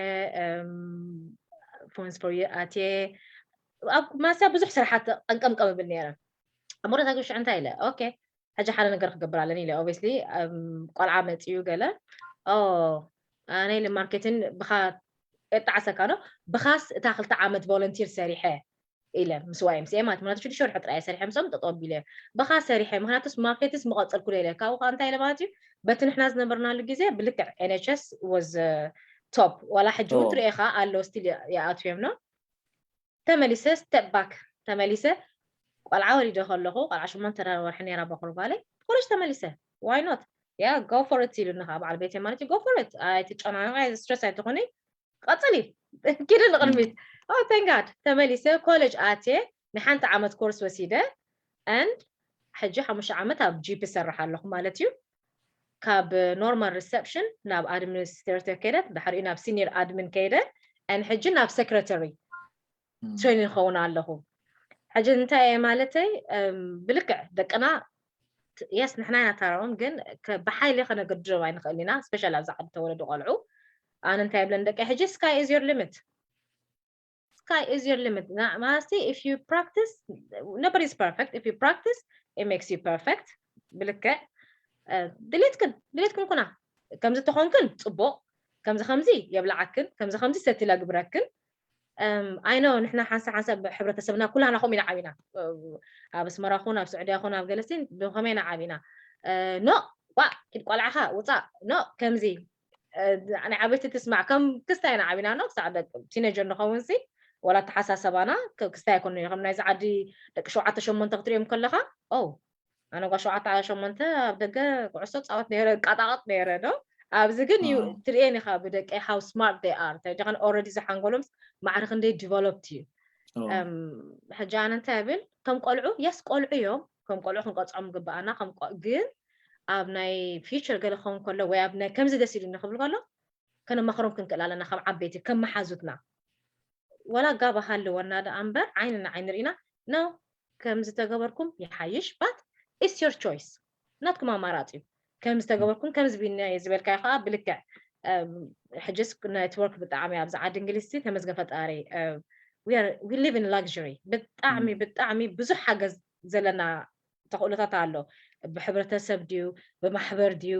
ፎንስ ፎር ኣትየ ኣብ ማስያ ብዙሕ ስራሓት ቀንቀምቀም እብል ነይረ ኣብ መወዳእታ ግን ሽዑ እንታይ ኢለ okay ሕጂ ሓደ ነገር ክገብር ኣለኒ ኢለ obviously ቆልዓ መፅዩ ገለ ኣነ ኢለ ማርኬቲንግ ብኻ የጣዕሰካ ዶ ብኻስ እታ ክልተ ዓመት ቮለንቲር ሰሪሐ ኢለ ምስ ዋይ ኤም ሲ ኤ ማለት ምክንያቱ ሽዱሽተ ወርሒ ጥራይ ሰሪሐ ምስኦም ጠጠው ኣቢለ ብኻ ሰሪሐ ምክንያቱስ ማርኬትስ ምቐፀልኩ ኢለ ካብኡ ከዓ እንታይ ኢለ ማለት እዩ በቲ ንሕና ዝነበርናሉ ግዜ ብልክዕ ኤን ኤች ኤስ was top ዋላ ሕጂ እውን ኦ። ትሪኤኻ ኣለዉ ስቲል ይኣትዉ እዮም ኖ ተመሊሰ step back ተመሊሰ ቆልዓ ወሊደ ከለኹ ቆልዓ ሸሞንተ ወርሒ ነይራ በኩር ጓለይ ኮሌጅ ተመሊሰ why not yeah go for it ኢሉኒ ከዓ በዓል ቤተይ ማለት እዩ go for it ኣይትጨናነቂ ስትረስ ኣይትኾኒ ቀፅሊ ኪዲ ንቅድሚት oh thank God ተመሊሰ ኮሌጅ ኣትየ ንሓንቲ ዓመት ኮርስ ወሲደ and ሕጂ ሓሙሽተ ዓመት ኣብ ጂፒ ዝሰርሕ ኣለኹ ማለት እዩ ካብ ኖርማል ሪሰፕሽን ናብ ኣድሚኒስትሬተር ከይደ ድሕሪኡ ናብ ሲኒየር ኣድሚን ከይደ and ሕጂ ናብ ሴክረተሪ ትሬኒንግ ክኸውን ኣለኹ ሕጂ እንታይ እየ ማለተይ ብልክዕ ደቅና የስ ንሕና ኢና ታረኦም ግን ብሓይሊ ከነገድዶም ኣይንኽእል ኢና ስፔሻል ኣብዚ ዓዲ ተወለዱ ቆልዑ ኣነ እንታይ ብለን ደቂ ሕጂ sky is your limit sky is your limit ማለትሲ if you practice nobody is perfect if you practice it makes you perfect ብልክዕ ድሌትክን ድሌትክን ኩና ከምዚ ተኾንክን ፅቡቕ ከምዚ ከምዚ የብልዓክን ከምዚ ከምዚ ሰቲላ ግብረክን ኣይኖ ንሕና ሓንሳ ሓንሳ ሕብረተሰብና ኩላና ከምኡ ኢና ዓቢና ኣብ ኣስመራ ኹን ኣብ ስዑድያ ኹን ኣብ ገለሲን ብኸመይ ኢና ዓቢና ኖ ዋ ኪድ ቆልዓኻ ውፃእ ኖ ከምዚ ናይ ዓበይቲ ትስማዕ ከም ክስታይ ኢና ዓቢና ኖ ክሳዕ ቲነጀር ንኸውን ሲ ወላ ኣተሓሳሰባና ክስታይ ኣይኮነ ከም ናይዚ ዓዲ ደቂ ሸውዓተ ሸሞንተ ክትሪኦም ከለኻ ኦ ኣነ ጓ ሸውዓተ ሸሞንተ ኣብ ደገ ኩዕሶ ፃወት ነረ ቃጣቐጥ ነረ ዶ ኣብዚ ግን እዩ ትርእየን ኢኻ ብደቀይ how smart they are። እንታይ ደኸን already ዝሓንጎሎምስ ማዕረ ክንደይ developed እዩ። ሕጂ ኣነ እንታይ ብል፣ እቶም ቆልዑ የስ ቆልዑ እዮም፣ ከም ቆልዑ ክንቀፅዖም ግባኣና፣ ግን ኣብ ናይ future ገለ ክኸውን ከሎ ወይ ኣብ ናይ ከምዚ ደስ ኢሉ ንክብል ከሎ ከነማኽሮም ክንክእል ኣለና ከም ዓበይቲ ከም መሓዙትና። ወላ ጋባ ሃልወና ደኣ እምበር ዓይኒ ንዓይኒ ርኢና፣ no፣ ከም ዝተገበርኩም ይሓይሽ፣ but it's your choice፣ ናትኩም ኣማራፂ እዩ። ከም ዝተገበርኩም ከም ዝብልናዮ ዝበልካዮ ከዓ ብልክዕ ሕጅስ network ብጣዕሚ ኣብዚ ዓዲ እንግሊዝ ተመስገን ፈጣሪ። We live in luxury። ብጣዕሚ ብጣዕሚ ብዙሕ ሓገዝ ዘለና ተኽእሎታት ኣሎ። ብሕብረተሰብ ድዩ፣ ብማሕበር ድዩ፣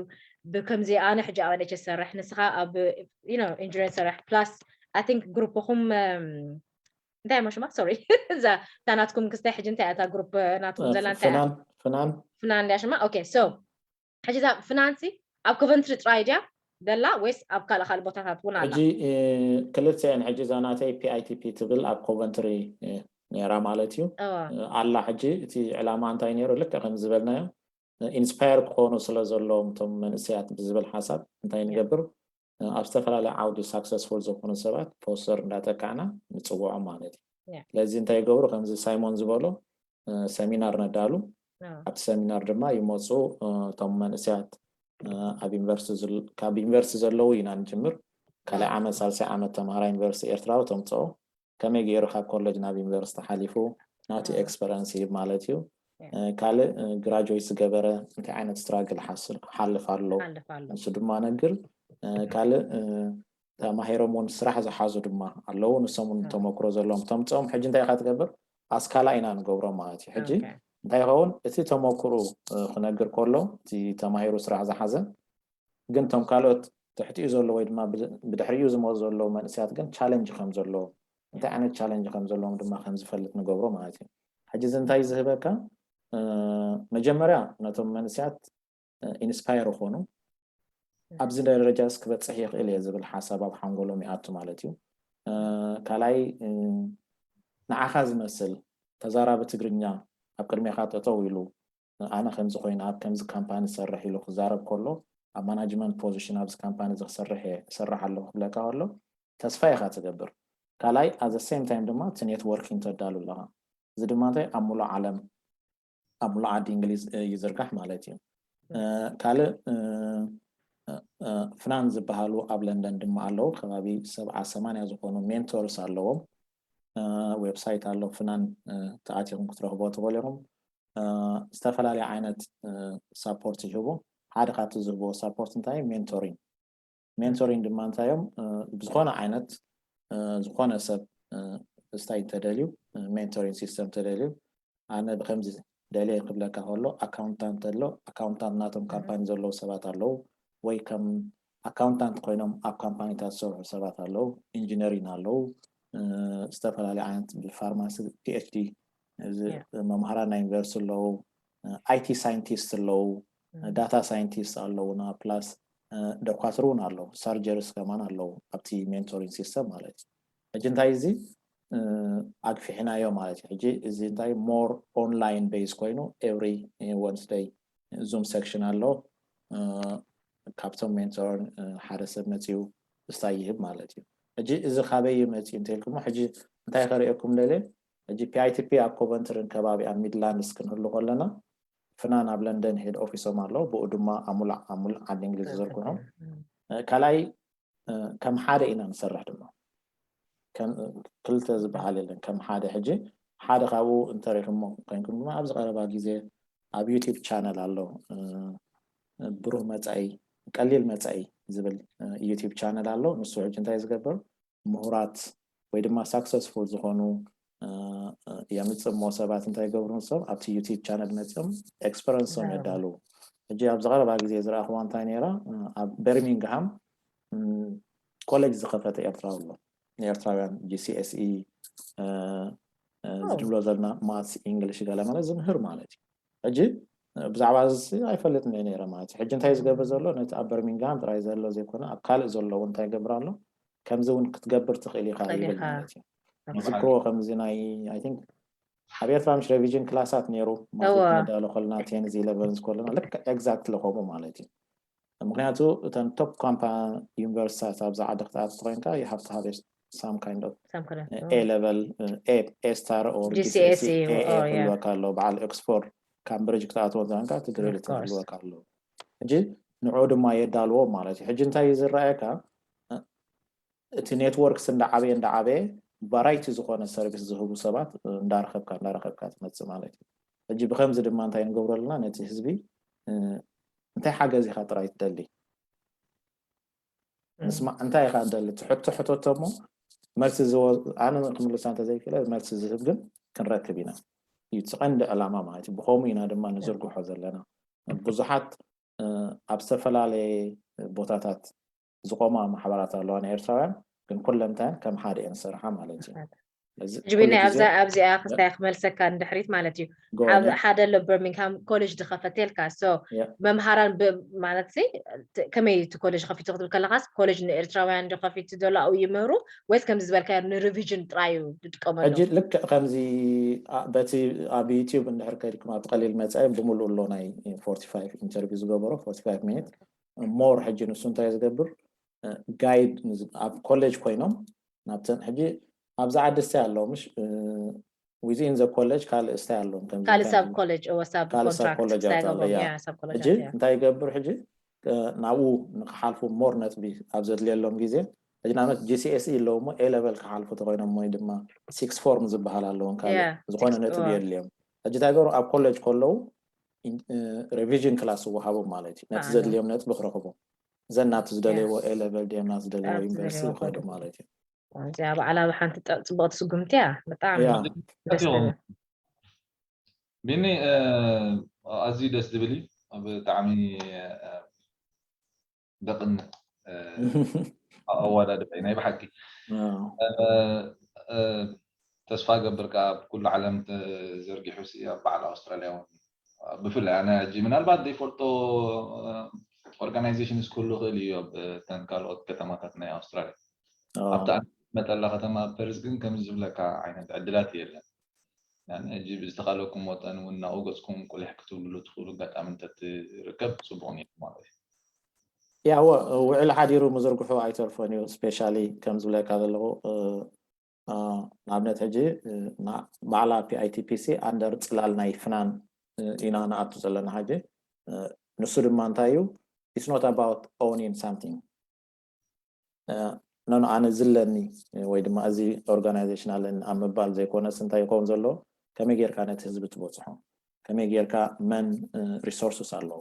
ብከምዚ ኣነ ሕጂ ኣብ NHS ሰርሕ፣ ንስኻ ኣብ ኢንጂነር ሰርሕ፣ plus I think ግሩፕኹም እንታይ ሞ ሽማ? ሶሪ፣ እዛ እታ ናትኩም ክስታይ ሕጂ እንታይ እታ ግሩፕ ናትኩም ዘላ እንታይ? ፍናን ፍናን ፍናን እንዲያ ሽማ። Okay, so ሕጂ እዛ ፍናንሲ ኣብ ኮቨንትሪ ጥራይ ድያ ደላ ወይስ ኣብ ካልእ ካልእ ቦታታት እውን ኣላ? ሕጂ ክልተ እየን። ሕጂ እዛ ናተይ PITP ትብል ኣብ ኮቨንትሪ ነራ ማለት እዩ ኣላ። ሕጂ እቲ ዕላማ እንታይ ነይሩ? ልክዕ ከም ዝበልናዮ ኢንስፓየር ክኾኑ ስለ ዘለዎም እቶም መንእሰያት ብዝብል ሓሳብ እንታይ ንገብር፣ ኣብ ዝተፈላለየ ዓውዲ ሳክሰስፉል ዝኾኑ ሰባት ፖስተር እንዳተካዕና ንፅውዖም ማለት እዩ። ስለዚ እንታይ ይገብሩ? ከምዚ ሳይሞን ዝበሎ ሰሚናር ነዳሉ። ኣብቲ ሰሚናር ድማ ይመፁ። እቶም መንእሰያት ኣብ ዩኒቨርሲቲ ካብ ዩኒቨርሲቲ ዘለዉ ኢና ንጅምር። ካልኣይ ዓመት ሳልሳይ ዓመት ተምሃራይ ዩኒቨርሲቲ ኤርትራዊ ተምፅኦ፣ ከመይ ገይሩ ካብ ኮሌጅ ናብ ዩኒቨርሲቲ ሓሊፉ ናቲ ኤክስፐረንስ ይህብ ማለት እዩ። ካልእ ግራጁዌት ዝገበረ እንታይ ዓይነት ስትራግል ሓልፍ ኣሎ፣ ንሱ ድማ ነግር። ካልእ ተማሂሮም እውን ስራሕ ዝሓዙ ድማ ኣለዉ። ንሶም እውን ተመክሮ ዘለዎም ተምፅኦም። ሕጂ እንታይ ኢኻ ትገብር? ኣስካላ ኢና ንገብሮ ማለት እዩ። ሕጂ እንታይ ይኸውን? እቲ ተመክሮ ክነግር ከሎ እቲ ተማሂሩ ስራሕ ዝሓዘ ግን እቶም ካልኦት ትሕቲኡ ዘሎ ወይ ድማ ብድሕሪኡ ዝመፁ ዘለዉ መንእሰያት ግን ቻለንጅ ከም ዘለዎ፣ እንታይ ዓይነት ቻለንጅ ከም ዘለዎም ድማ ከም ዝፈልጥ ንገብሮ ማለት እዩ። ሕጂ እዚ እንታይ ዝህበካ? መጀመርያ ነቶም መንእሰያት ኢንስፓየር ይኾኑ። ኣብዚ ደረጃስ ክበፅሕ ይኽእል እየ ዝብል ሓሳብ ኣብ ሓንጎሎም ይኣቱ ማለት እዩ። ካልኣይ ንዓኻ ዝመስል ተዛራቢ ትግርኛ ኣብ ቅድሜኻ ጠጠው ኢሉ ኣነ ከምዚ ኮይነ ኣብ ከምዚ ካምፓኒ ዝሰርሕ ኢሉ ክዛረብ ከሎ ኣብ ማናጅመንት ፖዚሽን ኣብዚ ካምፓኒ እዚ ክሰርሕ እየ እሰርሕ ኣለኹ ክብለካ ከሎ ተስፋ ኢኻ ትገብር። ካልኣይ at the same time ድማ እቲ ኔትወርኪንግ ተዳሉ ኣለኻ። እዚ ድማ እንታይ ኣብ ሙሉእ ዓለም ኣብ ሙሉእ ዓዲ እንግሊዝ ይዝርጋሕ ማለት እዩ። ካልእ ፍናን ዝበሃሉ ኣብ ለንደን ድማ ኣለዉ። ከባቢ ሰብዓ ሰማንያ ዝኾኑ ሜንቶርስ ኣለዎም። ዌብሳይት ኣሎ ፍናን ተኣቲኹም ክትረኽቦ ትኽእሉ ኢኹም። ዝተፈላለየ ዓይነት ሳፖርት ይህቡ። ሓደ ካብቲ ዝህብዎ ሳፖርት እንታይ? ሜንቶሪንግ። ሜንቶሪንግ ድማ እንታይ እዮም? ብዝኾነ ዓይነት ዝኾነ ሰብ ስታይ እንተደልዩ ሜንቶሪንግ ሲስተም ተደልዩ ኣነ ብከምዚ ደልየ ክብለካ ከሎ ኣካውንታንት ኣሎ። ኣካውንታንት ናቶም ካምፓኒ ዘለዉ ሰባት ኣለዉ ወይ ከም ኣካውንታንት ኮይኖም ኣብ ካምፓኒታት ዝሰርሑ ሰባት ኣለዉ። ኢንጂነሪን ኣለዉ። ዝተፈላለዩ ዓይነት ብፋርማሲ PhD እዚ መምሃራን ናይ ዩኒቨርሲቲ ኣለዉ። IT ሳይንቲስት ኣለዉ። ዳታ ሳይንቲስት ኣለዉና ፕላስ ዶኳትር እውን ኣለዉ። ሳርጀርስ ከማን ኣለዉ ኣብቲ ሜንቶሪንግ ሲስተም ማለት እዩ። ሕጂ እንታይ እዚ ኣግፊሕናዮ ማለት እዩ። ሕጂ እዚ እንታይ ሞር ኦንላይን ቤዝ ኮይኑ ኤቭሪ ወንስደይ ዙም ሴክሽን ኣሎ። ካብቶም ሜንቶርን ሓደ ሰብ መፅዩ ስታይ ይህብ ማለት እዩ። ሕጂ እዚ ካበይ እዩ መፅዩ እንተልኩሞ ሕጂ እንታይ ከርእየኩም ደልየ ሕጂ PITP ኣብ ኮቨንትርን ከባቢ ኣብ ሚድላንድስ ክንህሉ ከለና ፍናን ኣብ ለንደን ሄድ ኦፊሶም ኣሎ። ብኡ ድማ ኣብ ሙሉእ ዓዲ እንግሊዝ ዝዝርግሑ ካልኣይ ከም ሓደ ኢና ንሰርሕ ድማ ክልተ ዝበሃል የለን ከም ሓደ ሕጂ ሓደ ካብኡ እንተሪኹሞ ኮይንኩም ድማ ኣብዚ ቀረባ ግዜ ኣብ ዩቲብ ቻነል ኣሎ ብሩህ መፃኢ ቀሊል መፃኢ ዝብል ዩቲብ ቻነል ኣሎ። ንሱ ሕጂ እንታይ ዝገብር ምሁራት ወይ ድማ ሳክሰስፉል ዝኾኑ የምፅሞ ሰባት እንታይ ገብሩ ንሶም ኣብቲ ዩቲብ ቻነል መፅኦም ኤክስፐረንሶም የዳልዉ። ሕጂ ኣብዚ ቀረባ ግዜ ዝረኣኽዋ እንታይ ነይራ ኣብ በርሚንግሃም ኮሌጅ ዝኸፈተ ኤርትራዊ ኣሎ ንኤርትራውያን GCSE ዝድብሎ ዘለና ማትስ ኢንግሊሽ ገለ ማለት ዝምህር ማለት እዩ። ሕጂ ብዛዕባ እዚ ኣይፈልጥን እየ ነይረ ማለት እዩ። ሕጂ እንታይ ዝገብር ዘሎ ነቲ ኣብ በርሚንግሃም ጥራይ ዘሎ ዘይኮነ ኣብ ካልእ ዘሎ እውን እንታይ ይገብር ኣሎ ከምዚ እውን ክትገብር ትኽእል ኢኻ ይብል ማለት እዩ። ዝክርዎ ከምዚ ናይ I think ኣብ ኤርትራ ምሽ ሬቪዥን ክላሳት ነይሩ ማለት ነዳሎ ከለና ቴንዝ ኢለቨንዝ ከለና ልክ ኤግዛክትሊ ከምኡ ማለት እዩ። ምክንያቱ እተን top company ዩኒቨርሲቲታት ኣብዚ ዓዲ ክትኣቱ ኮይንካ you have to have some kind of Some kind of A level A star or GCSE, A oh, yeah. ክህልወካ ኣለዎ። በዓል ኦክስፎርድ ካምብሪጅ ክትኣትዎ እንተኮንካ እቲ ግሬድ Of course. ክህልወካ ኣለዎ። ሕጂ ንዕኡ ድማ የዳልዎ ማለት እዩ። ሕጂ እንታይ እዩ ዝረኣየካ? እቲ ኔትወርክስ እንዳዓበየ እንዳዓበየ ቫራይቲ ዝኾነ ሰርቪስ ዝህቡ ሰባት እንዳረኸብካ እንዳረኸብካ ትመፅእ ማለት እዩ። ሕጂ ብከምዚ ድማ እንታይ ንገብሮ ኣለና? ነቲ ህዝቢ እንታይ ሓገዝ ኢኻ ጥራይ ትደሊ? ምስማዕ እንታይ ኢኻ ትደሊ? ትሕቶ ሕተቶ እሞ መልሲ ዝወ ኣነ ክምልሳ እንተዘይክእለ መልሲ ዝህብ ግን ክንረክብ ኢና። እዩ እቲ ቀንዲ ዕላማ ማለት እዩ። ብኸምኡ ኢና ድማ ንዝርግሖ ዘለና። ብዙሓት ኣብ ዝተፈላለየ ቦታታት ዝቆማ ማሕበራት ኣለዋ ናይ ኤርትራውያን፣ ግን ኩለንተን ከም ሓደ እየን ዝሰርሓ ማለት እዩ። ሕጂ ቢኒ ኣብዚኣ ክስታይ ክመልሰካ ንድሕሪት ማለት እዩ። ሓደ ኣሎ በርሚንግሃም ኮሌጅ ድኸፈተልካ Yeah. መምሃራን ማለት ከመይ እቲ ኮሌጅ ከፊቱ ክትብል ከለካስ ኮሌጅ ንኤርትራውያን ዶ ከፊቱ ዘሎ ኣብኡ ይምህሩ ወይስ ከምዚ ዝበልካ ንሪቪዥን ጥራይ እዩ ዝጥቀመሉ? ሕጂ ልክዕ ከምዚ በቲ ኣብ ዩቲዩብ እንድሕር ከድኩም ኣብ ቀሊል መፃኢ ብምሉእ ኣሎ ናይ forty five ኢንተርቪው ዝገበሮ forty five ሚኒት ሞር ሕጂ ንሱ እንታይ ዝገብር ጋይድ ኣብ ኮሌጅ ኮይኖም ናብተን ሕጂ ኣብዚ ዓዲ ስታይ ኣለዎ ምሽ within the college ካልእ ስታይ ኣለዎም ከም ካልእ ሰብ ኮሌጅ እወ ሰብ ካልእ ሰብ ኮንትራክት ኮሌጃት ስታይ ኣሎ ገቦም ያ ያ ሰብ ኮሌጅ ሕጂ እንታይ ይገብር ሕጂ ናብኡ ንክሓልፉ ሞር ነጥቢ ኣብ ዘድልየሎም ግዜ ሕጂ ንኣብነት GCSE ኣለዎ እሞ A level ክሓልፉ ተኮይኖም ወይ ድማ ሲክስ ፎርም ዝበሃል ኣለዎም ካልእ Yeah, ዝኾነ sixth ነጥቢ form. የድልዮም። ሕጂ እንታይ ገሩ ኣብ ኮሌጅ ከለዉ ሪቪዥን ክላስ ይወሃቦም ማለት እዩ። ነቲ ኣነ። ዘድልዮም ነጥቢ ክረኽቡ ዘን ናብቲ ዝደለይዎ Yes. A level ድዮም ናብቲ ዝደለይዎ ናብቲ ዩኒቨርሲቲ ዝደለይዎ ይኸዱ ኮሌጅ። ማለት እዩ። እዚኣ በዓላ ሓንቲ ጠ- ፅቡቕቲ ስጉምቲ እያ። ብጣዕሚ ያ ደስ ትብል። ቢኒ ኣዝዩ ደስ ዝብል እዩ። ብጣዕሚ ደቕን ኣወዳድባ እዩ ናይ ብሓቂ። ተስፋ ገብር ከዓ ኣብ ኩሉ ዓለም ተዘርጊሑ ሲ ኣብ በዓል ኣውስትራልያ እውን ብፍላይ ኣነ ሕጂ ምናልባት ዘይፈልጦ ኦርጋናይዜሽን ክህሉ ይኽእል እዩ ኣብ ተን ካልኦት ከተማታት ናይ ኣውስትራልያ። ኣብቲ መጠላ ከተማ ፐርዝ ግን ከምዚ ዝብለካ ዓይነት ዕድላት የለን። ሕጂ ብዝተኻለኩም መጠን እውን ናብኡ ገፅኩም ቁሊሕ ክትብልሉ ትኽእሉ ኣጋጣሚ እንተትርከብ ፅቡቕ ነይሩ ማለት እዩ። ያወ ውዕል ሓዲሩ ምዝርግሑ ኣይተርፎን እዩ። ስፔሻሊ ከም ዝብለካ ዘለኹ ንኣብነት ሕጂ ባዕላ PITPC ኣንደር ፅላል ናይ ፍናን ኢና ንኣቱ ዘለና ሕጂ። ንሱ ድማ እንታይ እዩ it's not about owning something no no ኣነ ዝለኒ ወይ ድማ እዚ ኦርጋናይዜሽን ኣለኒ ኣብ ምባል ዘይኮነስ እንታይ ይኸውን ዘሎ ከመይ ጌርካ ነቲ ህዝቢ ትበፅሖ ከመይ ጌርካ መን ሪሶርስስ ኣለዎ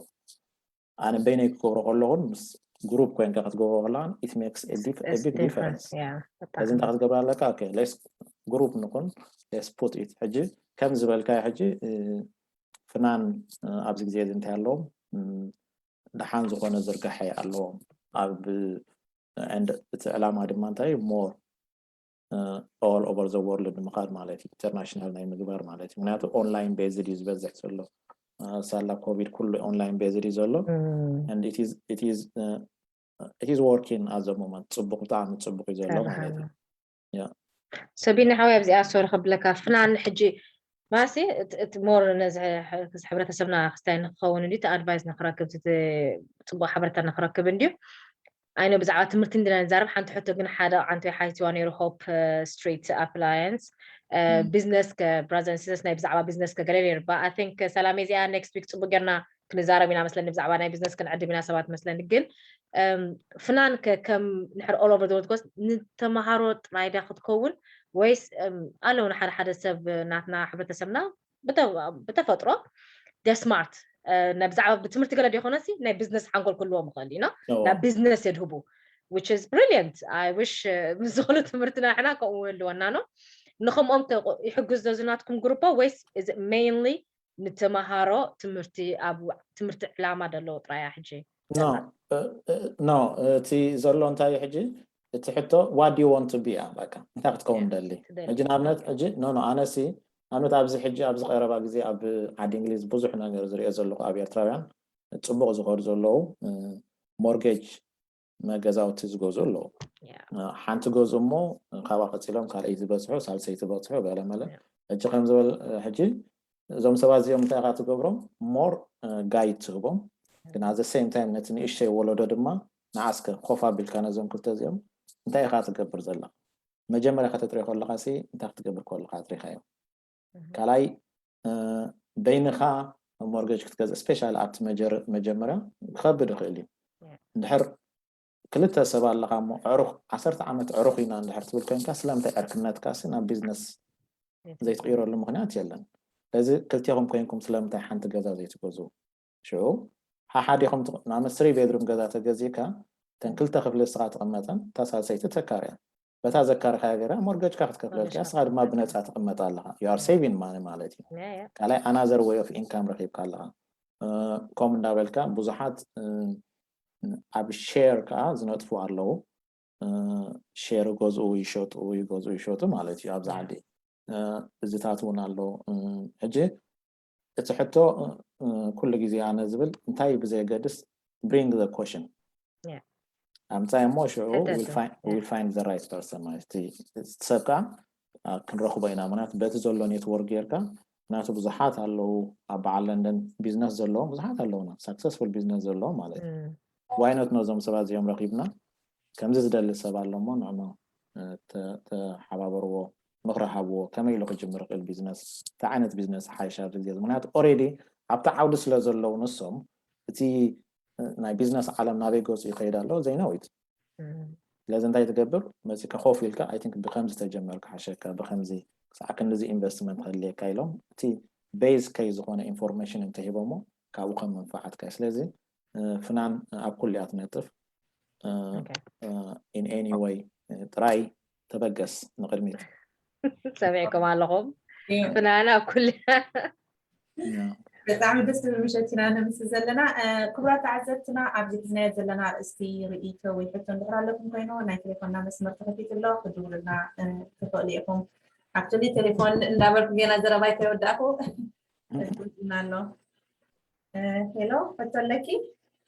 ኣነ በይነይ ክገብሮ ከለኹን ምስ ግሩፕ ኮይንካ ክትገብሮ ከለኻን it makes a big a big difference። ስለዚ እንታይ ክትገብር ኣለካ okay let's group ንኹን let's put it ሕጂ ከም ዝበልካ ሕጂ ፍናን ኣብዚ ግዜ እዚ እንታይ ኣለዎም ደሓን ዝኾነ ዝርጋሐ ኣለዎም ኣብ and እቲ ዕላማ ድማ እንታይ more all over the world ንምኻድ ማለት እዩ international ናይ ምግባር ማለት እዩ ምክንያቱ online based እዩ ዝበዝሕ ዘሎ ሳላ ኮቪድ ኩሉ online based እዩ ዘሎ and it is it is it is working at the moment ፅቡቅ ብጣዕሚ ፅቡቅ እዩ ዘሎ ማለት እዩ። ሰቢና ሓወይ ኣብዚኣ sorry ከብለካ ፍናን ሕጂ ማሲ more ነዚ ሕብረተሰብና ክስታይ ንክኸውን እንዲ ኣድቫይስ ንክረክብ ፅቡቅ ሓበሬታ ንክረክብ እንድዩ ኣይነ ብዛዕባ ትምህርቲ እንዲና ንዛረብ ሓንቲ ሕቶ ግን ሓደ ዓንቶ ሓቲትዋ ነይሩ hope street appliance business brothers and sisters ናይ ብዛዕባ business ከገለ ነይሩ I think ሰላም እዚኣ next week ፅቡቅ ጌርና ክንዛረብ ኢና መስለኒ ብዛዕባ ናይ business ክንዕድም ኢና ሰባት መስለኒ ግን ፍናን ከም ንሕር all over the world ንተምሃሮ ጥራይ ድያ ክትከውን ወይስ ኣለውና ሓደ ሓደ ሰብ ናትና ሕብረተሰብና ብተፈጥሮ smart ብዛዕባ ብትምህርቲ ገለ ዲኮነሲ ናይ business ሓንጎል ክህልዎም ይኽእል እዩ ናብ business የድህቡ which is brilliant I wish ምስ ዝኽእሉ ትምህርትና ሕና ከምኡ ህልወና ነው ንኸምኦም ይሕግዝ ዶ ዝናትኩም ግሩፖ ወይስ mainly ንተምሃሮ ትምህርቲ ኣብ ትምህርቲ ዕላማ ደለዎ ጥራያ ሕጂ no እቲ ዘሎ እንታይ ሕጂ እቲ ሕቶ what do you want to be በቃ እንታይ ክትከውን ደሊ ሕጂ ንኣብነት ሕጂ no no ኣነሲ ኣብነት ኣብዚ ሕጂ ኣብዚ ቀረባ ግዜ ኣብ ዓዲ እንግሊዝ ብዙሕ ነገር ዝሪኦ ዘለኹ ኣብ ኤርትራውያን ፅቡቅ ዝኸዱ ዘለዉ ሞርጌጅ መገዛውቲ ዝገዙ ኣለዉ ሓንቲ ገዙ እሞ ካብኣ ቀፂሎም ካልኣይ ዝበፅሑ ሳልሰይ ዝበፅሑ ገለመለ ሕጂ ከም ዝበል ሕጂ እዞም ሰባት እዚኦም እንታይ ካ ትገብሮም more guide ትህቦም ግን at the same time ነቲ ንእሽተይ ወለዶ ድማ ንዓስከ ኮፍ ኣቢልካ ነዞም ክልተ እዚኦም እንታይ ኢኻ ትገብር ዘለኻ? መጀመርያ ከተጥርዮ ከለኻ ሲ እንታይ ክትገብር ከለኻ ኣጥሪኻዮ? ካልኣይ በይንኻ ሞርገጅ ክትገዝእ ስፔሻሊ ኣብቲ መጀመርያ ክኸብድ ይኽእል እዩ። እንድሕር ክልተ ሰብ ኣለኻ እሞ ኣዕሩኽ ዓሰርተ ዓመት ኣዕሩኽ ኢና እንድሕር ትብል ኮይንካ ስለምንታይ ዕርክነትካ ሲ ናብ ቢዝነስ ዘይትቕይረሉ ምኽንያት የለን። ስለዚ ክልቴኹም ኮይንኩም ስለምንታይ ሓንቲ ገዛ ዘይትገዝኡ? ሽዑ ሓሓዲኹም ንኣብነት ስሪ ቤድሩም ገዛ ተገዚእካ እተን ክልተ ክፍሊ ንስኻ ትቕመጠን እታ ሳልሰይቲ ተካርያ በታ ዘካርኻያ ገይራ ሞርገጅካ ክትከፍለልካ እያ። ንስኻ ድማ ብነፃ ትቕመጥ ኣለኻ። You are saving money ማለት እዩ። ካልኣይ another way of income ረኺብካ ኣለኻ። ከም እንዳበልካ ብዙሓት ኣብ ሼር ከዓ ዝነጥፉ ኣለዉ። ሼር ይገዝኡ ይሸጡ ይገዝኡ ይሸጡ ማለት እዩ ኣብዚ ዓዲ። እዚታት እውን ኣሎ። ሕጂ እቲ ሕቶ ኩሉ ግዜ ኣነ ዝብል እንታይ ብዘየገድስ bring the question ኣምፃይ እሞ ሽዑ we'll find the right person ማለት እቲ ሰብ ከዓ ክንረኽቦ ኢና። ምክንያቱ በቲ ዘሎ ኔትወርክ ጌርካ ምክንያቱ ብዙሓት ኣለዉ ኣብ በዓል ለንደን ቢዝነስ ዘለዎም ብዙሓት ኣለዉና፣ ሳክሰስፉል ቢዝነስ ዘለዎም ማለት እዩ። ዋይኖት ነዞም ሰባት እዚኦም ረኺብና ከምዚ ዝደሊ ሰብ ኣሎ እሞ ንዕሞ ተሓባበርዎ፣ ምኽሪ ሃብዎ፣ ከመይ ኢሉ ክጅምር ይኽእል ቢዝነስ፣ እንታይ ዓይነት ቢዝነስ ሓይሽ ኣብዚ ግዜ ምክንያቱ ኦሬዲ ኣብቲ ዓውዲ ስለ ዘለዉ ንሶም እቲ ናይ ቢዝነስ ዓለም ናበይ ገፁ ይኸይድ ኣሎ ዘይነዊት ስለዚ እንታይ ትገብር መፂካ ኮፍ ኢልካ ኣይ ቲንክ ብከምዚ ተጀመር ክሓሸካ ብከምዚ ክሳዕ ክንድዚ ኢንቨስትመንት ከድልየካ ኢሎም እቲ ቤዝ ከይ ዝኾነ ኢንፎርሜሽን እንተሂቦሞ ካብኡ ከም መንፋዓትካ ስለዚ ፍናን ኣብ ኩሉ እያ ትነጥፍ in any way ጥራይ ተበገስ ንቕድሚት ሰሚዕኩም ኣለኹም ፍናን ኣብ ኩሉ ብጣዕሚ ደስ ዝብል ምሸት ኢና ነምስ ዘለና ክቡራት ተዓዘብትና ኣብዚ ሒዝናዮ ዘለና ኣርእስቲ ርእይቶ ወይ ሕቶ እንድሕር ኣለኩም ኮይኑ ናይ ቴሌፎንና መስመር ተኸፊቱ ኣሎ ክድውሉልና ትኽእሉ ኢኹም ኣብትሊ ቴሌፎን እንዳበልኩ ገና ዘረባይ ከይወዳእኩ ትድውልና ኣሎ ሄሎ ሕቶ ኣለኪ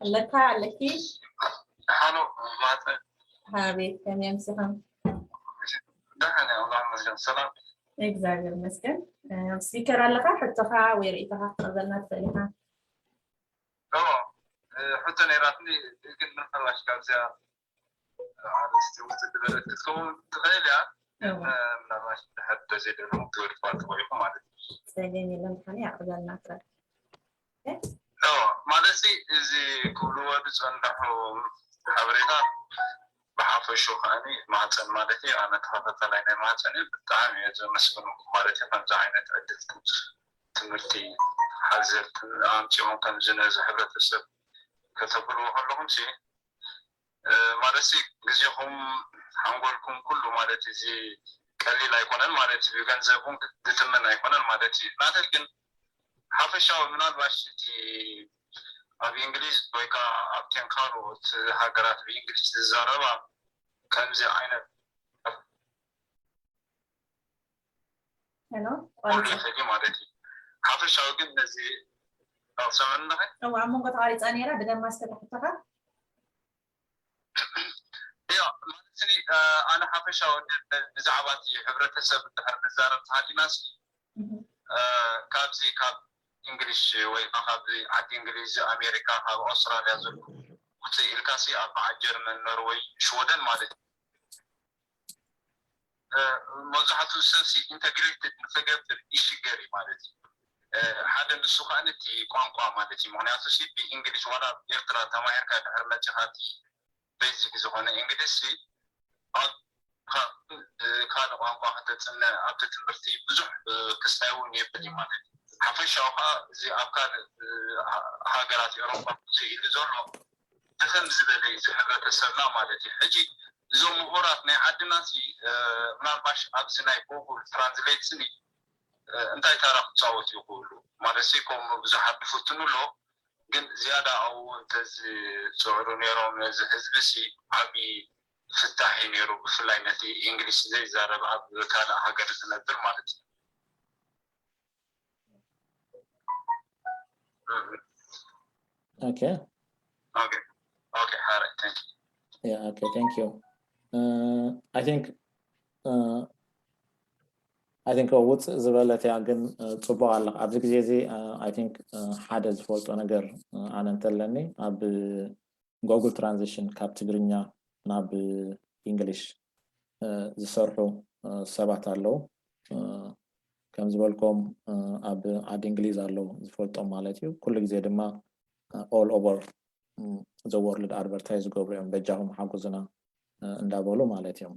ኣለካ ኣለኪ ሃሎ ማፀ ሃቤት ከመይ ኣምሲኻም ደህና ኣምላኽ መስገን ሰላም እግዚኣብሔር ይመስገን ስፒከር ኣለካ ሕቶኻ ወይ ርእይቶኻ ክትቀርበልና ትኽእል ኢኻ ሕቶ ነይራትኒ ግን ምናልባሽ ካብዚኣ ኣርእስቲ ውፅእ ዝበለት ክትከውን ትኽእል እያ ምናልባሽ ድሕር ተዘይደለኹም ትወድፋ ትኽእሉ ማለት እዩ ፀገም የለን ድሓን ኣቕርበልና ትረክ ማለት እዚ ክብልዎ ዝፀንሑ ሓበሬታ ብሓፈሹ ከዓኒ ማህፀን ማለት እዩ ኣነ ተኸታተላይ ናይ ማህፀን እዩ ብጣዕሚ እየ ዘመስግኑ ማለት እዩ ከምዚ ዓይነት ዕድል ትምህርቲ ሓዘር ኣምፂኦም ከምዚ ነዚ ሕብረተሰብ ከተብልዎ ከለኹም ሲ ማለት ግዜኹም ሓንጎልኩም ኩሉ ማለት እዚ ቀሊል ኣይኮነን ማለት እዩ ገንዘብ እውን ዝትመን ኣይኮነን ማለት እዩ ናተይ ግን ሓፈሻዊ ምናልባሽ እቲ ኣብ እንግሊዝ ወይ ከዓ ኣብተን ካልኦት ሃገራት ብእንግሊዝ ዝዛረባ ከምዚ ዓይነት ሄሎ ይኽእል ማለት እዩ ሓፈሻዊ ግን ነዚ ሰምዕና እዋ ኣብ መንጎ ተቋሪፃ ነይራ ብደማ ዝተታሕተኻ ያ ማለት ኣነ ሓፈሻዊ ብዛዕባ እቲ ሕብረተሰብ እንድሕር ንዛረብ ተሃሊና ካብዚ ካብ እንግሊሽ ወይ ካብዚ ዓዲ እንግሊዝ ኣሜሪካ ካብ ኣውስትራልያ ዘሎ ውፅእ ኢልካ ሲ ኣብ በዓል ጀርመን ኖርወይ ሽወደን ማለት እዩ መብዛሕትኡ ሰብ ሲ ኢንተግሬትድ ንክገብር ይሽገር እዩ ማለት እዩ ሓደ ንሱ ከዓ ነቲ ቋንቋ ማለት እዩ ምክንያቱ ሲ ብእንግሊሽ ዋላ ኤርትራ ተማሂርካ ድሕር መፂኻ እቲ ቤዚክ ዝኾነ እንግሊሽ ሲ ካልእ ቋንቋ ከተፅነ ኣብቲ ትምህርቲ ብዙሕ ክስታይ እውን የብል እዩ ማለት እዩ ሓፈሻዊ ከዓ እዚ ኣብ ካልእ ሃገራት ኤሮፓ ኢሉ ዘሎ ድኽም ዝበለ እዩ እዚ ሕብረተሰብና ማለት እዩ ሕጂ እዞም ምሁራት ናይ ዓድና ሲ ምናልባሽ ኣብዚ ናይ ጎጉል ትራንስሌት ስኒ እንታይ ታራ ክፃወት ይኽእሉ ማለት ሲ ከምኡ ብዙሓት ዝፍትኑ ኣሎ ግን ዝያዳ ኣብኡ እንተዝፅዕሩ ነይሮም ነዚ ህዝቢ ሲ ዓብዪ ፍታሕ እዩ ነይሩ ብፍላይ ነቲ እንግሊሽ ዘይዛረብ ኣብ ካልእ ሃገር ዝነብር ማለት እዩ Okay. Okay. Okay. All right. Thank you. Yeah. Okay. Thank you. Uh, I think uh, I think ውፅእ ዝበለት እያ፣ ግን ጽቡቕ ኣለኻ ኣብዚ ግዜ እዚ። I think ሓደ ዝፈልጦ ነገር ኣነ እንተለኒ ኣብ Google Translation ካብ ትግርኛ ናብ English ዝሰርሑ ሰባት ኣለዉ። ከም ዝበልኩም ኣብ ዓዲ እንግሊዝ ኣለዉ ዝፈልጦም ማለት እዩ። ኩሉ ግዜ ድማ all over the world advertise ዝገብሩ እዮም፣ በጃኹም ሓጉዝና እንዳበሉ ማለት እዮም።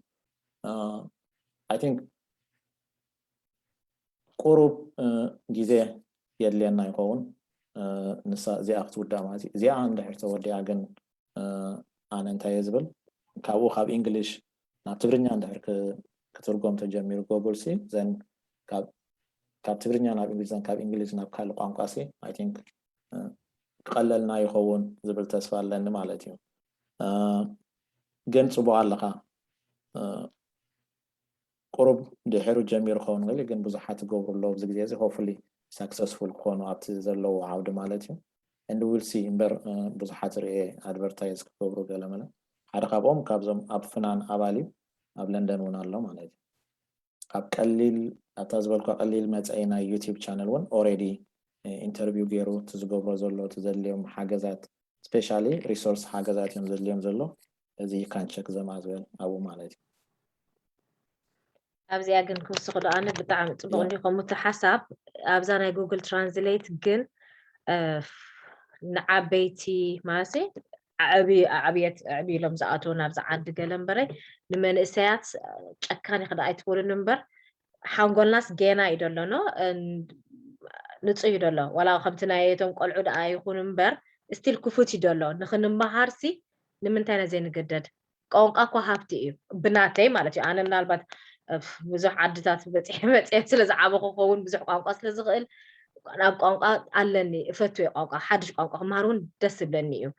I think ቁሩብ ግዜ የድልየና ይኸውን ንሳ እዚኣ ክትውዳእ ማለት እዩ። እዚኣ እንድሕር ተወዲኣ ግን ኣነ እንታይ እየ ዝብል፣ ካብኡ ካብ English ናብ ትግርኛ እንድሕር ክትርጎም ተጀሚሩ Google ሲ፣ then ካብ ትግርኛ ናብ እንግሊዝ፣ then ካብ እንግሊዝ ናብ ካልእ ቋንቋ ሲ I think ክቐለልና ይኸውን ዝብል ተስፋ ኣለኒ ማለት እዩ። ግን ጽቡቕ ኣለኻ። ቁሩብ ድሒሩ ጀሚሩ ክኸውን ይኽእል እዩ፣ ግን ብዙሓት ይገብሩ ኣለዉ ኣብዚ ግዜ እዚ። Hopefully successful ክኾኑ ኣብቲ ዘለዉ ዓውዲ ማለት እዩ። And we'll see እምበር ብዙሓት ርእየ advertise ክገብሩ ገለመለ። ሓደ ካብኦም ካብዞም ኣብ ፍናን ኣባል እዩ፣ ኣብ ለንደን እውን ኣሎ ማለት እዩ። ኣብ ቀሊል ኣብታ ዝበልኳ ቀሊል መፀኢ ናይ YouTube channel እውን already interview ገይሩ እቲ ዝገብሮ ዘሎ እቲ ዘድልዮም ሓገዛት specially resource ሓገዛት እዮም ዘድልዮም ዘሎ። እዚ you can check them as well ኣብኡ ማለት እዩ። ኣብዚኣ ግን ክውስኽ ዶ ኣነ ብጣዕሚ ፅቡቅ እንዲኹም እቲ ሓሳብ ኣብዛ ናይ Google Translate ግን ንዓበይቲ ማለት ኣዕብየት ኣዕብየት ኣዕብይ ኢሎም ዝኣትዉ ናብዚ ዓዲ ገለ እምበረ ንመንእሰያት ጨካን ይኽዳ ኣይትበሉን እምበር ሓንጎልናስ ጌና እዩ ደሎ ኖ ንፁህ እዩ ደሎ ዋላ ከምቲ ናይ እቶም ቆልዑ ደኣ ይኹን እምበር still ክፉት እዩ ደሎ ንኽንመሃር ሲ ንምንታይ ኢና ዘይንግደድ ቋንቋ እኮ ሃብቲ እዩ ብናተይ ማለት እዩ ኣነ ምናልባት ብዙሕ ዓድታት በፂሐ መፅኤ ስለ ዝዓበኹ ክኸውን ብዙሕ ቋንቋ ስለ ዝኽእል ናብ ቋንቋ ኣለኒ እፈትወ ቋንቋ ሓድሽ ቋንቋ ክምሃር እውን ደስ ዝብለኒ እዩ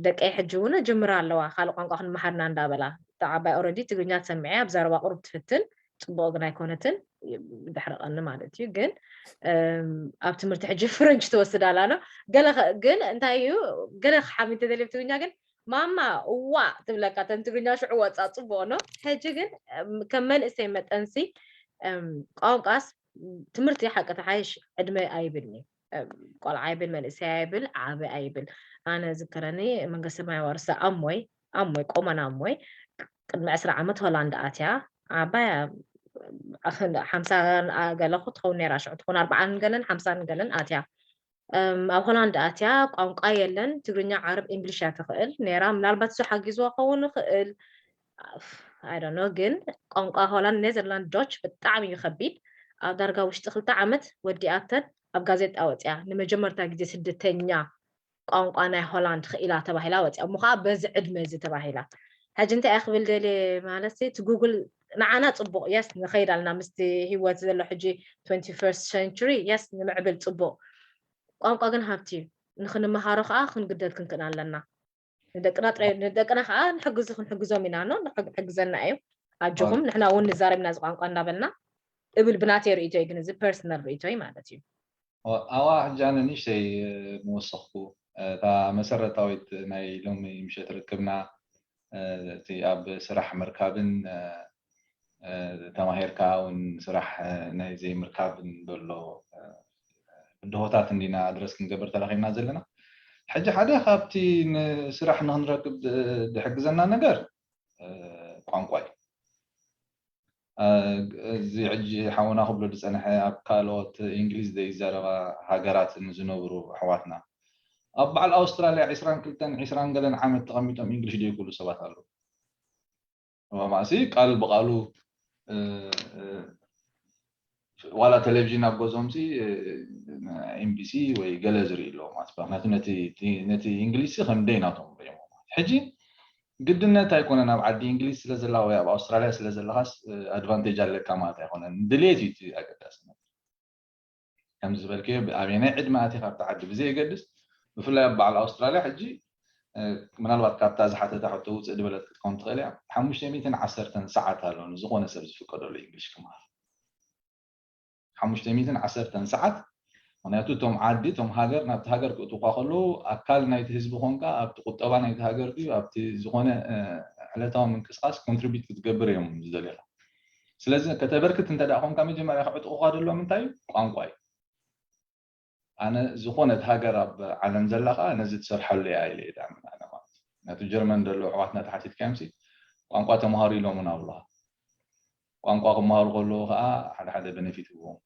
ደቀይ ሕጂ እውን ጅምራ ኣለዋ ካልእ ቋንቋ ክንመሃርና እንዳበላ ዓባይ already ትግርኛ ትሰምዐ ኣብ ዘረባ ቁሩብ ትፍትን ፅቡቅ ግን ኣይኮነትን ድሕርቀኒ ማለት እዩ ግን ኣብ ትምህርቲ ሕጂ ፍረንች ትወስድ ኣላ ነው ገለ ግን እንታይ እዩ ገለ ክሓሚ እንተደልየ ትግርኛ ግን ማማ እዋ ትብለካ ተን ትግርኛ ሽዑ ወፃ ፅቡቅ ነው ሕጂ ግን ከም መንእሰይ መጠንሲ ቋንቋስ ትምህርቲ ሓቂ ተሓይሽ ዕድመ ኣይብልኒ ቆልዓ ኣይብል መንእሰይ ኣይብል ዓቢ ኣይብል ኣነ ዝከረኒ መንግስቲ ማይ ወርሰ ኣሞይ ኣሞይ ቆመን ኣሞይ ቅድሚ ዕስራ ዓመት ሆላንድ ኣትያ ዓባያ ሓምሳ ገለ ክትኸውን ነራ ሽዑ ትኸውን ኣርባዓን ገለን ሓምሳን ገለን ኣትያ ኣብ ሆላንድ ኣትያ ቋንቋ የለን ትግርኛ ዓረብ እንግሊሽ እያ ትኽእል ነራ ምናልባት እሱ ሓጊዝዋ ክኸውን ይኽእል ኣይዶኖ ግን ቋንቋ ሆላንድ ኔዘርላንድ ዶች ብጣዕሚ እዩ ከቢድ ኣብ ዳርጋ ውሽጢ ክልተ ዓመት ወዲኣተን ኣብ ጋዜጣ ወፅያ ንመጀመርታ ግዜ ስደተኛ ቋንቋ ናይ ሆላንድ ክኢላ ተባሂላ ወፅያ እሞ ከዓ በዚ ዕድመ እዚ ተባሂላ ሕጂ እንታይ እያ ክብል ደልየ ማለት እቲ ጉግል ንዓና ፅቡቅ የስ ንኸይድ ኣለና ምስቲ ህይወት ዘሎ ሕጂ ትንቲ ፈርስት ሰንቹሪ የስ ንምዕብል ፅቡቅ ቋንቋ ግን ሃብቲ እዩ ንክንመሃሮ ከዓ ክንግደድ ክንክን ኣለና ንደቅና ጥራይ ንደቅና ከዓ ንሕግዙ ክንሕግዞም ኢና ኖ ንሕግዘና እዩ ኣጆኹም ንሕና እውን ንዛረብ ኢና ዝቋንቋ እንዳበልና እብል ብናተይ ርእይቶ እዩ ግን እዚ ፐርሰናል ርእይቶ እዩ ማለት እዩ ኣዋ ሕጂ ኣነ ንእሽተይ ምወሰኽኩ እታ መሰረታዊት ናይ ሎሚ ምሸት ርክብና እቲ ኣብ ስራሕ ምርካብን ተማሂርካ እውን ስራሕ ናይ ዘይምርካብን ዘሎ ብድሆታት እንዲና ኣድረስ ክንገብር ተራኺብና ዘለና ሕጂ ሓደ ካብቲ ንስራሕ ንክንረክብ ዝሕግዘና ነገር ቋንቋ እዩ እዚ ሕጂ ሓውና ክብሎ ዝፀንሐ ኣብ ካልኦት እንግሊዝ ዘይዛረባ ሃገራት ንዝነብሩ ኣሕዋትና ኣብ በዓል ኣውስትራልያ ዕስራን ክልተን ዕስራን ገለን ዓመት ተቐሚጦም እንግሊሽ ዘይክእሉ ሰባት ኣለዉ ማእሲ ቃል ብቃሉ ዋላ ቴሌቪዥን ኣብ ገዝኦም ሲ ኤምቢሲ ወይ ገለ ዝርኢ ኣለዎ ማለት ምክንያቱ ነቲ እንግሊዝ ሲ ከም ደይ ናቶም ሪኦም ሕጂ ግድነት ኣይኮነን ኣብ ዓዲ እንግሊዝ ስለ ዘላ ወይ ኣብ ኣውስትራልያ ስለ ዘለካስ ኣድቫንቴጅ ኣለካ ማለት ኣይኮነን ድሌት እዩ እቲ ኣገዳሲ ነገር ከም ዝበልክዮ ኣበየናይ ዕድመ ኣቲካ ኣብቲ ዓዲ ብዘየገድስ ብፍላይ ኣብ በዓል ኣውስትራልያ ሕጂ ምናልባት ካብታ ዝሓተታ ሕቶ ውፅእ ዝበለት ክትከውን ትኽእል እያ ሓሙሽተ ሚእትን ዓሰርተን ሰዓት ኣሎ ንዝኾነ ሰብ ዝፍቀደሉ እንግሊሽ ክመሃር ሓሙሽተ ሚእትን ዓሰርተን ሰዓት ምክንያቱ እቶም ዓዲ እቶም ሃገር ናብቲ ሃገር ክእትውካ ከለዉ ኣካል ናይቲ ህዝቢ ኮንካ ኣብቲ ቁጠባ ናይቲ ሃገር ድዩ ኣብቲ ዝኾነ ዕለታዊ ምንቅስቃስ ኮንትሪቢዩት ክትገብር እዮም ዝደልዩካ ስለዚ ከተበርክት እንተ ደኣ ኮንካ መጀመርያ ክዕጥቑኻ ዘለዎም እንታይ እዩ? ቋንቋ እዩ። ኣነ ዝኾነት ሃገር ኣብ ዓለም ዘላ ከዓ ነዚ ትሰርሓሉ እያ ኢለ እየ ዝኣምን ኣነ ማለት እዩ። ነቲ ጀርመን ዘለዉ ኣሕዋትና ተሓቲትካዮም ሲ ቋንቋ ተምሃሩ ኢሎም እውን ኣብሉኻ። ቋንቋ ክመሃሩ ከለዉ ከዓ ሓደ ሓደ ቤነፊት ይህብዎም።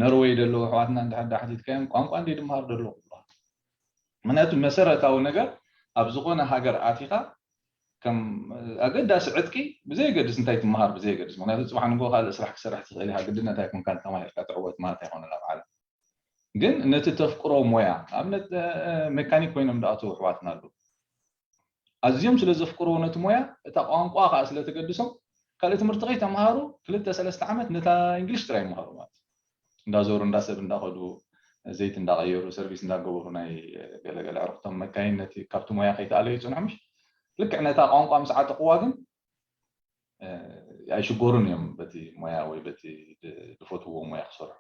ኖርወይ ዘለዉ ኣሕዋትና እንድሕር ሓቲትካዮም ቋንቋ እንደ ድምሃር ዘሎ ክብሉኻ። ምክንያቱ መሰረታዊ ነገር ኣብ ዝኾነ ሃገር ኣቲኻ ከም ኣገዳሲ ዕጥቂ ብዘየገድስ እንታይ ትመሃር ብዘየገድስ ምክንያቱ ፅባሕ ንጎ ካልእ ስራሕ ክሰርሕ ትኽእል ኢኻ ግድነት ኣይኮንካን ተማሂርካ ትዕወት ማለት ኣይኮነን ኣብ ዓለም ግን ነቲ ተፍቅሮ ሞያ ኣብነት ሜካኒክ ኮይኖም ዝኣተዉ ኣሕዋትና ኣለዉ ኣዝዮም ስለ ዘፍቅርዎ ነቲ ሞያ እታ ቋንቋ ከዓ ስለ ተገድሶም ካልእ ትምህርቲ ከይተምሃሩ ክልተ ሰለስተ ዓመት ነታ እንግሊሽ ጥራይ ይምሃሩ ማለት እንዳዞሩ እንዳሰብ እንዳኸዱ ዘይቲ እንዳቀየሩ ሰርቪስ እንዳገበሩ ናይ ገለገለ ዕርክቶም መካይን ነቲ ካብቲ ሞያ ከይተኣለዩ ይፅንሑ ምሽ ልክዕ ነታ ቋንቋ ምስ ዓጠቅዋ ግን ኣይሽጎሩን እዮም በቲ ሞያ ወይ በቲ ዝፈትዎ ሞያ ክሰርሑ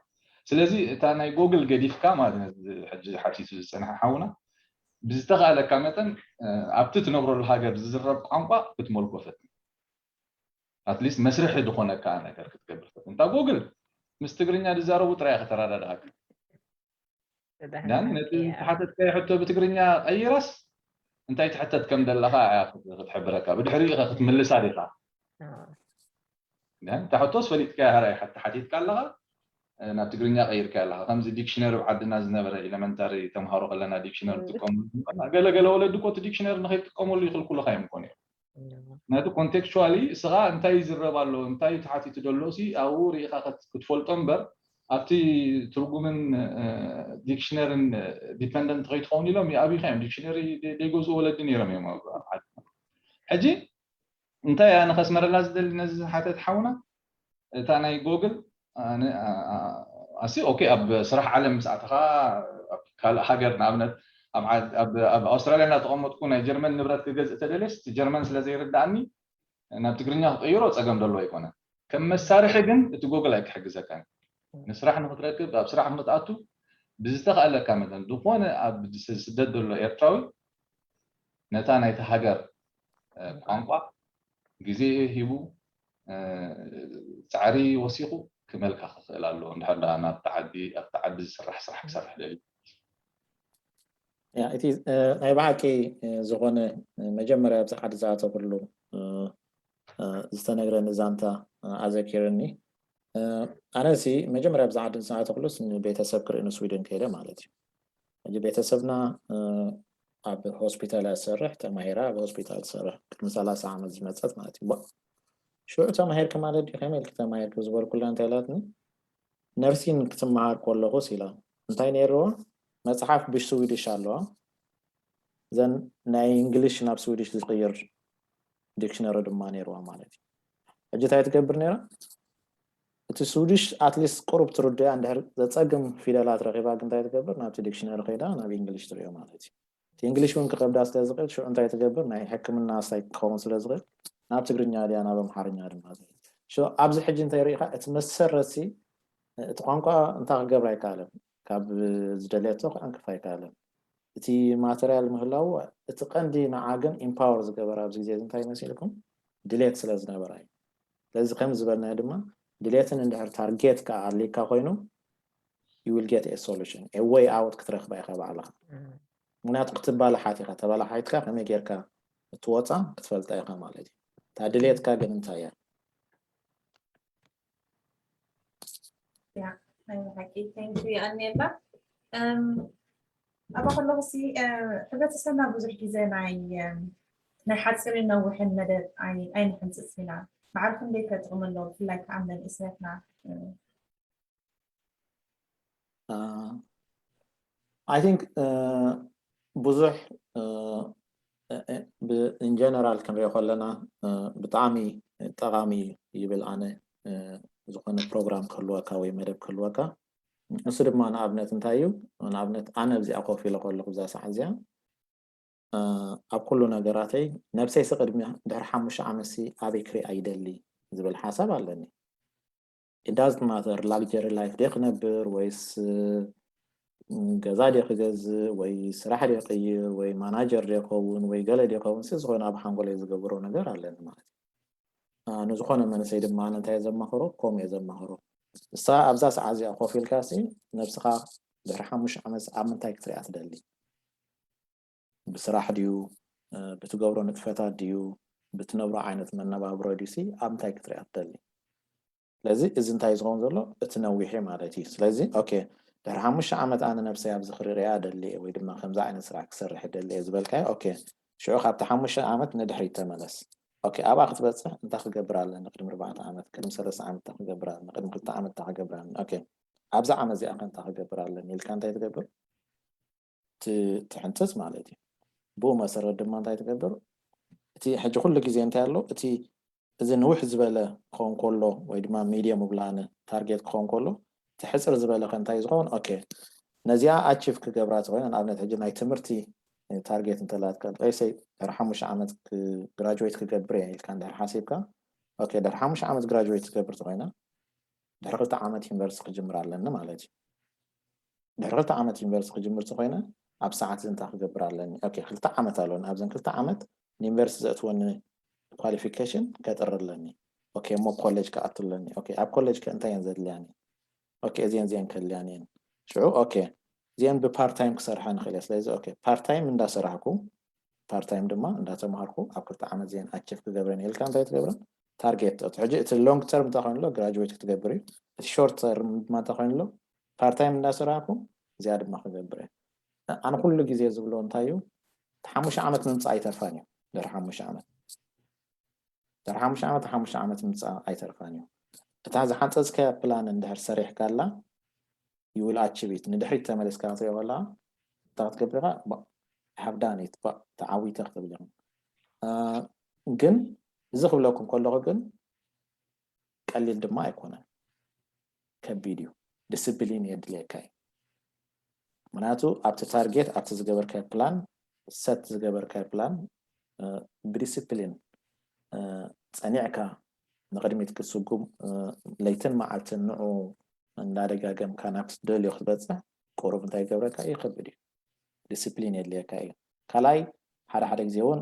ስለዚ እታ ናይ ጎግል ገዲፍካ ማለት ሕጂ ሓቲቱ ዝፀንሐ ሓውና ብዝተኻእለካ መጠን ኣብቲ ትነብረሉ ሃገር ዝዝረብ ቋንቋ ክትመልኮ ፈትን ኣትሊስት መስርሒ ዝኾነካ ነገር ክትገብር ፈትን እንታ ጎግል ምስ ትግርኛ ዝዛረቡ ጥራይ ከተረዳድኣካ ዳኒ ነቲ ዝተሓተትካዮ ሕቶ ብትግርኛ ቀይራስ እንታይ ትሕተት ከም ዘለኻ ክትሕብረካ ብድሕሪኡ ኢኻ ክትምልሳ ዲኻ ዳን እታ ሕቶስ ፈሊጥካያ ሕራይ ሓቲ ሓቲትካ ኣለኻ ናብ ትግርኛ ቀይርካ ኣለኻ ከምዚ ዲክሽነሪ ኣብ ዓድና ዝነበረ ኤለመንታሪ ተምሃሮ ከለና ዲክሽነሪ ትጥቀሙ ገለገለ ወለዲ እኮ እቲ ዲክሽነሪ ንኸይትጥቀመሉ ይኽልኩልኻ እዮም ኮኑ እዮም ነቲ ኮንቴክስቹዋሊ እስኻ እንታይ ይዝረብ ኣሎ እንታይ ተሓቲቱ ዘሎ ሲ ኣብኡ ርኢኻ ክትፈልጦ እምበር ኣብቲ ትርጉምን ዲክሽነርን ዲፐንደንት ከይትኸውን ኢሎም ይኣብዩኻ እዮም ዲክሽነሪ ዘይገዝኡ ወለዲ ነይሮም እዮም ሕጂ እንታይ ኣነ ከስመረላ ዝደሊ ነዚ ዝሓተት ሓውና እታ ናይ ጎግል ኣሲ ኦኬ ኣብ ስራሕ ዓለም ምስ ኣተኻ ካልእ ሃገር ንኣብነት ኣብ ኣውስትራልያ እናተቐመጥኩ ናይ ጀርመን ንብረት ክገዝእ ተደልየስ እቲ ጀርመን ስለ ዘይርዳእኒ ናብ ትግርኛ ክቅይሮ ፀገም ደሎ ኣይኮነን ከም መሳርሒ ግን እቲ ጎግል ኣይክሕግዘካን ንስራሕ ንክትረክብ ኣብ ስራሕ ንክትኣቱ ብዝተኽኣለካ መጠን ዝኾነ ኣብ ስደት ዘሎ ኤርትራዊ ነታ ናይቲ ሃገር ቋንቋ ግዜ ሂቡ ፃዕሪ ወሲኹ ክመልካ ክኽእል ኣለዎ እንድሕር ደኣ ናብቲ ዓዲ ኣብቲ ዓዲ ዝስራሕ ስራሕ ክሰርሕ ደልዩ እቲ ናይ ብሓቂ ዝኾነ መጀመርያ ኣብዚ ዓዲ ዝኣተኩሉ ዝተነግረኒ ዛንታ ኣዘኪርኒ ኣነ ሲ መጀመርያ ኣብዚ ዓዲ ዝኣተኩሉስ ንቤተሰብ ክርኢ ንስዊድን ከይደ ማለት እዩ ሕጂ ቤተሰብና ኣብ ሆስፒታል እያ ትሰርሕ ተማሂራ ኣብ ሆስፒታል ትሰርሕ ቅድሚ ሰላሳ ዓመት ዝመፀት ማለት እዩ ሽዑ ተማሂርኪ ማለት ድዩ ከመይ ኢልኪ ተማሂርኪ ዝበልኩላ እንታይ ኢላትኒ ነርሲን ክትመሃር ከለኹስ ኢላ እንታይ ነይርዎ መፅሓፍ ብስዊድሽ ኣለዋ ዘን ናይ እንግሊሽ ናብ ስዊድሽ ዝቅይር ዲክሽነሪ ድማ ነይርዋ ማለት እዩ ሕጂ እንታይ ትገብር ነይራ እቲ ስዊድሽ ኣትሊስት ቁሩብ ትርድያ እንድሕር ዘፀግም ፊደላት ረኺባ ግን እንታይ ትገብር ናብቲ ዲክሽነሪ ከይዳ ናብ እንግሊሽ ትሪኦ ማለት እዩ እቲ እንግሊሽ እውን ክኸብዳ ስለ ዝኽእል ሽዑ እንታይ ትገብር ናይ ሕክምና ስታይ ክኸውን ስለ ዝኽእል ናብ ትግርኛ ድያ ናብ ኣምሓርኛ ድማ ኣብዚ ሕጂ እንታይ ርኢኻ እቲ መሰረትሲ እቲ ቋንቋ እንታይ ክገብር ኣይከኣለን ካብ ዝደለየቶ ክዕንክፍ ኣይከኣለን እቲ ማተርያል ምህላው እቲ ቀንዲ ንዓ ግን ኢምፓወር ዝገበር ኣብዚ ግዜ እንታይ መሲልኩም ድሌት ስለ ዝነበራ እዩ ስለዚ ከም ዝበልናዮ ድማ ድሌትን እንድሕር ታርጌት ከዓ ኣሊካ ኮይኑ you will get a solution a way out ክትረክባ ኢካ ባዕልካ ምክንያቱ ክትባላሓት ኢካ ተባላሓይትካ ከመይ ጌርካ እትወፃ ክትፈልጣ ኢካ ማለት እዩ እታ ድሌትካ ግን እንታይ እያ ሓቂ thank you ኣኔላ ኣባ ከለኹ ሲ ሕብረተሰብና ብዙሕ ግዜ ናይ ናይ ሓፂርን ነውሕን መደብ ኣይንሕንፅፅ ኢና ማዕረ ክንደይ ከጥቕሚ ኣለዎ ብፍላይ ከዓ መንእሰያትና I think ብዙሕ in general ክንሪኦ ከለና ብጣዕሚ ጠቃሚ ይብል ኣነ ዝኾነ ፕሮግራም ክህልወካ ወይ መደብ ክህልወካ እሱ ድማ ንኣብነት እንታይ እዩ ንኣብነት ኣነ ኣብዚኣ ኮፍ ኢለ ከለኩ እዛ ሰዓት እዚኣ ኣብ ኩሉ ነገራተይ ነብሰይ ስቅድሚ ድሕሪ ሓሙሽተ ዓመት ሲ ኣበይ ክሪኣ ይደሊ ዝብል ሓሳብ ኣለኒ it doesn't matter luxury life ድየ ክነብር ወይስ ገዛ ድየ ክገዝእ ወይ ስራሕ ድየ ክቅይር ወይ ማናጀር ድየ ክኸውን ወይ ገለ ድየ ክኸውን ሲ ዝኾነ ኣብ ሓንጎለይ ዝገብሮ ነገር ኣለኒ ማለት እዩ ንዝኾነ መንእሰይ ድማ ኣነ እንታይ እየ ዘማኽሮ? ከምኡ እየ ዘማኽሮ። ንስኻ ኣብዛ ሰዓት እዚኣ ኮፍ ኢልካ ሲ ነብስኻ ድሕሪ ሓሙሽተ ዓመት ኣብ ምንታይ ክትሪኣ ትደሊ? ብስራሕ ድዩ? ብትገብሮ ንጥፈታት ድዩ? ብትነብሮ ዓይነት መነባብሮ ድዩ ሲ ኣብ ምንታይ ክትሪኣ ትደሊ? ስለዚ እዚ እንታይ ዝኸውን ዘሎ? እቲ ነዊሒ ማለት እዩ። ስለዚ ኦኬ፣ ድሕሪ ሓሙሽተ ዓመት ኣነ ነብሰይ ኣብዚ ክሪሪያ ደሊ ወይ ድማ ከምዚ ዓይነት ስራሕ ክሰርሕ ደሊ ዝበልካዮ፣ ኦኬ፣ ሽዑ ካብቲ ሓሙሽተ ዓመት ንድሕሪት ተመለስ። ኦኬ፣ ኣብኣ ክትበፅሕ እንታይ ክገብር ኣለኒ? ቅድሚ ኣርባዕተ ዓመት፣ ቅድሚ ሰለስተ ዓመት እንታይ ክገብር ኣለኒ? ቅድሚ ክልተ ዓመት እንታይ ክገብር ኣለኒ? ኦኬ፣ ኣብዛ ዓመት እዚኣ ከ እንታይ ክገብር ኣለኒ ኢልካ እንታይ ትገብር? ትሕንፅፅ ማለት እዩ። ብኡ መሰረት ድማ እንታይ ትገብር? እቲ ሕጂ ኩሉ ግዜ እንታይ ኣሎ? እቲ እዚ ንውሕ ዝበለ ክኸውን ከሎ ወይ ድማ ሚድየም ብላን ታርጌት ክኸውን ከሎ፣ እቲ ሕፅር ዝበለ ከ እንታይ ዝኸውን? ኦኬ፣ ነዚኣ ኣቺቭ ክገብራ ተኮይነ፣ ንኣብነት ሕጂ ናይ ትምህርቲ ታርጌት እንተላትካ፣ ሌትስ ሴይ ድሕሪ ሓሙሽተ ዓመት ግራጁዌት ክገብር እየ ኢልካ እንድሕር ሓሲብካ፣ ኦኬ፣ ድሕሪ ሓሙሽተ ዓመት ግራጁዌት ትገብር ተኮይና፣ ድሕሪ ክልተ ዓመት ዩኒቨርሲቲ ክጅምር ኣለኒ ማለት እዩ። ድሕሪ ክልተ ዓመት ዩኒቨርሲቲ ክጅምር ተኮይነ፣ ኣብ ሰዓት እዚ እንታይ ክገብር ኣለኒ? ኦኬ፣ ክልተ ዓመት ኣለኒ። ኣብዘን ክልተ ዓመት ንዩኒቨርሲቲ ዘእትወኒ ኳሊፊኬሽን ከጥሪ ኣለኒ። ኦኬ፣ እሞ ኮሌጅ ክኣቱ ኣለኒ። ኦኬ፣ ኣብ ኮሌጅ ከ እንታይ እየን ዘድልያኒ? ኦኬ፣ እዚአን እዚአን ከልያኒ እየን። ሽዑ ኦኬ፣ እዚአን ብፓርት ታይም ክሰርሐ ንኽእል እየ። ስለዚ ኦኬ፣ ፓርት ታይም እንዳሰራሕኩ፣ ፓርት ታይም ድማ እንዳተምሃርኩ ኣብ ክልተ ዓመት እዚአን ኣቺቭ ክገብረን ኢልካ እንታይ ትገብረን? ታርጌት። እቲ ሕጂ እቲ ሎንግ ተርም እንታይ ኮይኑ ኣሎ? ግራጁዌት ክትገብር እዩ። እቲ ሾርት ተርም ድማ እንታይ ኮይኑ ኣሎ? ፓርት ታይም እንዳሰራሕኩ እዚኣ ድማ ክገብር እየ። ኣነ ኩሉ ግዜ ዝብሎ እንታይ እዩ? እቲ ሓሙሽተ ዓመት ምምፃእ ኣይተርፋን እዩ። ድሕሪ ሓሙሽተ ዓመት፣ ድሕሪ ሓሙሽተ ዓመት፣ ሓሙሽተ ዓመት ምምፃእ ኣይተርፋን እዩ። እታ ዝሓንፀፅካያ ፕላን እንድሕር ሰሪሕካላ፣ you will achieve it። ንድሕሪት ተመሊስካ ክትሪኦ ከለኻ እንታይ ክትገብር ኢኻ? ሃቭ ዳን ኢት፣ ተዓዊተ ክትብል ኢኻ። እ፣ ግን እዚ ክብለኩም ከለኹ ግን ቀሊል ድማ ኣይኮነን፣ ከቢድ እዩ። ዲስፕሊን የድልየካ እዩ። ምክንያቱ ኣብቲ ታርጌት፣ ኣብቲ ዝገበርካዮ ፕላን፣ ሰት ዝገበርካዮ ፕላን፣ እ፣ ብዲስፕሊን፣ እ፣ ጸኒዕካ ንቕድሚት ክትስጉም፣ እ፣ ለይትን መዓልትን ንዑ እንዳደጋገምካ ናብቲ ትደልዮ ክትበጽሕ ቁሩብ እንታይ ይገብረካ እዩ? ይኸብድ እዩ። ዲስፕሊን የድልየካ እዩ። ካልኣይ፣ ሓደ ሓደ ግዜ እውን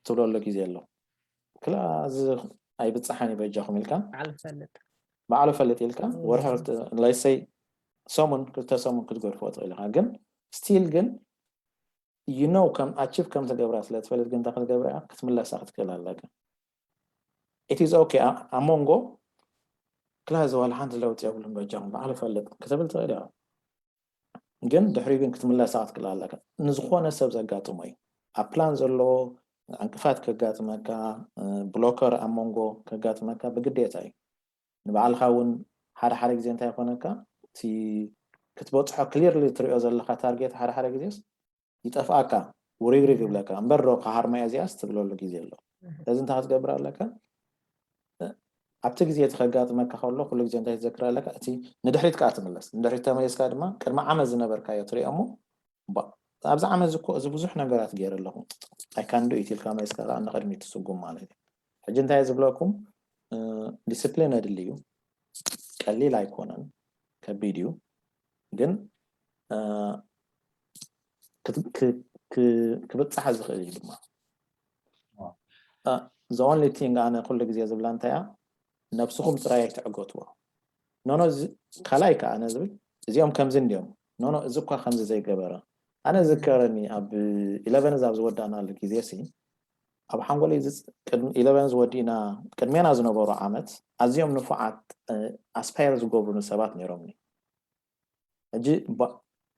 ትብለሉ ግዜ ኣሎ። ክላ እዚ ኣይብጻሓን እዩ በጃኹም ኢልካ፣ ባዕሉ ፈልጥ። ባዕሉ ፈልጥ ኢልካ፣ እም። ወርሒ ክልተ፣ ሌትስ ሴይ ሰሙን፣ ክልተ ሰሙን ክትገድፎ ትኽእል ኢኻ። ግን ስቲል ግን you know ከም ኣቺቭ ከም ትገብራ ስለ ትፈልጥ ግን እንታይ ክትገብራ ኢኻ? ክትምለሳ ክትክእል ኣለካ። It is okay። ኣ-፣ ኣብ መንጎ ክላ እዚ ዋላ ሓንቲ ለውጢ የብሉን በጃኹም፣ ባዕሉ ፈልጥ ክትብል ትኽእል ኢኻ። ግን ድሕሪኡ ግን ክትምለሳ ክትክእል ኣለካ። ንዝኾነ ሰብ ዘጋጥሞ እዩ። ኣብ ፕላን ዘሎ ዕንቅፋት ከጋጥመካ፣ እ፣ ብሎከር ኣብ መንጎ ከጋጥመካ ብግዴታ እዩ። ንባዕልኻ እውን ሓደ ሓደ ግዜ እንታይ ይኾነካ? እቲ ክትበጽሖ ክሊርሊ ትሪኦ ዘለኻ ታርጌት ሓደ ሓደ ግዜስ ይጠፍኣካ፣ ውሪግሪግ እም። ይብለካ። እምበር ዶ ክሃርማ እያ እዚኣስ ትብለሉ ግዜ ኣሎ። እህ። ስለዚ እንታይ ክትገብር ኣለካ? እ፣ ኣብቲ ግዜ እቲ ከጋጥመካ ከሎ ኩሉ ግዜ እንታይ ትዘክር ኣለካ? እቲ ንድሕሪት ከኣ ትምለስ። ንድሕሪት ተመሊስካ ድማ ቅድሚ ዓመት ዝነበርካዮ ትሪኦ እሞ፣ ባ-፣ ኣብዚ ዓመት እዚ እኮ እዚ ብዙሕ ነገራት ገይረ ኣለኹ፣ I can do it ኢልካ መሊስካ ከኣ ንቕድሚት ትስጉም ማለት እዩ። ሕጂ እንታይ እየ ዝብለኩም? እ፣ ዲስፕሊን ኣድሊ እዩ። ቀሊል ኣይኮነን፣ ከቢድ እዩ። ግን፣ እ፣ ክት-፣ ክ-፣ ክ-፣ ክብጻሕ ዝኽእል እዩ ድማ። ዋው። እ፣ the only thing ኣነ ኩሉ ግዜ ዝብላ እንታይ እያ? ነብስኹም ጥራይ ኣይትዕገትዎ። ኖ፣ ኖ፣ እዚ ካልኣይ ከኣ ኣነ ዝብል፣ እዚኦም ከምዚ እንድዮም። ኖ፣ ኖ፣ እዚ እኳ ከምዚ ዘይገበረ። ኣነ ዝከረኒ ኣብ ኢለቨን ኣብ ዝወዳእናሉ ግዜ ሲ፣ ኣብ ሓንጎለይ እዚ ቅድሚ ኢለቨን ዝወዲእና፣ ቅድሜና ዝነበሩ ዓመት ኣዝዮም ንፉዓት፣ እ፣ ኣስፓየር ዝገብሩኒ ሰባት ነይሮምኒ። ሕጂ ባ-፣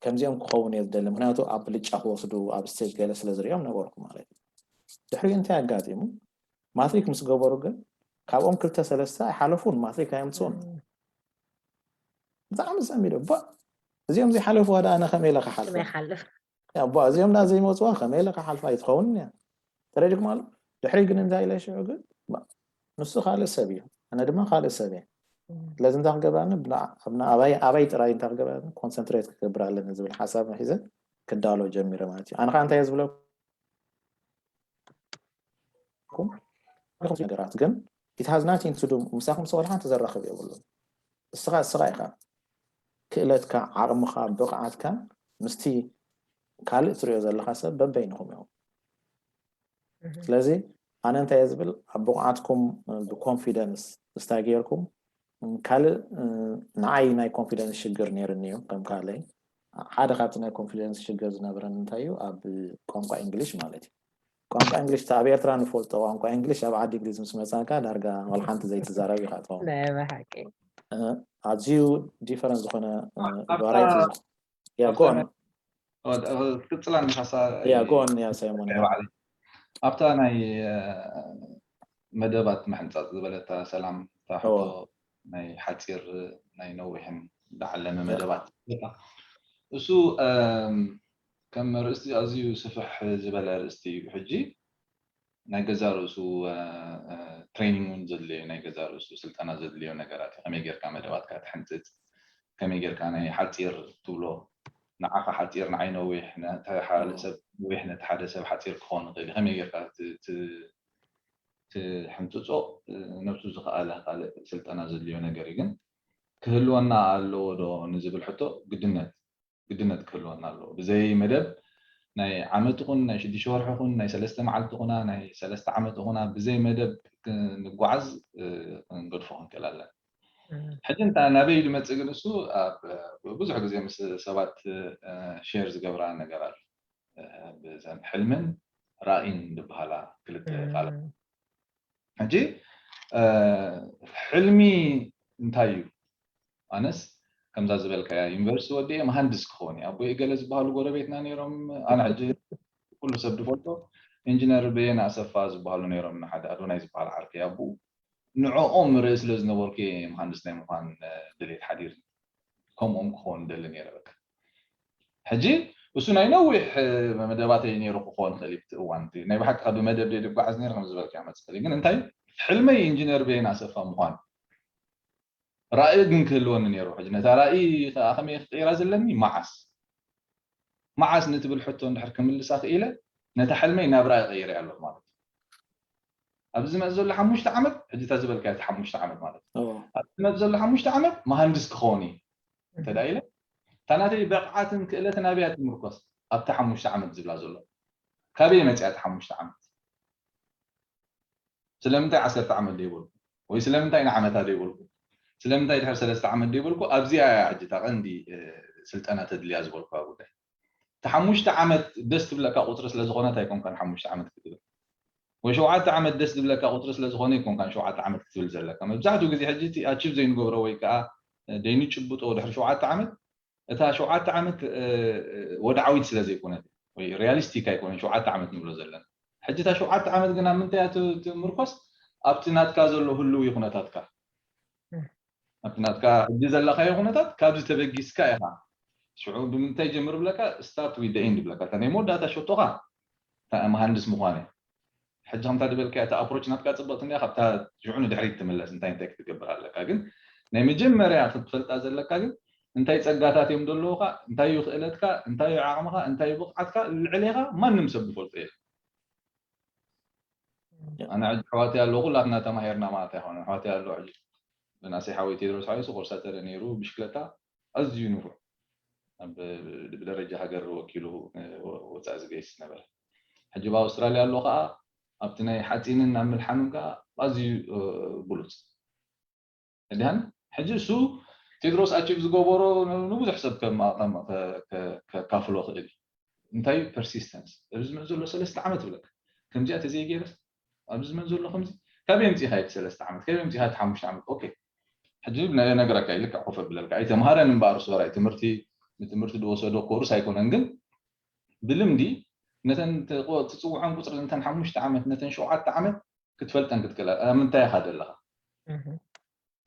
ከምዚኦም ክኸውን እየ ዝደሊ፣ ምክንያቱ ኣብ ብልጫ ክወስዱ፣ ኣብ ስቴጅ ገለ ስለ ዝሪኦም ነበርኩ ማለት እዩ። ድሕሪኡ እንታይ ኣጋጢሙ? ማትሪክ ምስ ገበሩ ግን ካብኦም ክልተ ሰለስተ ኣይሓለፉን፣ ማትሪክ ኣየምፅኡን። እም። ብጣዕሚ ሰሚዶ፣ ባ፣ እዚኦም ዘይሓለፉዋ ደኣ ኣነ ከመይ ኢለ ክሓልፎም? ከመይ ይሓልፍ? ያ፣ ባ፣ እዚኦም ደኣ ዘይመፅዋ ከመይ ኢለ ክሓልፋ? ኣይትኸውን እያ። ተረዲእኩም ኣሎ? ድሕሪ ግን እንታይ ኢለ ሽዑ ግን፣ ባ፣ ንሱ ካልእ ሰብ እዩ፣ ኣነ ድማ ካልእ ሰብ እየ። እም። ስለዚ እንታይ ክገብር ኣለኒ? ብና-፣ ኣብ ና-፣ ኣባይ፣ ኣባይ ጥራይ እንታይ ክገብር ኣለኒ? ኮንሰንትሬት ክገብር ኣለኒ ዝብል ሓሳብ ሒዘ ክዳሎ ጀሚረ ማለት እዩ። ኣነ ከዓ እንታይ እየ ዝብለኩም? ነገራት ግን it has nothing to do፣ ምሳኹም ሰው ሓንቲ ዘራኽብ የብሉን። እስኻ፣ እስኻ ኢኻ ክእለትካ፣ ዓቕምኻ፣ ብቕዓትካ ምስቲ ካልእ ትሪኦ ዘለኻ ሰብ በበይንኹም ኢኹም። እህ። ስለዚ ኣነ እንታይ እየ ዝብል፣ ኣብ ብቕዓትኩም ብኮንፊደንስ ስታይ ገይርኩም፣ ካልእ ንዓይ ናይ ኮንፊደንስ ሽግር ነይርኒ እዩ። ከም ካልኣይ ሓደ ካብቲ ናይ ኮንፊደንስ ሽግር ዝነበረን እንታይ እዩ፣ ኣብ ቋንቋ እንግሊሽ ማለት እዩ። ቋንቋ እንግሊሽ ኣብ ኤርትራ ንፈልጦ ቋንቋ እንግሊሽ ኣብ ዓዲ እንግሊዝ ምስ መጻካ ዳርጋ ዋላ ሓንቲ ዘይትዛረብ ኢኻ ትኸውን። ናይ ብሓቂ ኣዝዩ ዲፈረንት ዝኾነ ኣብታ- ቫራይቲ። ያ ኣብታ ጎን ናይ- ወድ- ክትቅጽላ ንሓሳ ያ ጎን ያ ሳይሞን ያ ባዕለይ ኣብታ ናይ እ፣ መደባት ምሕንጻጽ ዝበለታ ሰላም እታ ሕቶ እዎ። ናይ ሓጺር ናይ ነዊሕን ዝዓለመ ያ። መደባት እሱ እም፣ ከም ርእስቲ ኣዝዩ ስፍሕ ዝበለ ርእስቲ እዩ። ሕጂ ናይ ገዛ ርእሱ እ፣ እ፣ ትሬኒንግ እውን ዘድልዮ ናይ ገዛ ርእሱ ስልጠና ዘድልዮ ነገራት እዩ። ከመይ ጌርካ መደባትካ ትሕንጽጽ፣ ከመይ ጌርካ ናይ ሓጺር ትብሎ ንዓኻ ሓጺር ንዓይ ነዊሕ ነቲ ሓደ ሰብ ነዊሕ ነቲ ሓደ ሰብ ሓጺር ክኸውን ይኽእል እዩ። ከመይ ጌርካ ት- ት- ትሕንጽጾ ነብሱ ዝኸኣለ ካልእ ስልጠና ዘድልዮ ነገር እዩ። ግን ክህልወና ኣለዎ ዶ ንዝብል ሕቶ ግድነት ግድነት ክህልወና ኣለዎ። ብዘይ መደብ ናይ ዓመት ይኹን ናይ ሽዱሽተ ወርሒ ይኹን ናይ ሰለስተ መዓልቲ ይኹና ናይ ሰለስተ ዓመት ይኹና ብዘይ መደብ ክንጓዓዝ ክንገድፎ ክንክእል ኣለና። ሕጂ እንታ ናበይ ድመፅእ ግን እሱ ኣብ ብዙሕ ግዜ ምስ ሰባት ሼር ዝገብራ ነገር ኣሎ። ብዘን ሕልምን ራእይን ዝበሃላ ክልተ ቃላት። ሕጂ ሕልሚ እንታይ እዩ? ኣነስ ከምዛ ዝበልካያ ዩኒቨርሲቲ ወዲኤ መሃንድስ ክኸውን እየ። ኣቦይ ገለ ዝበሃሉ ጎረቤትና ነይሮም። ኣነ ሕጂ ኩሉ ሰብ ዝፈልጦ ኢንጂነር በየነ ኣሰፋ ዝበሃሉ ነይሮም። ንሓደ ኣዶናይ ዝበሃል ዓርከይ ኣቦኡ ንዕኦም ርኢ ስለ ዝነበርኩ እየ መሃንድስ ናይ ምዃን ድሌት ሓዲርኒ። ከምኦም ክኸውን ደሊ ነይረ በቃ። ሕጂ እሱ ናይ ነዊሕ መደባተይ ነይሩ ክኸውን ይኽእል እዩ። እቲ እዋን እቲ ናይ ብሓቂ ካብ ብመደብ ደይ ድጓዓዝ ነይረ ከም ዝበልካ መፅእ ግን እንታይ ሕልመይ ኢንጂነር በየነ ኣሰፋ ምዃን ራእይ ግን ክህልወኒ ነይሩ። ሕጂ ነታ ራእይ ከዓ ከመይ ክቅይራ ዘለኒ መዓስ መዓስ ንትብል ሕቶ እንድሕር ክምልሳ ክኢለ ነታ ሕልመይ ናብ ራእይ ቀይረ ኣለኹ ማለት እዩ። ኣብዚ ዝመፅ ዘሎ ሓሙሽተ ዓመት ሕጂ እታ ዝበልካ እቲ ሓሙሽተ ዓመት ማለት እዩ። ኣብዚ ዝመፅ ዘሎ ሓሙሽተ ዓመት መሃንድስ ክኸውን እዩ እንተ ኢለ እታ ናተይ ብቕዓትን ክእለትን ኣብያ ትምርኮስ ኣብቲ ሓሙሽተ ዓመት ዝብላ ዘሎ ካበይ መፅያ እቲ ሓሙሽተ ዓመት ስለምንታይ ዓሰርተ ዓመት ደይበልኩ ወይ ስለምንታይ ንዓመታ ደይበልኩ ስለምንታይ ድሕር ሰለስተ ዓመት ደይበልኩ ኣብዚኣ እያ ሕጂ እታ ቀንዲ ስልጠና ተድልያ ዝበልኩዋ ጉዳይ። እቲ ሓሙሽተ ዓመት ደስ ትብለካ ቁፅሪ ስለዝኾነት ኣይኮንካን ሓሙሽተ ዓመት ክትብል ወይ ሸውዓተ ዓመት ደስ ዝብለካ ቁፅሪ ስለዝኾነ ኣይኮንካን ሸውዓተ ዓመት ክትብል ዘለካ። መብዛሕትኡ ግዜ ሕጂ እቲ ኣቺቭ ዘይንገብሮ ወይ ከዓ ደይንጭብጦ ድሕሪ ሸውዓተ ዓመት እታ ሸውዓተ ዓመት ወድዓዊት ስለዘይኮነት ወይ ሪያሊስቲክ ኣይኮነን ሸውዓተ ዓመት ንብሎ ዘለና። ሕጂ እታ ሸውዓተ ዓመት ግን ኣብ ምንታይ እያ ትምርኮስ? ኣብቲ ናትካ ዘሎ ህልዊ ኩነታትካ ኣብቲ ናትካ ሕጂ ዘለካዮ ኩነታት ካብዚ ተበጊስካ ኢኻ ሽዑ ብምንታይ ጀምር ብለካ start with the end ብለካ እታ ናይ መወዳእታ ሸቶኻ መሃንድስ ምዃን እያ። ሕጂ ከምታ ዝበልካያ እታ ኣፕሮች ናትካ ፅብቕቲ እንዲያ ካብታ ሽዑ ንድሕሪት ትምለስ እንታይ እንታይ ክትገብር ኣለካ ግን ናይ መጀመርያ ክትፈልጣ ዘለካ ግን እንታይ ፀጋታት እዮም ዘለውካ እንታይ እዩ ክእለትካ እንታይ እዩ ዓቕምኻ እንታይ እዩ ብቕዓትካ ልዕሌኻ ማንም ሰብ ዝፈልጦ የለ። ኣነ ሕጂ ኣሕዋተይ ኣለዉ ኩላትና ተማሂርና ማለት ኣይኮነን ኣሕዋተይ ኣለዉ ሕጂ ብናሰይ ሓወይ ቴድሮስ ሓዊሱ ኮርሳተረ ነይሩ ብሽክለታ ኣዝዩ ንፉዕ ብደረጃ ሃገር ወኪሉ ወፃኢ ዝገይስ ነበረ። ሕጂ ኣብ ኣውስትራልያ ኣሎ ከዓ ኣብቲ ናይ ሓፂንን ኣብ ምልሓምን ከዓ ኣዝዩ ብሉፅ ድሃን ሕጂ እሱ ቴድሮስ ኣቺቭ ዝገበሮ ንብዙሕ ሰብ ከካፍሎ ክእል እዩ። እንታይ ፐርሲስተንስ እዚ ዝመፅ ዘሎ ሰለስተ ዓመት ብለካ ከምዚኣ ተዘይገይረስ ኣብዚ ዝመፅ ዘሎ ከምዚ ካበይ ምፅኢኻ እቲ ሰለስተ ዓመት ካበይ ምፅኢኻ እቲ ሓሙሽተ ዓመት ኦኬ ሕጂ ነገረካ ልክዕ ኮፍ ብለልካ ኣይተምሃረን እምበኣር ሶራይ ትምህርቲ ንትምህርቲ ዝወሰዶ ኮርስ ኣይኮነን ግን ብልምዲ ነተን ትፅውዖን ቁፅሪ ነተን ሓሙሽተ ዓመት ነተን ሸውዓተ ዓመት ክትፈልጠን ክትክእል ኣብ ምንታይ ኢኻ ዘለኻ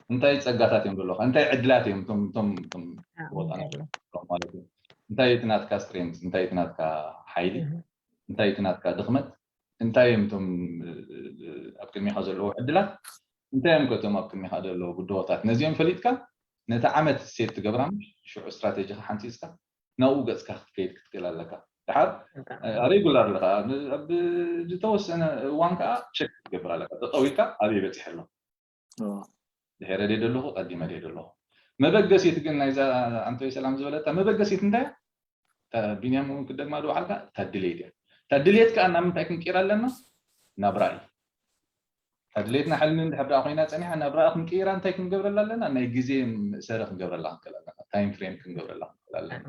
እንታይ ፀጋታት እዮም ዘለካ እንታይ ዕድላት እዮም እቶም እቶም እቶም ቦታና ማለት እዩ እንታይ እቲ ናትካ ስትሬንት እንታይ እቲ ናትካ ሓይሊ እንታይ እቲ ናትካ ድኽመት እንታይ እዮም እቶም ኣብ ቅድሚኻ ዘለዉ ዕድላት እንታይ እዮም ከቶም ኣብ ቅድሚኻ ዘለዉ ብድሆታት ነዚኦም ፈሊጥካ ነቲ ዓመት ሴት ትገብራ ሽዑ ስትራቴጂኻ ሓንፂፅካ ናብኡ ገፅካ ክትከይድ ክትክእል ኣለካ ድሓር ሬጉላር ኣለካ ኣብ ዝተወሰነ እዋን ከዓ ቸክ ክትገብር ኣለካ ጠጠው ኢልካ ኣበይ በፂሐ ኣሎ ድሕረ ደይ ደለኹ ቀዲመ ደይ ደለኹ መበገሲት ግን ናይዛ ኣንቶይ ሰላም ዝበለታ መበገሲት እንታይ ቢንያም እውን ክደግማ ድበዓልካ እታ ድሌት እያ እታ ድሌት ከዓ ናብ ምንታይ ክንቂር ኣለና ናብ ራእይ ድሌትና ሕልሚ እንድሕር ደኣ ኮይና ጸኒሓ፣ ናብራኣ ክንቅይራ እንታይ ክንገብረላ ኣለና? ናይ ግዜ መእሰሪ ክንገብረላ ክንክእል ኣለና። ታይም ፍሬም ክንገብረላ ክንክእል ኣለና።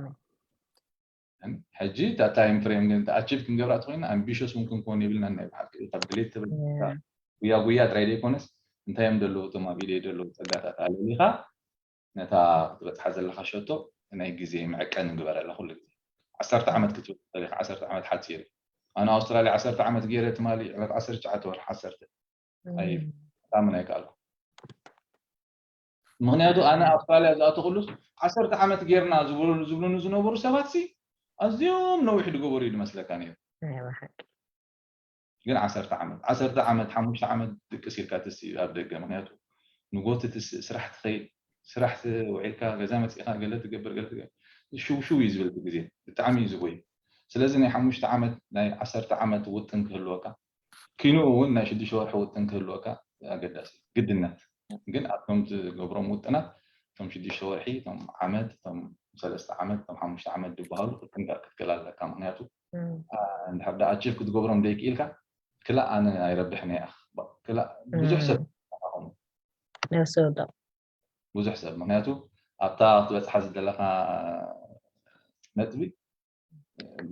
ሕጂ እታ ታይም ፍሬም ግን ኣቺቭ ክንገብራ ተኮይና ኣምቢሽስ እውን ክንኮን የብልና። ናይ ብሓቂ ካብ ድሌት ትብል ጉያ ጉያ ጥራይ ዘይኮነስ እንታይ እዮም ዘለዉ እቶም ኣብ ኢደይ ዘለዉ ጸጋታት ኣለሊኻ ነታ ክትበጽሓ ዘለኻ ሸቶ ናይ ግዜ መዐቀኒ ግበረላ። ኩሉ ግዜ ዓሰርተ ዓመት ክትብል ተሪኻ ዓሰርተ ዓመት ሓጺር እዩ። ኣነ ኣውስትራልያ ዓሰርተ ዓመት ገይረ ትማሊ ዕለት ዓሰርተ ትሽዓተ ወርሒ ዓሰርተ ኣይታምን ኣይከኣልኩ። ምክንያቱ ኣነ ኣውስትራልያ ዝኣተኩሉስ ዓሰርተ ዓመት ጌርና ዝብሉኒ ዝነበሩ ሰባት ሲ ኣዝዮም ነዊሕ ዝገበሩ እዩ ዝመስለካ ነይሩ። ግን ዓሰርተ ዓመት ዓሰርተ ዓመት ሓሙሽተ ዓመት ድቅስ ኢልካ ትስ ኣብ ደገ። ምክንያቱ ንጎት ትስ ስራሕ ትኸይድ፣ ስራሕ ውዒልካ ገዛ መፂእካ ገለ ትገብር ገለ ትገብር ሽውሽው እዩ ዝብል ግዜ ብጣዕሚ እዩ ዝጎይ። ስለዚ ናይ ሓሙሽተ ዓመት ናይ ዓሰርተ ዓመት ውጥን ክህልወካ፣ ኪንኡ እውን ናይ ሽዱሽተ ወርሒ ውጥን ክህልወካ ኣገዳሲ ግድነት። ግን ኣብቶም ትገብሮም ውጥናት እቶም ሽዱሽተ ወርሒ፣ እቶም ዓመት፣ እቶም ሰለስተ ዓመት፣ እቶም ሓሙሽተ ዓመት ዝበሃሉ ክትጥንቀቅ ክትክእል ኣለካ። ምክንያቱ እንድሕር ዳ ኣቺቭ ክትገብሮም ደይክኢልካ ክላእ ኣነ ኣይረብሕን እየ። ክላእ ብዙሕ ሰብ ብዙሕ ሰብ ምክንያቱ ኣብታ ክትበፅሓ ዝደለካ ነጥቢ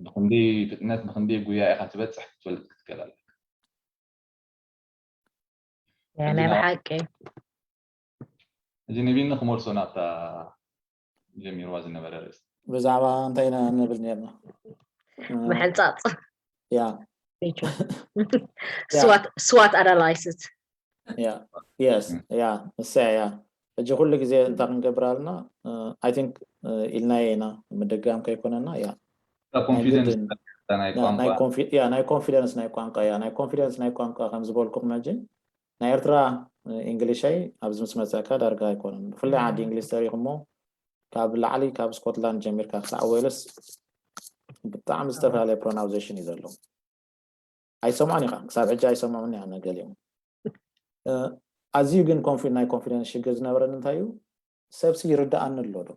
ብክንደይ ፍጥነት ብክንደይ ጉያ ኢካ ትበፅሕ ክትፈልጥ ክትክእል ኣለካ። ናይ ብሓቂ እዚ ነቢኒ ክመልሶ ናብታ ጀሚርዋ ዝነበረ ርእሲ ብዛዕባ እንታይ ኢና ንብል ነርና? ምሕንፃፅ ያ ስዋት ኣናላይስስ ያ የስ ያ እሳ ያ ሕጂ ኩሉ ግዜ እንታይ ክንገብር ኣለና? ኣይ ቲንክ ኢልናዮ ኢና ምድጋም ከይኮነና ያ ኮንፊደንስ ናይ ኮንፊደንስ ናይ ቋንቋ ያ ናይ ኮንፊደንስ ናይ ቋንቋ ከም ዝበልኩም ሕጂ ናይ ኤርትራ እንግሊሸይ ኣብዚ ምስ መፀእካ ዳርጋ ኣይኮነን ብፍላይ ዓዲ እንግሊዝ ተሪኹሞ ካብ ላዕሊ ካብ ስኮትላንድ ጀሚርካ ክሳዕ ዌልስ ብጣዕሚ ዝተፈላለየ ፕሮናውንሴሽን እዩ ዘለዎ ኣይሰምዖን ኢኻ ክሳብ ሕጂ ኣይሰምዖን ኢና ገሊኦም ኣዝዩ ግን ኮንፊ ናይ ኮንፊደንስ ሽግር ዝነበረን እንታይ እዩ ሰብሲ ይርድኣኒ ኣሎ ዶ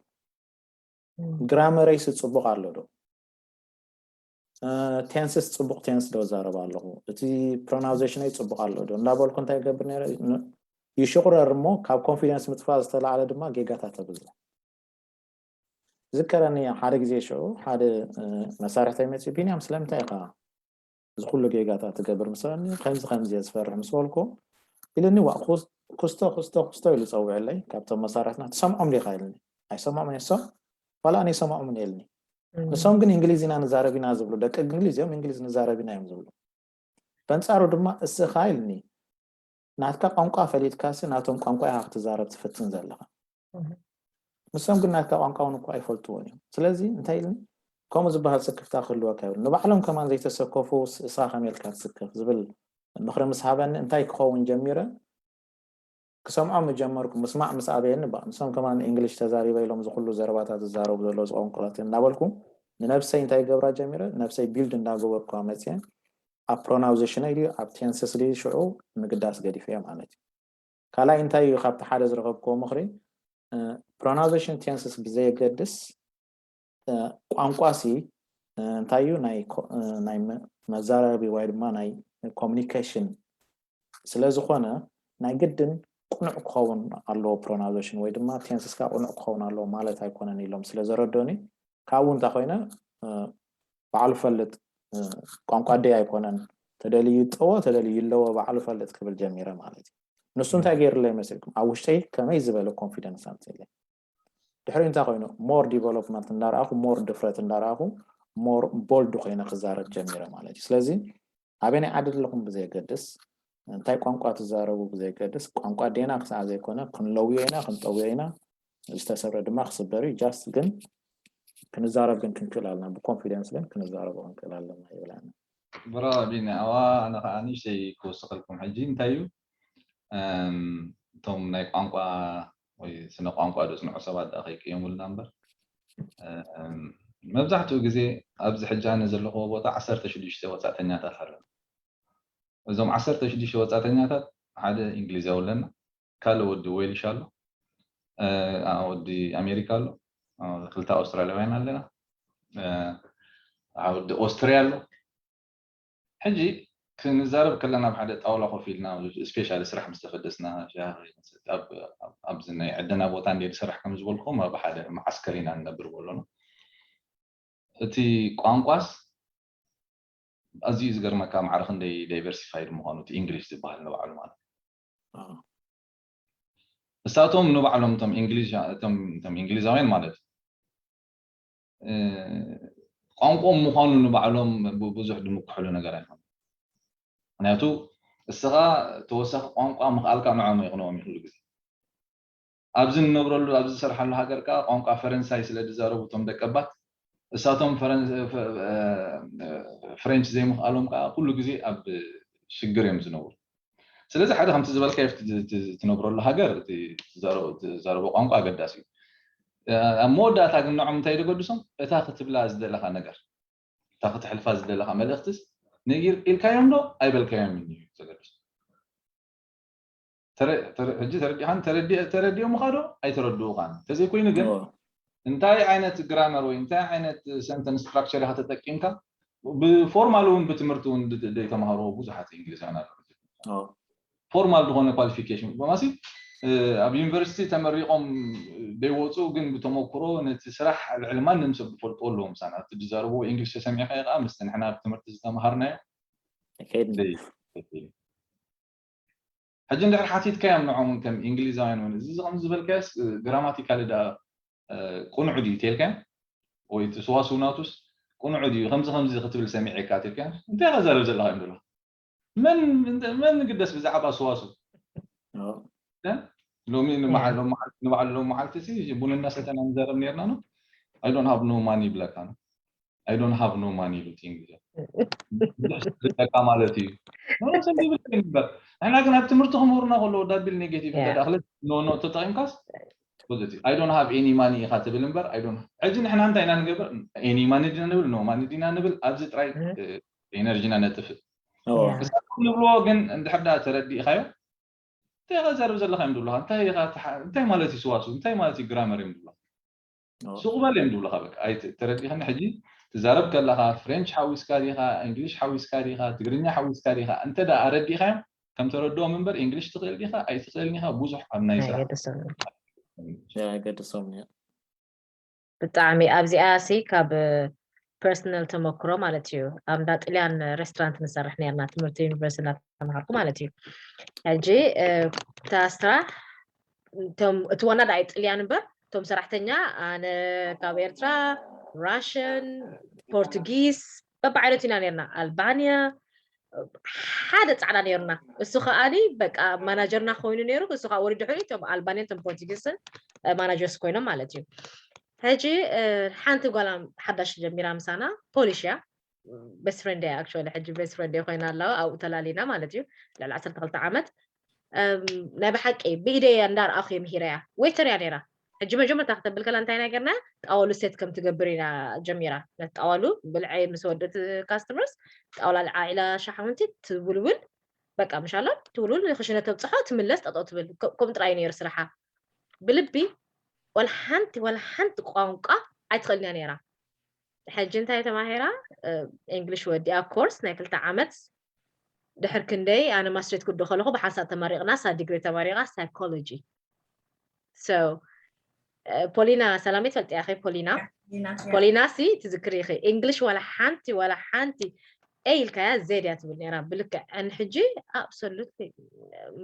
ግራመረይስ ፅቡቅ ኣሎ ዶ ቴንስስ ፅቡቅ ቴንስ ዶ ዛረብ ኣለኹ እቲ ፕሮናውንሴሽነይ ፅቡቅ ኣሎ ዶ እንዳበልኩ እንታይ ይገብር ነረ ይሽቁረር እሞ ካብ ኮንፊደንስ ምጥፋእ ዝተላዕለ ድማ ጌጋታት ተብዝሕ ዝከረኒ ሓደ ግዜ ሽዑ ሓደ መሳርሕተይ መፅኡ ቢንያም ስለምንታይ ኢኻ እዚ ኩሉ ጌጋታት ትገብር ምስ በለኒ ከምዚ ከምዚ እየ ዝፈርሕ ምስ በልኩ ኢልኒ ዋ ኩስቶ ኩስቶ ኩስቶ ኢሉ ፀውዕለይ ካብቶም መሳርሕትና ትሰምዖም ዲኻ ኢልኒ ኣይሰምዖም እየ እሶም ዋላ ኣነ ይሰምዖምን ኢልኒ ንሶም ግን እንግሊዝ ኢና ንዛረብ ኢና ዝብሉ ደቂ እንግሊዝ እዮም እንግሊዝ ንዛረብ ኢና እዮም ዝብሉ በንፃሩ ድማ እስኻ ኢልኒ ናትካ ቋንቋ ፈሊጥካሲ ናቶም ቋንቋ ኢኻ ክትዛረብ ትፍትን ዘለኻ ንሶም ግን ናትካ ቋንቋ እውን እኮ ኣይፈልጥዎን እዮም ስለዚ እንታይ ኢልኒ ከምኡ ዝበሃል ስክፍታ ክህልወካ ይብሉ ንባዕሎም ከማን ዘይተሰከፉ እስኻ ከመይ ኢልካ ትስከፍ ዝብል ምኽሪ ምስ ሃበኒ እንታይ ክኸውን ጀሚረ ክሰምዖም ጀመርኩ ምስማዕ ምስ ኣበየኒ ባ ንሶም ከማን እንግሊሽ ተዛሪበ ኢሎም ዝኩሉ ዘረባታት ዝዛረቡ ዘለዉ ዝቆንቁላት እናበልኩ ንነብሰይ እንታይ ገብራ ጀሚረ ነብሰይ ቢልድ እንዳገበርኩ መፅየ ኣብ ፕሮናውንሴሽነይ ድዩ ኣብ ቴንስስ ድዩ ሽዑ ምግዳስ ገዲፈዮ ማለት እዩ ካልኣይ እንታይ እዩ ካብቲ ሓደ ዝረኸብክዎ ምኽሪ ፕሮናውንሴሽን ቴንስስ ብዘየገድስ ቋንቋ ሲ እንታይ እዩ ናይ መዛረቢ ወይ ድማ ናይ ኮሚኒኬሽን ስለ ዝኾነ ናይ ግድን ቅኑዕ ክኸውን ኣለዎ ፕሮናውንሴሽን ወይ ድማ ቴንስስካ ቅኑዕ ክኸውን ኣለዎ ማለት ኣይኮነን ኢሎም ስለ ዘረዶኒ ካብኡ እንታይ ኮይነ ባዕሉ ፈልጥ ቋንቋ ኣደይ ኣይኮነን ተደልዩ ይጠዎ ተደልዩ ይለዎ ባዕሉ ፈልጥ ክብል ጀሚረ ማለት እዩ ንሱ እንታይ ገይርለይ መሲልኩም ኣብ ውሽጠይ ከመይ ዝበለ ኮንፊደንስ ኣምፅለይ ድሕሪ እንታይ ኮይኑ ሞር ዲቨሎፕመንት እንዳረኣኹ ሞር ድፍረት እንዳረኣኹ ሞር ቦልድ ኮይነ ክዛረብ ጀሚረ ማለት እዩ ስለዚ ኣበይ ናይ ዓዲ ዘለኹም ብዘየገድስ እንታይ ቋንቋ ትዛረቡ ብዘየገድስ ቋንቋ ዴና ክሳዕ ዘይኮነ ክንለውዮ ኢና ክንጠውዮ ኢና ዝተሰብረ ድማ ክስበር እዩ ጃስት ግን ክንዛረብ ግን ክንክእል ኣለና ብኮንፊደንስ ግን ክንዛረቦ ክንክእል ኣለና ይብላና ብራቢና ኣዋ ኣነ ከዓ ንእሽተይ ክወስኸልኩም ሕጂ እንታይ እዩ እቶም ናይ ቋንቋ ወይ ስነ ቋንቋ ዶ ስነ ሰባት ዳ ከይቅየሙልና እምበር መብዛሕትኡ ግዜ ኣብዚ ሕጂ ኣነ ዘለኹዎ ቦታ ዓሰርተ ሽዱሽተ ወፃእተኛታት ኣለዉ እዞም ዓሰርተ ሽዱሽተ ወፃእተኛታት ሓደ እንግሊዛዊ ኣለና ካልእ ወዲ ዌልሽ ኣሎ ወዲ ኣሜሪካ ኣሎ ክልተ ኣውስትራልያውያን ኣለና ወዲ ኦስትርያ ኣሎ ሕጂ ክንዛረብ ከለና ኣብ ሓደ ጣውላ ኮፍ ኢልና ስፔሻሊ ስራሕ ምስ ተፈደስና ኣብ ኣብዚ ናይ ዕደና ቦታ እንደ ዝሰርሕ ከም ዝበልኩም ኣብ ሓደ መዓስከር ኢና ንነብር በሎና። እቲ ቋንቋስ ኣዝዩ ዝገርመካ ማዕረ ክንደይ ዳይቨርሲፋይድ ምዃኑ እቲ ኢንግሊሽ ዝበሃል ንባዕሉ ማለት እሳቶም ንባዕሎም እቶም እንግሊዛውያን ማለት ቋንቋኦም ምዃኑ ንባዕሎም ብዙሕ ድምክሕሉ ነገር ኣይኮነ። ምክንያቱ እስኻ ተወሳኺ ቋንቋ ምኽኣልካ ንዖም ይቕንኦም ይኽእሉ ግዜ ኣብዚ ንነብረሉ ኣብዚ ዝሰርሓሉ ሃገር ከዓ ቋንቋ ፈረንሳይ ስለ ዝዛረቡ እቶም ደቀባት እሳቶም ፍሬንች ዘይምኽኣሎም ከዓ ኩሉ ግዜ ኣብ ሽግር እዮም ዝነብሩ። ስለዚ ሓደ ከምቲ ዝበልካ ትነብረሉ ሃገር ትዛረቦ ቋንቋ ኣገዳሲ እዩ። ኣብ መወዳእታ ግን ንዖም እንታይ ደገድሶም እታ ክትብላ ዝደለካ ነገር እታ ክትሕልፋ ዝደለካ መልእክትስ ኢልካዮም ዶ ኣይበልካዮም እዩ ዘገድሶም። ሕጂ ተረዲኻን ተረዲኦምኻ ዶ ኣይተረድኡኻን እንተዘይኮይኑ ግን እንታይ ዓይነት ግራመር ወይ እንታይ ዓይነት ሰንተንስ ስትራክቸር ኢኻ ተጠቂምካ ብፎርማል እውን ብትምህርቲ እውን ዘይተማሃርዎ ብዙሓት እንግሊዛውያን ኣለዉ። ፎርማል ዝኾነ ኳሊፊኬሽን ማሲ ኣብ ዩኒቨርሲቲ ተመሪቖም ዘይወፁ ግን ብተመክሮ ነቲ ስራሕ ልዕሊ ማንም ሰብ ዝፈልጥዎ ኣለዎም። ምሳና እቲ ዝዛረብዎ እንግሊሽ ተሰሚዕካ ከዓ ምስቲ ንሕና ኣብ ትምህርቲ ዝተምሃርናዮ ሕጂ እንድሕር ሓቲትካዮም ንዖም ከም እንግሊዛውያን እውን እዚ ከም ዝበልካዮስ ግራማቲካሊ ዳ ቁኑዕ ድዩ ተልካዮም ወይ እቲ ሰዋስው ናቱስ ቁኑዕ ድዩ ከምዚ ከምዚ ክትብል ሰሚዐካ ተልካዮም እንታይ ኸዛረብ ዘለካ እዮም ዘለካ መን መን ግደስ ብዛዕባ ሰዋስው ሎሚ ንባዕሉ ሎም መዓልቲ ሲ ቡን እናሰተና ንዛረብ ነርና ነው I don't have no money ይብለካ ነው I don't have no money ይሉት እንግሊዝ ብዙሕ ስለካ ማለት እዩ። ንሕና ግን ኣብ ትምህርቲ ክምህሩና ከለዉ ዳቢል ኔጌቲቭ እንተ ክልተ ኖ ኖ ተጠቂምካስ ፖዚቲቭ I don't have any money ኢኻ ትብል እምበር ሕጂ ንሕና እንታይ ኢና ንገብር? Any money ዲና ንብል no money ዲና ንብል ኣብዚ ጥራይ ኤነርጂና ነጥፍእ። ንብልዎ ግን እንድሕር ዳ ተረዲእኻዮ እንታይ ኢኻ ዘርብ ዘለኻ እዮም ዝብሉኻ እንታይ ኢኻ እንታይ ማለት እዩ ስዋሱ እንታይ ማለት እዩ ግራመር እዮም ዝብሉኻ ሱቕ በል እዮም ዝብሉኻ በቃ ኣይተረዲኸኒ ሕጂ ትዛረብ ከለኻ ፍሬንች ሓዊስካ ዲኻ እንግሊሽ ሓዊስካ ዲኻ ትግርኛ ሓዊስካ ዲኻ እንተ ደኣ ኣረዲኻዮም ከም ተረድኦም እምበር እንግሊሽ ትኽእል ዲኻ ኣይትኽእልን ኢኻ ብዙሕ ኣብ ናይ ስራሕ ገድሶም ብጣዕሚ ኣብዚኣ ሲ ካብ ፐርሰናል ተመክሮ ማለት እዩ ኣብ እንዳ ጥልያን ሬስቶራንት ንሰርሕ ነርና ትምህርቲ ዩኒቨርሲቲ እናተምሃርኩ ማለት እዩ ሕጂ እታ ስራሕ እቲ ዋና ዳኣይ ጥልያን እምበር እቶም ሰራሕተኛ ኣነ ካብ ኤርትራ ራሽን ፖርቱጊስ በብዓይነቱ ኢና ነርና ኣልባንያ ሓደ ፃዕዳ ነይሩና እሱ ከዓኒ በቃ ማናጀርና ኮይኑ ነይሩ እሱ ከዓ ወዲ ድሕሪ እቶም ኣልባንያን እቶም ፖርቱጊስን ማናጀርስ ኮይኖም ማለት እዩ ሕጂ ሓንቲ ጓላ ሓዳሽ ጀሚራ ምሳና ፖሊሽ እያ ቤስት ፍሬንድ እያ ኣክቹዋሊ ሕጂ ቤስት ፍሬንድ ኮይና ኣለዋ ኣብኡ ተላሊና ማለት እዩ ልዕሊ ዓሰርተ ክልተ ዓመት ናይ ብሓቂ ብኢደይ እንዳርኣኹ እየ ምሂረያ ዌተር እያ ነይራ ሕጂ መጀመርታ ክተብል ከላ እንታይ ነገርና ጣዋሉ ሴት ከም ትገብር ኢና ጀሚራ ነቲ ጣዋሉ ብልዐ ምስ ወደት ካስተመርስ ጣውላ ልዓዒላ ሻሓውንቲ ትውልውል በቃ ምሻሎ ትውልውል ክሽነ ተብፅሖ ትምለስ ጠጠው ትብል ከምኡ ጥራይ ነይሩ ስራሓ ብልቢ ወላ ሓንቲ ወላ ሓንቲ ቋንቋ ኣይትኽእልን እያ ነይራ ሕጂ እንታይ ተማሂራ እንግሊሽ ወዲኣ ኮርስ ናይ ክልተ ዓመት ድሕር ክንደይ ኣነ ማስትሬት ክዶ ከለኹ ብሓንሳብ ተመሪቕና ሳ ዲግሪ ተመሪቓ ሳይኮሎጂ so ፖሊና ሰላመይ ትፈልጥያ ኸ ፖሊና ፖሊና ሲ ትዝክሪ ኸ እንግሊሽ ዋላ ሓንቲ ዋላ ሓንቲ ኤ ኢልካያ ዜድ እያ ትብል ነራ ብልክዕ ን ሕጂ ኣብሶሉት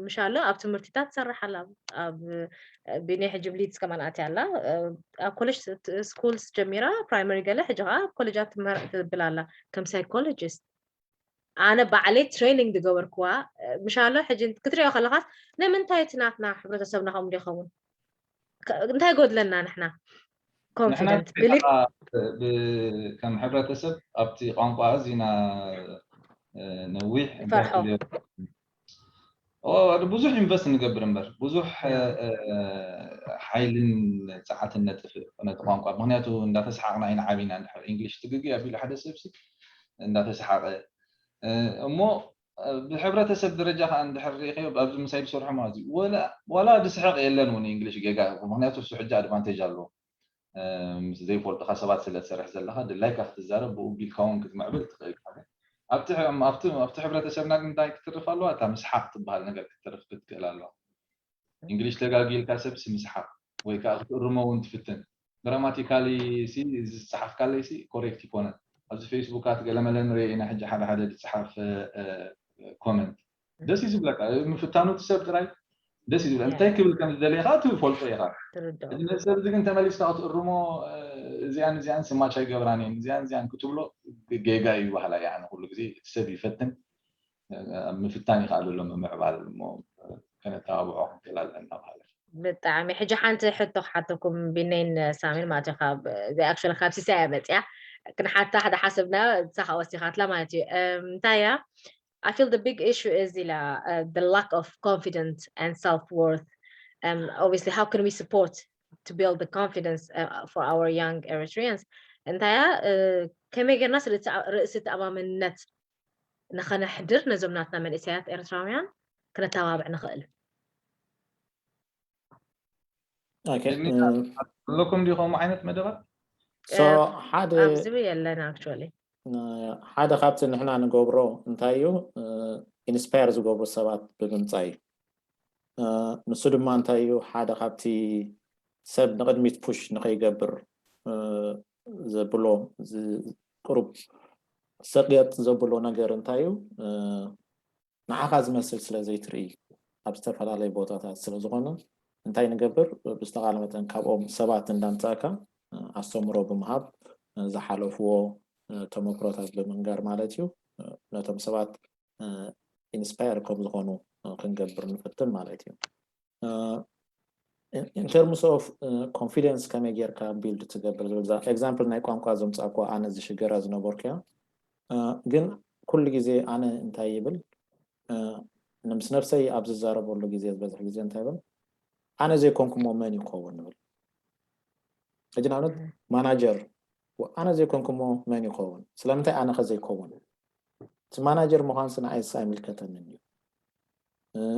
ምሻሎ ኣብ ትምህርትታት ትሰርሕ ኣላ ኣብ ብናይ ሕጂ ብሊድስ ከማን ኣትያ ኣላ ኣብ ኮሌጅ ስኩልስ ጀሚራ ፕራይመሪ ገለ ሕጂ ከዓ ኣብ ኮሌጃት ትምህር ትብል ኣላ ከም ሳይኮሎጂስት ኣነ ባዕለይ ትሬኒንግ ዝገበርክዋ ምሻሎ ሕጂ ክትሪኦ ከለኻስ ንምንታይ እቲ ናትና ሕብረተሰብና ከምኡ ዶ ይኸውን እንታይ ጎድለና ንሕና ኮንፊደንት ብሊፍ ከም ሕብረተሰብ ኣብቲ ቋንቋ ኣዚና ነዊሕ ብዙሕ ኢንቨስት ንገብር እምበር ብዙሕ ሓይልን ፀዓትን ነጥፍእ ነቲ ቋንቋ ምክንያቱ እንዳተሰሓቅና ኢና ዓቢና እንድሕር እንግሊሽ ትግግ ኣቢሉ ሓደ ሰብሲ እንዳተሰሓቀ እሞ ብሕብረተሰብ ደረጃ ከዓ እንድሕር ሪኢኸዮ ኣብዚ ምሳይ ዝሰርሖ ማለት እዩ ዋላ ዝስሕቅ የለን እውን እንግሊሽ ጌጋ ምክንያቱ እሱ ሕጂ ኣድቫንቴጅ ኣለዎ ምስ ዘይፈልጡካ ሰባት ስለ ትሰርሕ ዘለካ ድላይካ ክትዛረብ ብኡ ቢልካ እውን ክትምዕብል ትኽእል ኢካ ኣብቲ ሕ- ኣብቲ ኣብቲ ሕብረተሰብና ግን እንታይ ክትርፍ ኣለዋ? እታ ምስሓቕ ትበሃል ነገር ክትርፍ ክትክእል ኣለዋ። እንግሊሽ ተጋጊልካ ሰብሲ ምስሓቕ ወይ ከዓ ክትእርሞ እውን ትፍትን። ግራማቲካሊ ሲ ዝፀሓፍ ካለይ ሲ ኮሬክት ይኮነን። ኣብዚ ፌስቡካት ገለመለ ንሪኦ ኢና። ሕጂ ሓደ ሓደ ዝፀሓፍ ኮመንት ደስ እዩ ዝብለካ። ምፍታኑ እቲ ሰብ ጥራይ ደስ እዩ ዝብለ። እንታይ ክብል ከም ዝደለየ ከዓ ትፈልጦ ኢኻ። ትርድኦ እዚ ነዚ ሰብ እዚ ግን ተመሊስካ ክትእርሞ፣ እዚኣን እዚኣን ስማች ኣይገብራን እየን፣ እዚኣን እዚኣን ክትብሎ ጌጋ እዩ ባህላ። ያኒ ኩሉ ግዜ እቲ ሰብ ይፈትን፣ ኣብ ምፍታን ይከኣል ኣሎ ምምዕባል እሞ ከነተባብዖ ክንክእል ኣለና ባህላ። ብጣዕሚ። ሕጂ ሓንቲ ሕቶ ክሓተኩም ቢነይን ሳሚን ማለት እዩ። ካብ actually ካብ ሲሳይ እያ መፅያ፣ ክንሓታ ሓደ ሓሰብና ንሳ ከዓ ወሲኻትላ ማለት እዩ። እም፣ እንታይ እያ? I feel the big issue is ኢላ uh, the lack of confidence and self-worth. Um, obviously, how can we support to build the confidence uh, for our young Eritreans? እንታይ እያ? ከመይ ጌርና ስለ ርእሲ ተኣማምነት ንኸነሕድር ነዞም ናትና መንእሰያት ኤርትራውያን ክነተባብዕ ንኽእል? ኣለኩም ዲ ከምኡ ዓይነት መደባት? ሓደ ኣብዚ የለን። Actually ሓደ ካብቲ ንሕና ንገብሮ እንታይ እዩ? ኢንስፓየር ዝገብሩ ሰባት ብምምፃእ እዩ። ንሱ ድማ እንታይ እዩ? ሓደ ካብቲ ሰብ ንቕድሚት ፑሽ ንኸይገብር ዘብሎ ቁሩብ ሰቅየጥ ዘብሎ ነገር እንታይ እዩ? ንዓኻ ዝመስል ስለ ዘይትርኢ ኣብ ዝተፈላለዩ ቦታታት ስለ ዝኾነ እንታይ ንገብር? ብዝተኻለ መጠን ካብኦም ሰባት እንዳምፃእካ ኣስተምሮ ብምሃብ ዝሓለፍዎ ተመክሮታት ብምንጋር ማለት እዩ፣ ነቶም ሰባት ኢንስፓየር ከም ዝኾኑ ክንገብር ንፍትን ማለት እዩ። In terms of confidence ከመይ ጌርካ ቢልድ ትገብር ዝብል እዛ ኤግዛምፕል ናይ ቋንቋ ዘምፃእኳ ኣነ ዝሽገራ ዝነበርኩ እያ። ግን ኩሉ ግዜ ኣነ እንታይ ይብል ምስ ነብሰይ ኣብ ዝዛረበሉ ግዜ ዝበዝሕ ግዜ እንታይ ይብል? ኣነ ዘይኮንኩሞ መን ይኸውን ንብል። ሕጂ ንኣብነት ማናጀር ኣነ ዘይኮንኩሞ መን ይኸውን? ስለምንታይ ኣነ ከ ዘይከውን? እቲ ማናጀር ምዃንስ ንዓይስ ኣይምልከተንን እዩ።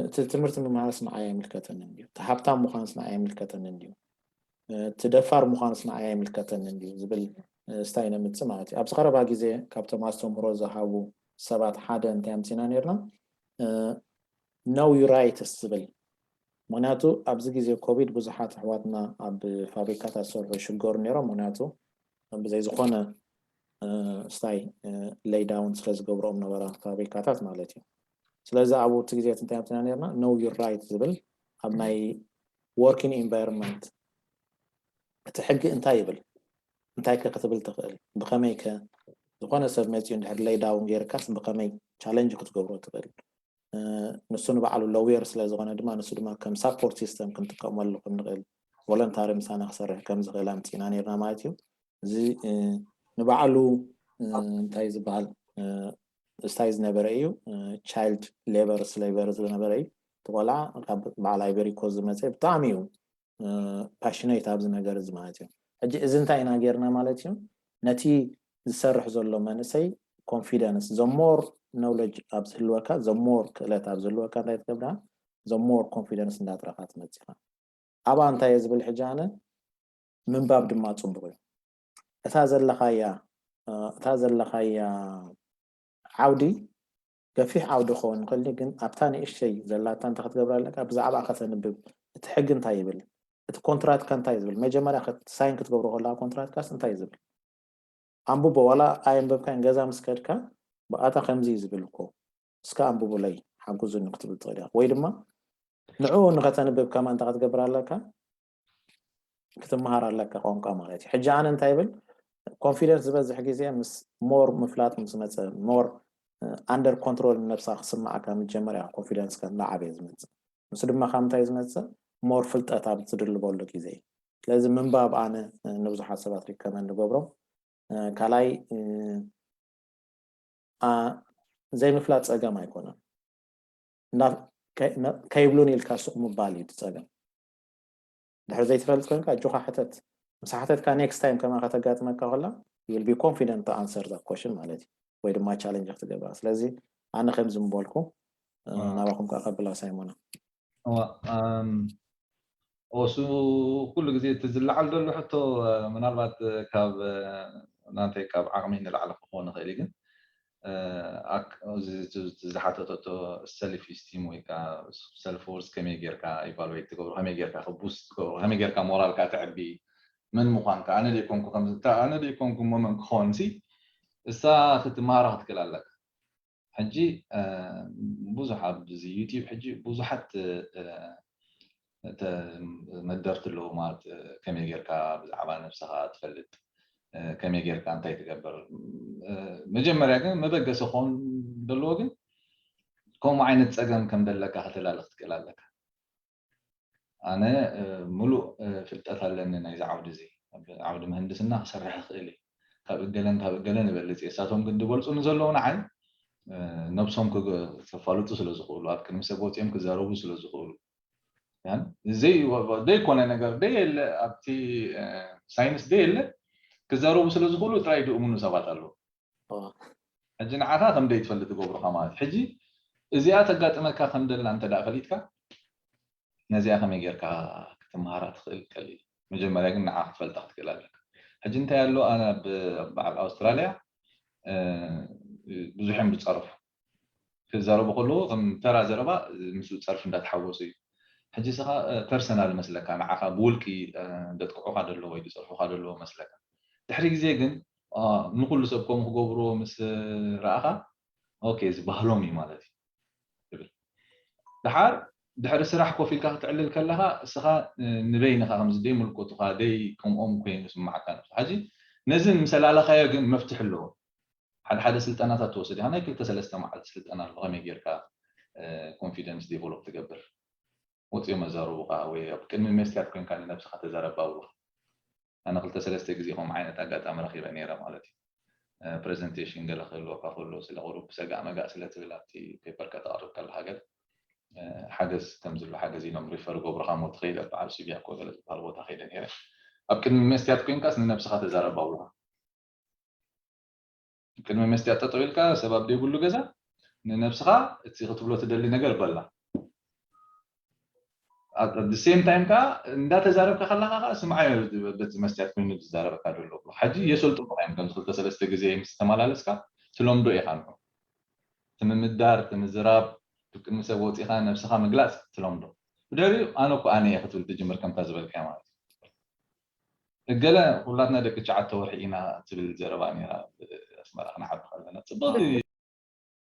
እቲ ትምህርቲ ምምሃርስ ንዓይ ኣይምልከተንን እዩ። እቲ ሃብታም ምዃንስ ንዓይ ኣይምልከተንን እዩ። እቲ ደፋር ምዃንስ ንዓይ ኣይምልከተንን እዩ ዝብል ስታይ ነምፅእ ማለት እዩ። ኣብዚ ቀረባ ግዜ ካብቶም ኣስተምህሮ ዝሃቡ ሰባት ሓደ እንታይ ኣምፂና ነርና? Know your rights ዝብል። ምክንያቱ ኣብዚ ግዜ ኮቪድ ብዙሓት ኣሕዋትና ኣብ ፋብሪካታት ዝሰርሑ ይሽገሩ ነይሮም። ምክንያቱ ብዘይ ዝኾነ ስታይ ሌይ ዳውን ስለ ዝገብሮም ነበራ ፋብሪካታት ማለት እዩ። ስለዚ ኣብ እቲ ግዜ እንታይ ኣምፅና ነርና? Know your rights ዝብል ኣብ ናይ ወርኪንግ ኢንቫይሮንመንት እቲ ሕጊ እንታይ ይብል? እንታይ ከ ክትብል ትኽእል? ብኸመይ ከ ዝኾነ ሰብ መፂኡ እንድሕር ሌይ ዳውን ጌርካስ ብኸመይ ቻለንጅ ክትገብሮ ትኽእል? ንሱ ንባዕሉ ሎየር ስለ ዝኾነ ድማ ንሱ ድማ ከም ሳፖርት ሲስተም ክንጥቀመሉ ከም ንኽእል ቮለንታሪ ምሳና ክሰርሕ ከም ዝኽእል ኣምፂና ነርና ማለት እዩ። እዚ ንባዕሉ እንታይ ዝበሃል ስታይ ዝነበረ እዩ፣ ቻይልድ ሌበር ስሌቨር ዝነበረ እዩ። እቲ ቆልዓ ካብ በዓል ኣይቨሪ ኮስት ዝመፀ ብጣዕሚ እዩ ፓሽኔት ኣብዚ ነገር እዚ ማለት እዩ። ሕጂ እዚ እንታይ ኢና ጌርና ማለት እዩ? ነቲ ዝሰርሕ ዘሎ መንእሰይ ኮንፊደንስ፣ ዘሞር ኖውለጅ ኣብ ዝህልወካ፣ ዘሞር ክእለት ኣብ ዝህልወካ እንታይ ትገብራ? ዘሞር ኮንፊደንስ እንዳጥረኻ ትመፅኻ። ኣብኣ እንታይ እየ ዝብል ሕጂ ኣነ? ምንባብ ድማ ፅቡቕ እዩ። እታ ዘለኻያ እታ ዘለኻያ ዓውዲ ገፊሕ ዓውዲ ክኸውን ይኽእል፣ ግን ኣብታ ንእሽተይ ዘላታ እንታይ ክትገብር ኣለካ? ብዛዕባ ከተንብብ። እቲ ሕጊ እንታይ ይብል? እቲ ኮንትራትካ እንታይ ዝብል? መጀመርያ ሳይን ክትገብሮ ከለካ ኮንትራትካስ እንታይ ዝብል? ኣንብቦ። ዋላ ኣየንበብካን ገዛ ምስ ከድካ ብኣታ ከምዚ እዩ ዝብል እኮ፣ እስከ ኣንብቡለይ ሓግዙኒ ክትብል ትኽእል ኢኻ። ወይ ድማ ንዕኡ ንኸተንብብ ከማን እንታይ ክትገብር ኣለካ? ክትመሃር ኣለካ ቋንቋ ማለት እዩ። ሕጂ ኣነ እንታይ ይብል? ኮንፊደንስ ዝበዝሕ ግዜ ምስ ሞር ምፍላጥ ምስ መፀ፣ ሞር ኣንደር ኮንትሮል ነብስኻ ክስምዓካ ምስ ጀመረ እያ ኮንፊደንስካ እናዓበየ ዝመፅእ። ንሱ ድማ ካብ ምንታይ ዝመፅእ? ሞር ፍልጠት ኣብ ትድልበሉ ግዜ እዩ። ስለዚ ምንባብ ኣነ ንብዙሓት ሰባት ሪከመንድ እገብሮም። ካልኣይ ዘይምፍላጥ ፀገም ኣይኮነን። ከይብሉን ኢልካ ስቕ ምባል እዩ እቲ ፀገም። ድሕሪ ዘይትፈልጥ ኮይንካ እጆኻ ሕተት። ምስ ሓተትካ ኔክስት ታይም ከማ ከተጋጥመካ ከላ you will be confident to answer that question ማለት እዩ፣ ወይ ድማ ቻለንጅ ክትገብራ። ስለዚ ኣነ ከምዚ ምበልኩ ናባኹም ከዓ ከብላ ሳይሞና። እሱ ኩሉ ግዜ እቲ ዝለዓል ዘሎ ሕቶ ምናልባት ካብ ናንተይ ካብ ዓቕሚ ንላዕሊ ክኸውን ይኽእል እዩ፣ ግን ዝሓተተቶ ሰልፍ ኢስቲም ወይ ከዓ ሰልፍ ወርስ ከመይ ጌርካ ኢቫሉዌት ትገብሮ፣ ከመይ ጌርካ ክቡስ ትገብሮ፣ ከመይ ጌርካ ሞራልካ ተዕቢ፣ መን ምዃንካ፣ ኣነ ደይኮንኩ ከምዚ ኣነ ደይኮንኩ መመን ክኸውን ሲ እሳ ክትመሃራ ክትክእል ኣለካ። ሕጂ ብዙሕ ኣብዚ ዩቲብ ሕጂ ብዙሓት መደርቲ ኣለዉ ማለት ከመይ ጌርካ ብዛዕባ ነብስኻ ትፈልጥ፣ ከመይ ጌርካ እንታይ ትገብር። መጀመርያ ግን መበገሲ ክኸውን ዘለዎ ግን ከምኡ ዓይነት ፀገም ከም ዘለካ ከተላልኽ ትክእል ኣለካ። ኣነ ሙሉእ ፍልጠት ኣለኒ ናይዚ ዓውዲ እዚ። ኣብ ዓውዲ ምህንድስና ክሰርሕ ይኽእል እየ። ካብ እገለን ካብ እገለን እበልፅ እየ። እሳቶም ግን ዝበልፁኒ ዘለዉ ንዓይ ነብሶም ከፋልጡ ስለ ዝኽእሉ፣ ኣብ ቅድሚ ሰብ ወፂኦም ክዛረቡ ስለ ዝኽእሉ፣ ዘይኮነ ነገር ደየለ ኣብቲ ሳይንስ ደየለ ክዛረቡ ስለ ዝኽእሉ ጥራይ ዝእምኑ ሰባት ኣለዉ። ሕጂ ንዓኻ ከም ደይትፈልጥ ትገብሩኻ ማለት ሕጂ እዚኣ ተጋጥመካ ከም ደላ እንተ ደኣ ፈሊጥካ ነዚኣ ከመይ ጌርካ ክትመሃራ ትኽእል ቀሊል። መጀመርያ ግን ንዓ ክትፈልጣ ክትክእል ኣለካ። ሕጂ እንታይ ኣሎ ኣነ በዓል ኣውስትራልያ ብዙሕ እዮም ዝፀርፉ ክዛረቡ ከለዉ ከም ተራ ዘረባ ምስ ፀርፊ እንዳተሓወሱ እዩ። ሕጂ ስኻ ፐርሰናል መስለካ ንዓኻ ብውልቂ ደጥቅዑኻ ደሎ ወይ ዝፀርፉኻ ደሎ መስለካ። ድሕሪ ግዜ ግን ንኩሉ ሰብ ከምኡ ክገብርዎ ምስ ረኣኻ ኦኬ እዚ ባህሎም እዩ ማለት እዩ ትብል። ድሓር ድሕሪ ስራሕ ኮፍ ኢልካ ክትዕልል ከለኻ እስኻ ንበይንኻ ከምዚ ደይ ምልኮቱኻ ደይ ከምኦም ኮይኑ ስማዓካ ነብሱ። ሕጂ ነዚ ምስ ኣላለኻዮ ግን መፍትሒ ኣለዎ። ሓደ ሓደ ስልጠናታት ትወስድ ኢኻ። ናይ ክልተ ሰለስተ መዓልቲ ስልጠና ኣሎ ከመይ ጌርካ ኮንፊደንስ ዴቨሎፕ ትገብር። ወፂኦም ኣዛረቡኻ ወይ ኣብ ቅድሚ መስትያት ኮይንካ ንነብስኻ ተዛረብ ኣብሉኻ። ኣነ ክልተ ሰለስተ ግዜ ከምኡ ዓይነት ኣጋጣሚ ረኺበ ነይረ ማለት እዩ። ፕሬዘንቴሽን ገለ ክህልወካ ከሎ ስለ ቁሩብ ሰጋእ መጋእ ስለ ትብል ኣብቲ ፔፐር ከተቕርብ ከለካ ገለ ሓገዝ ከም ዝብሉ ሓገዝ ኢሎም ሪፈር ገብሩኻ ሞ ትኸይድ ኣብ በዓል ሲቪያ ኮ ገለ ዝበሃል ቦታ ከይደ ነይረ። ኣብ ቅድሚ መስትያት ኮይንካስ ንነብስኻ ተዛረብ ኣብሉኻ። ቅድሚ መስትያት ጠጠው ኢልካ ሰብ ኣብ ዘይብሉ ገዛ ንነብስኻ እቲ ክትብሎ ትደሊ ነገር በላ። ኣብ ሴም ታይም ከዓ እንዳተዛረብካ ከለካ ከዓ ስምዓዮ በቲ መስትያት ኮይኑ ዝዛረበካ ዘሎ። ሕጂ የሰልጥኑኻ እዮም ከምዚ ክልተ ሰለስተ ግዜ ምስ ተመላለስካ ትለምዶ ኢኻ ንዑ። እቲ ምምዳር፣ እቲ ምዝራብ፣ ቅድሚ ሰብ ወፂኻ ነብስኻ ምግላፅ ትለምዶ። ብድሕሪኡ ኣነ እኮ ኣነ እየ ክትብል ትጅምር ከምታ ዝበልካዮ ማለት እዩ። ገለ ኩላትና ደቂ ትሽዓተ ወርሒ ኢና ትብል ዘረባ ነይራ ኣስመራ ክንዓቢ ከለና ፅቡቅ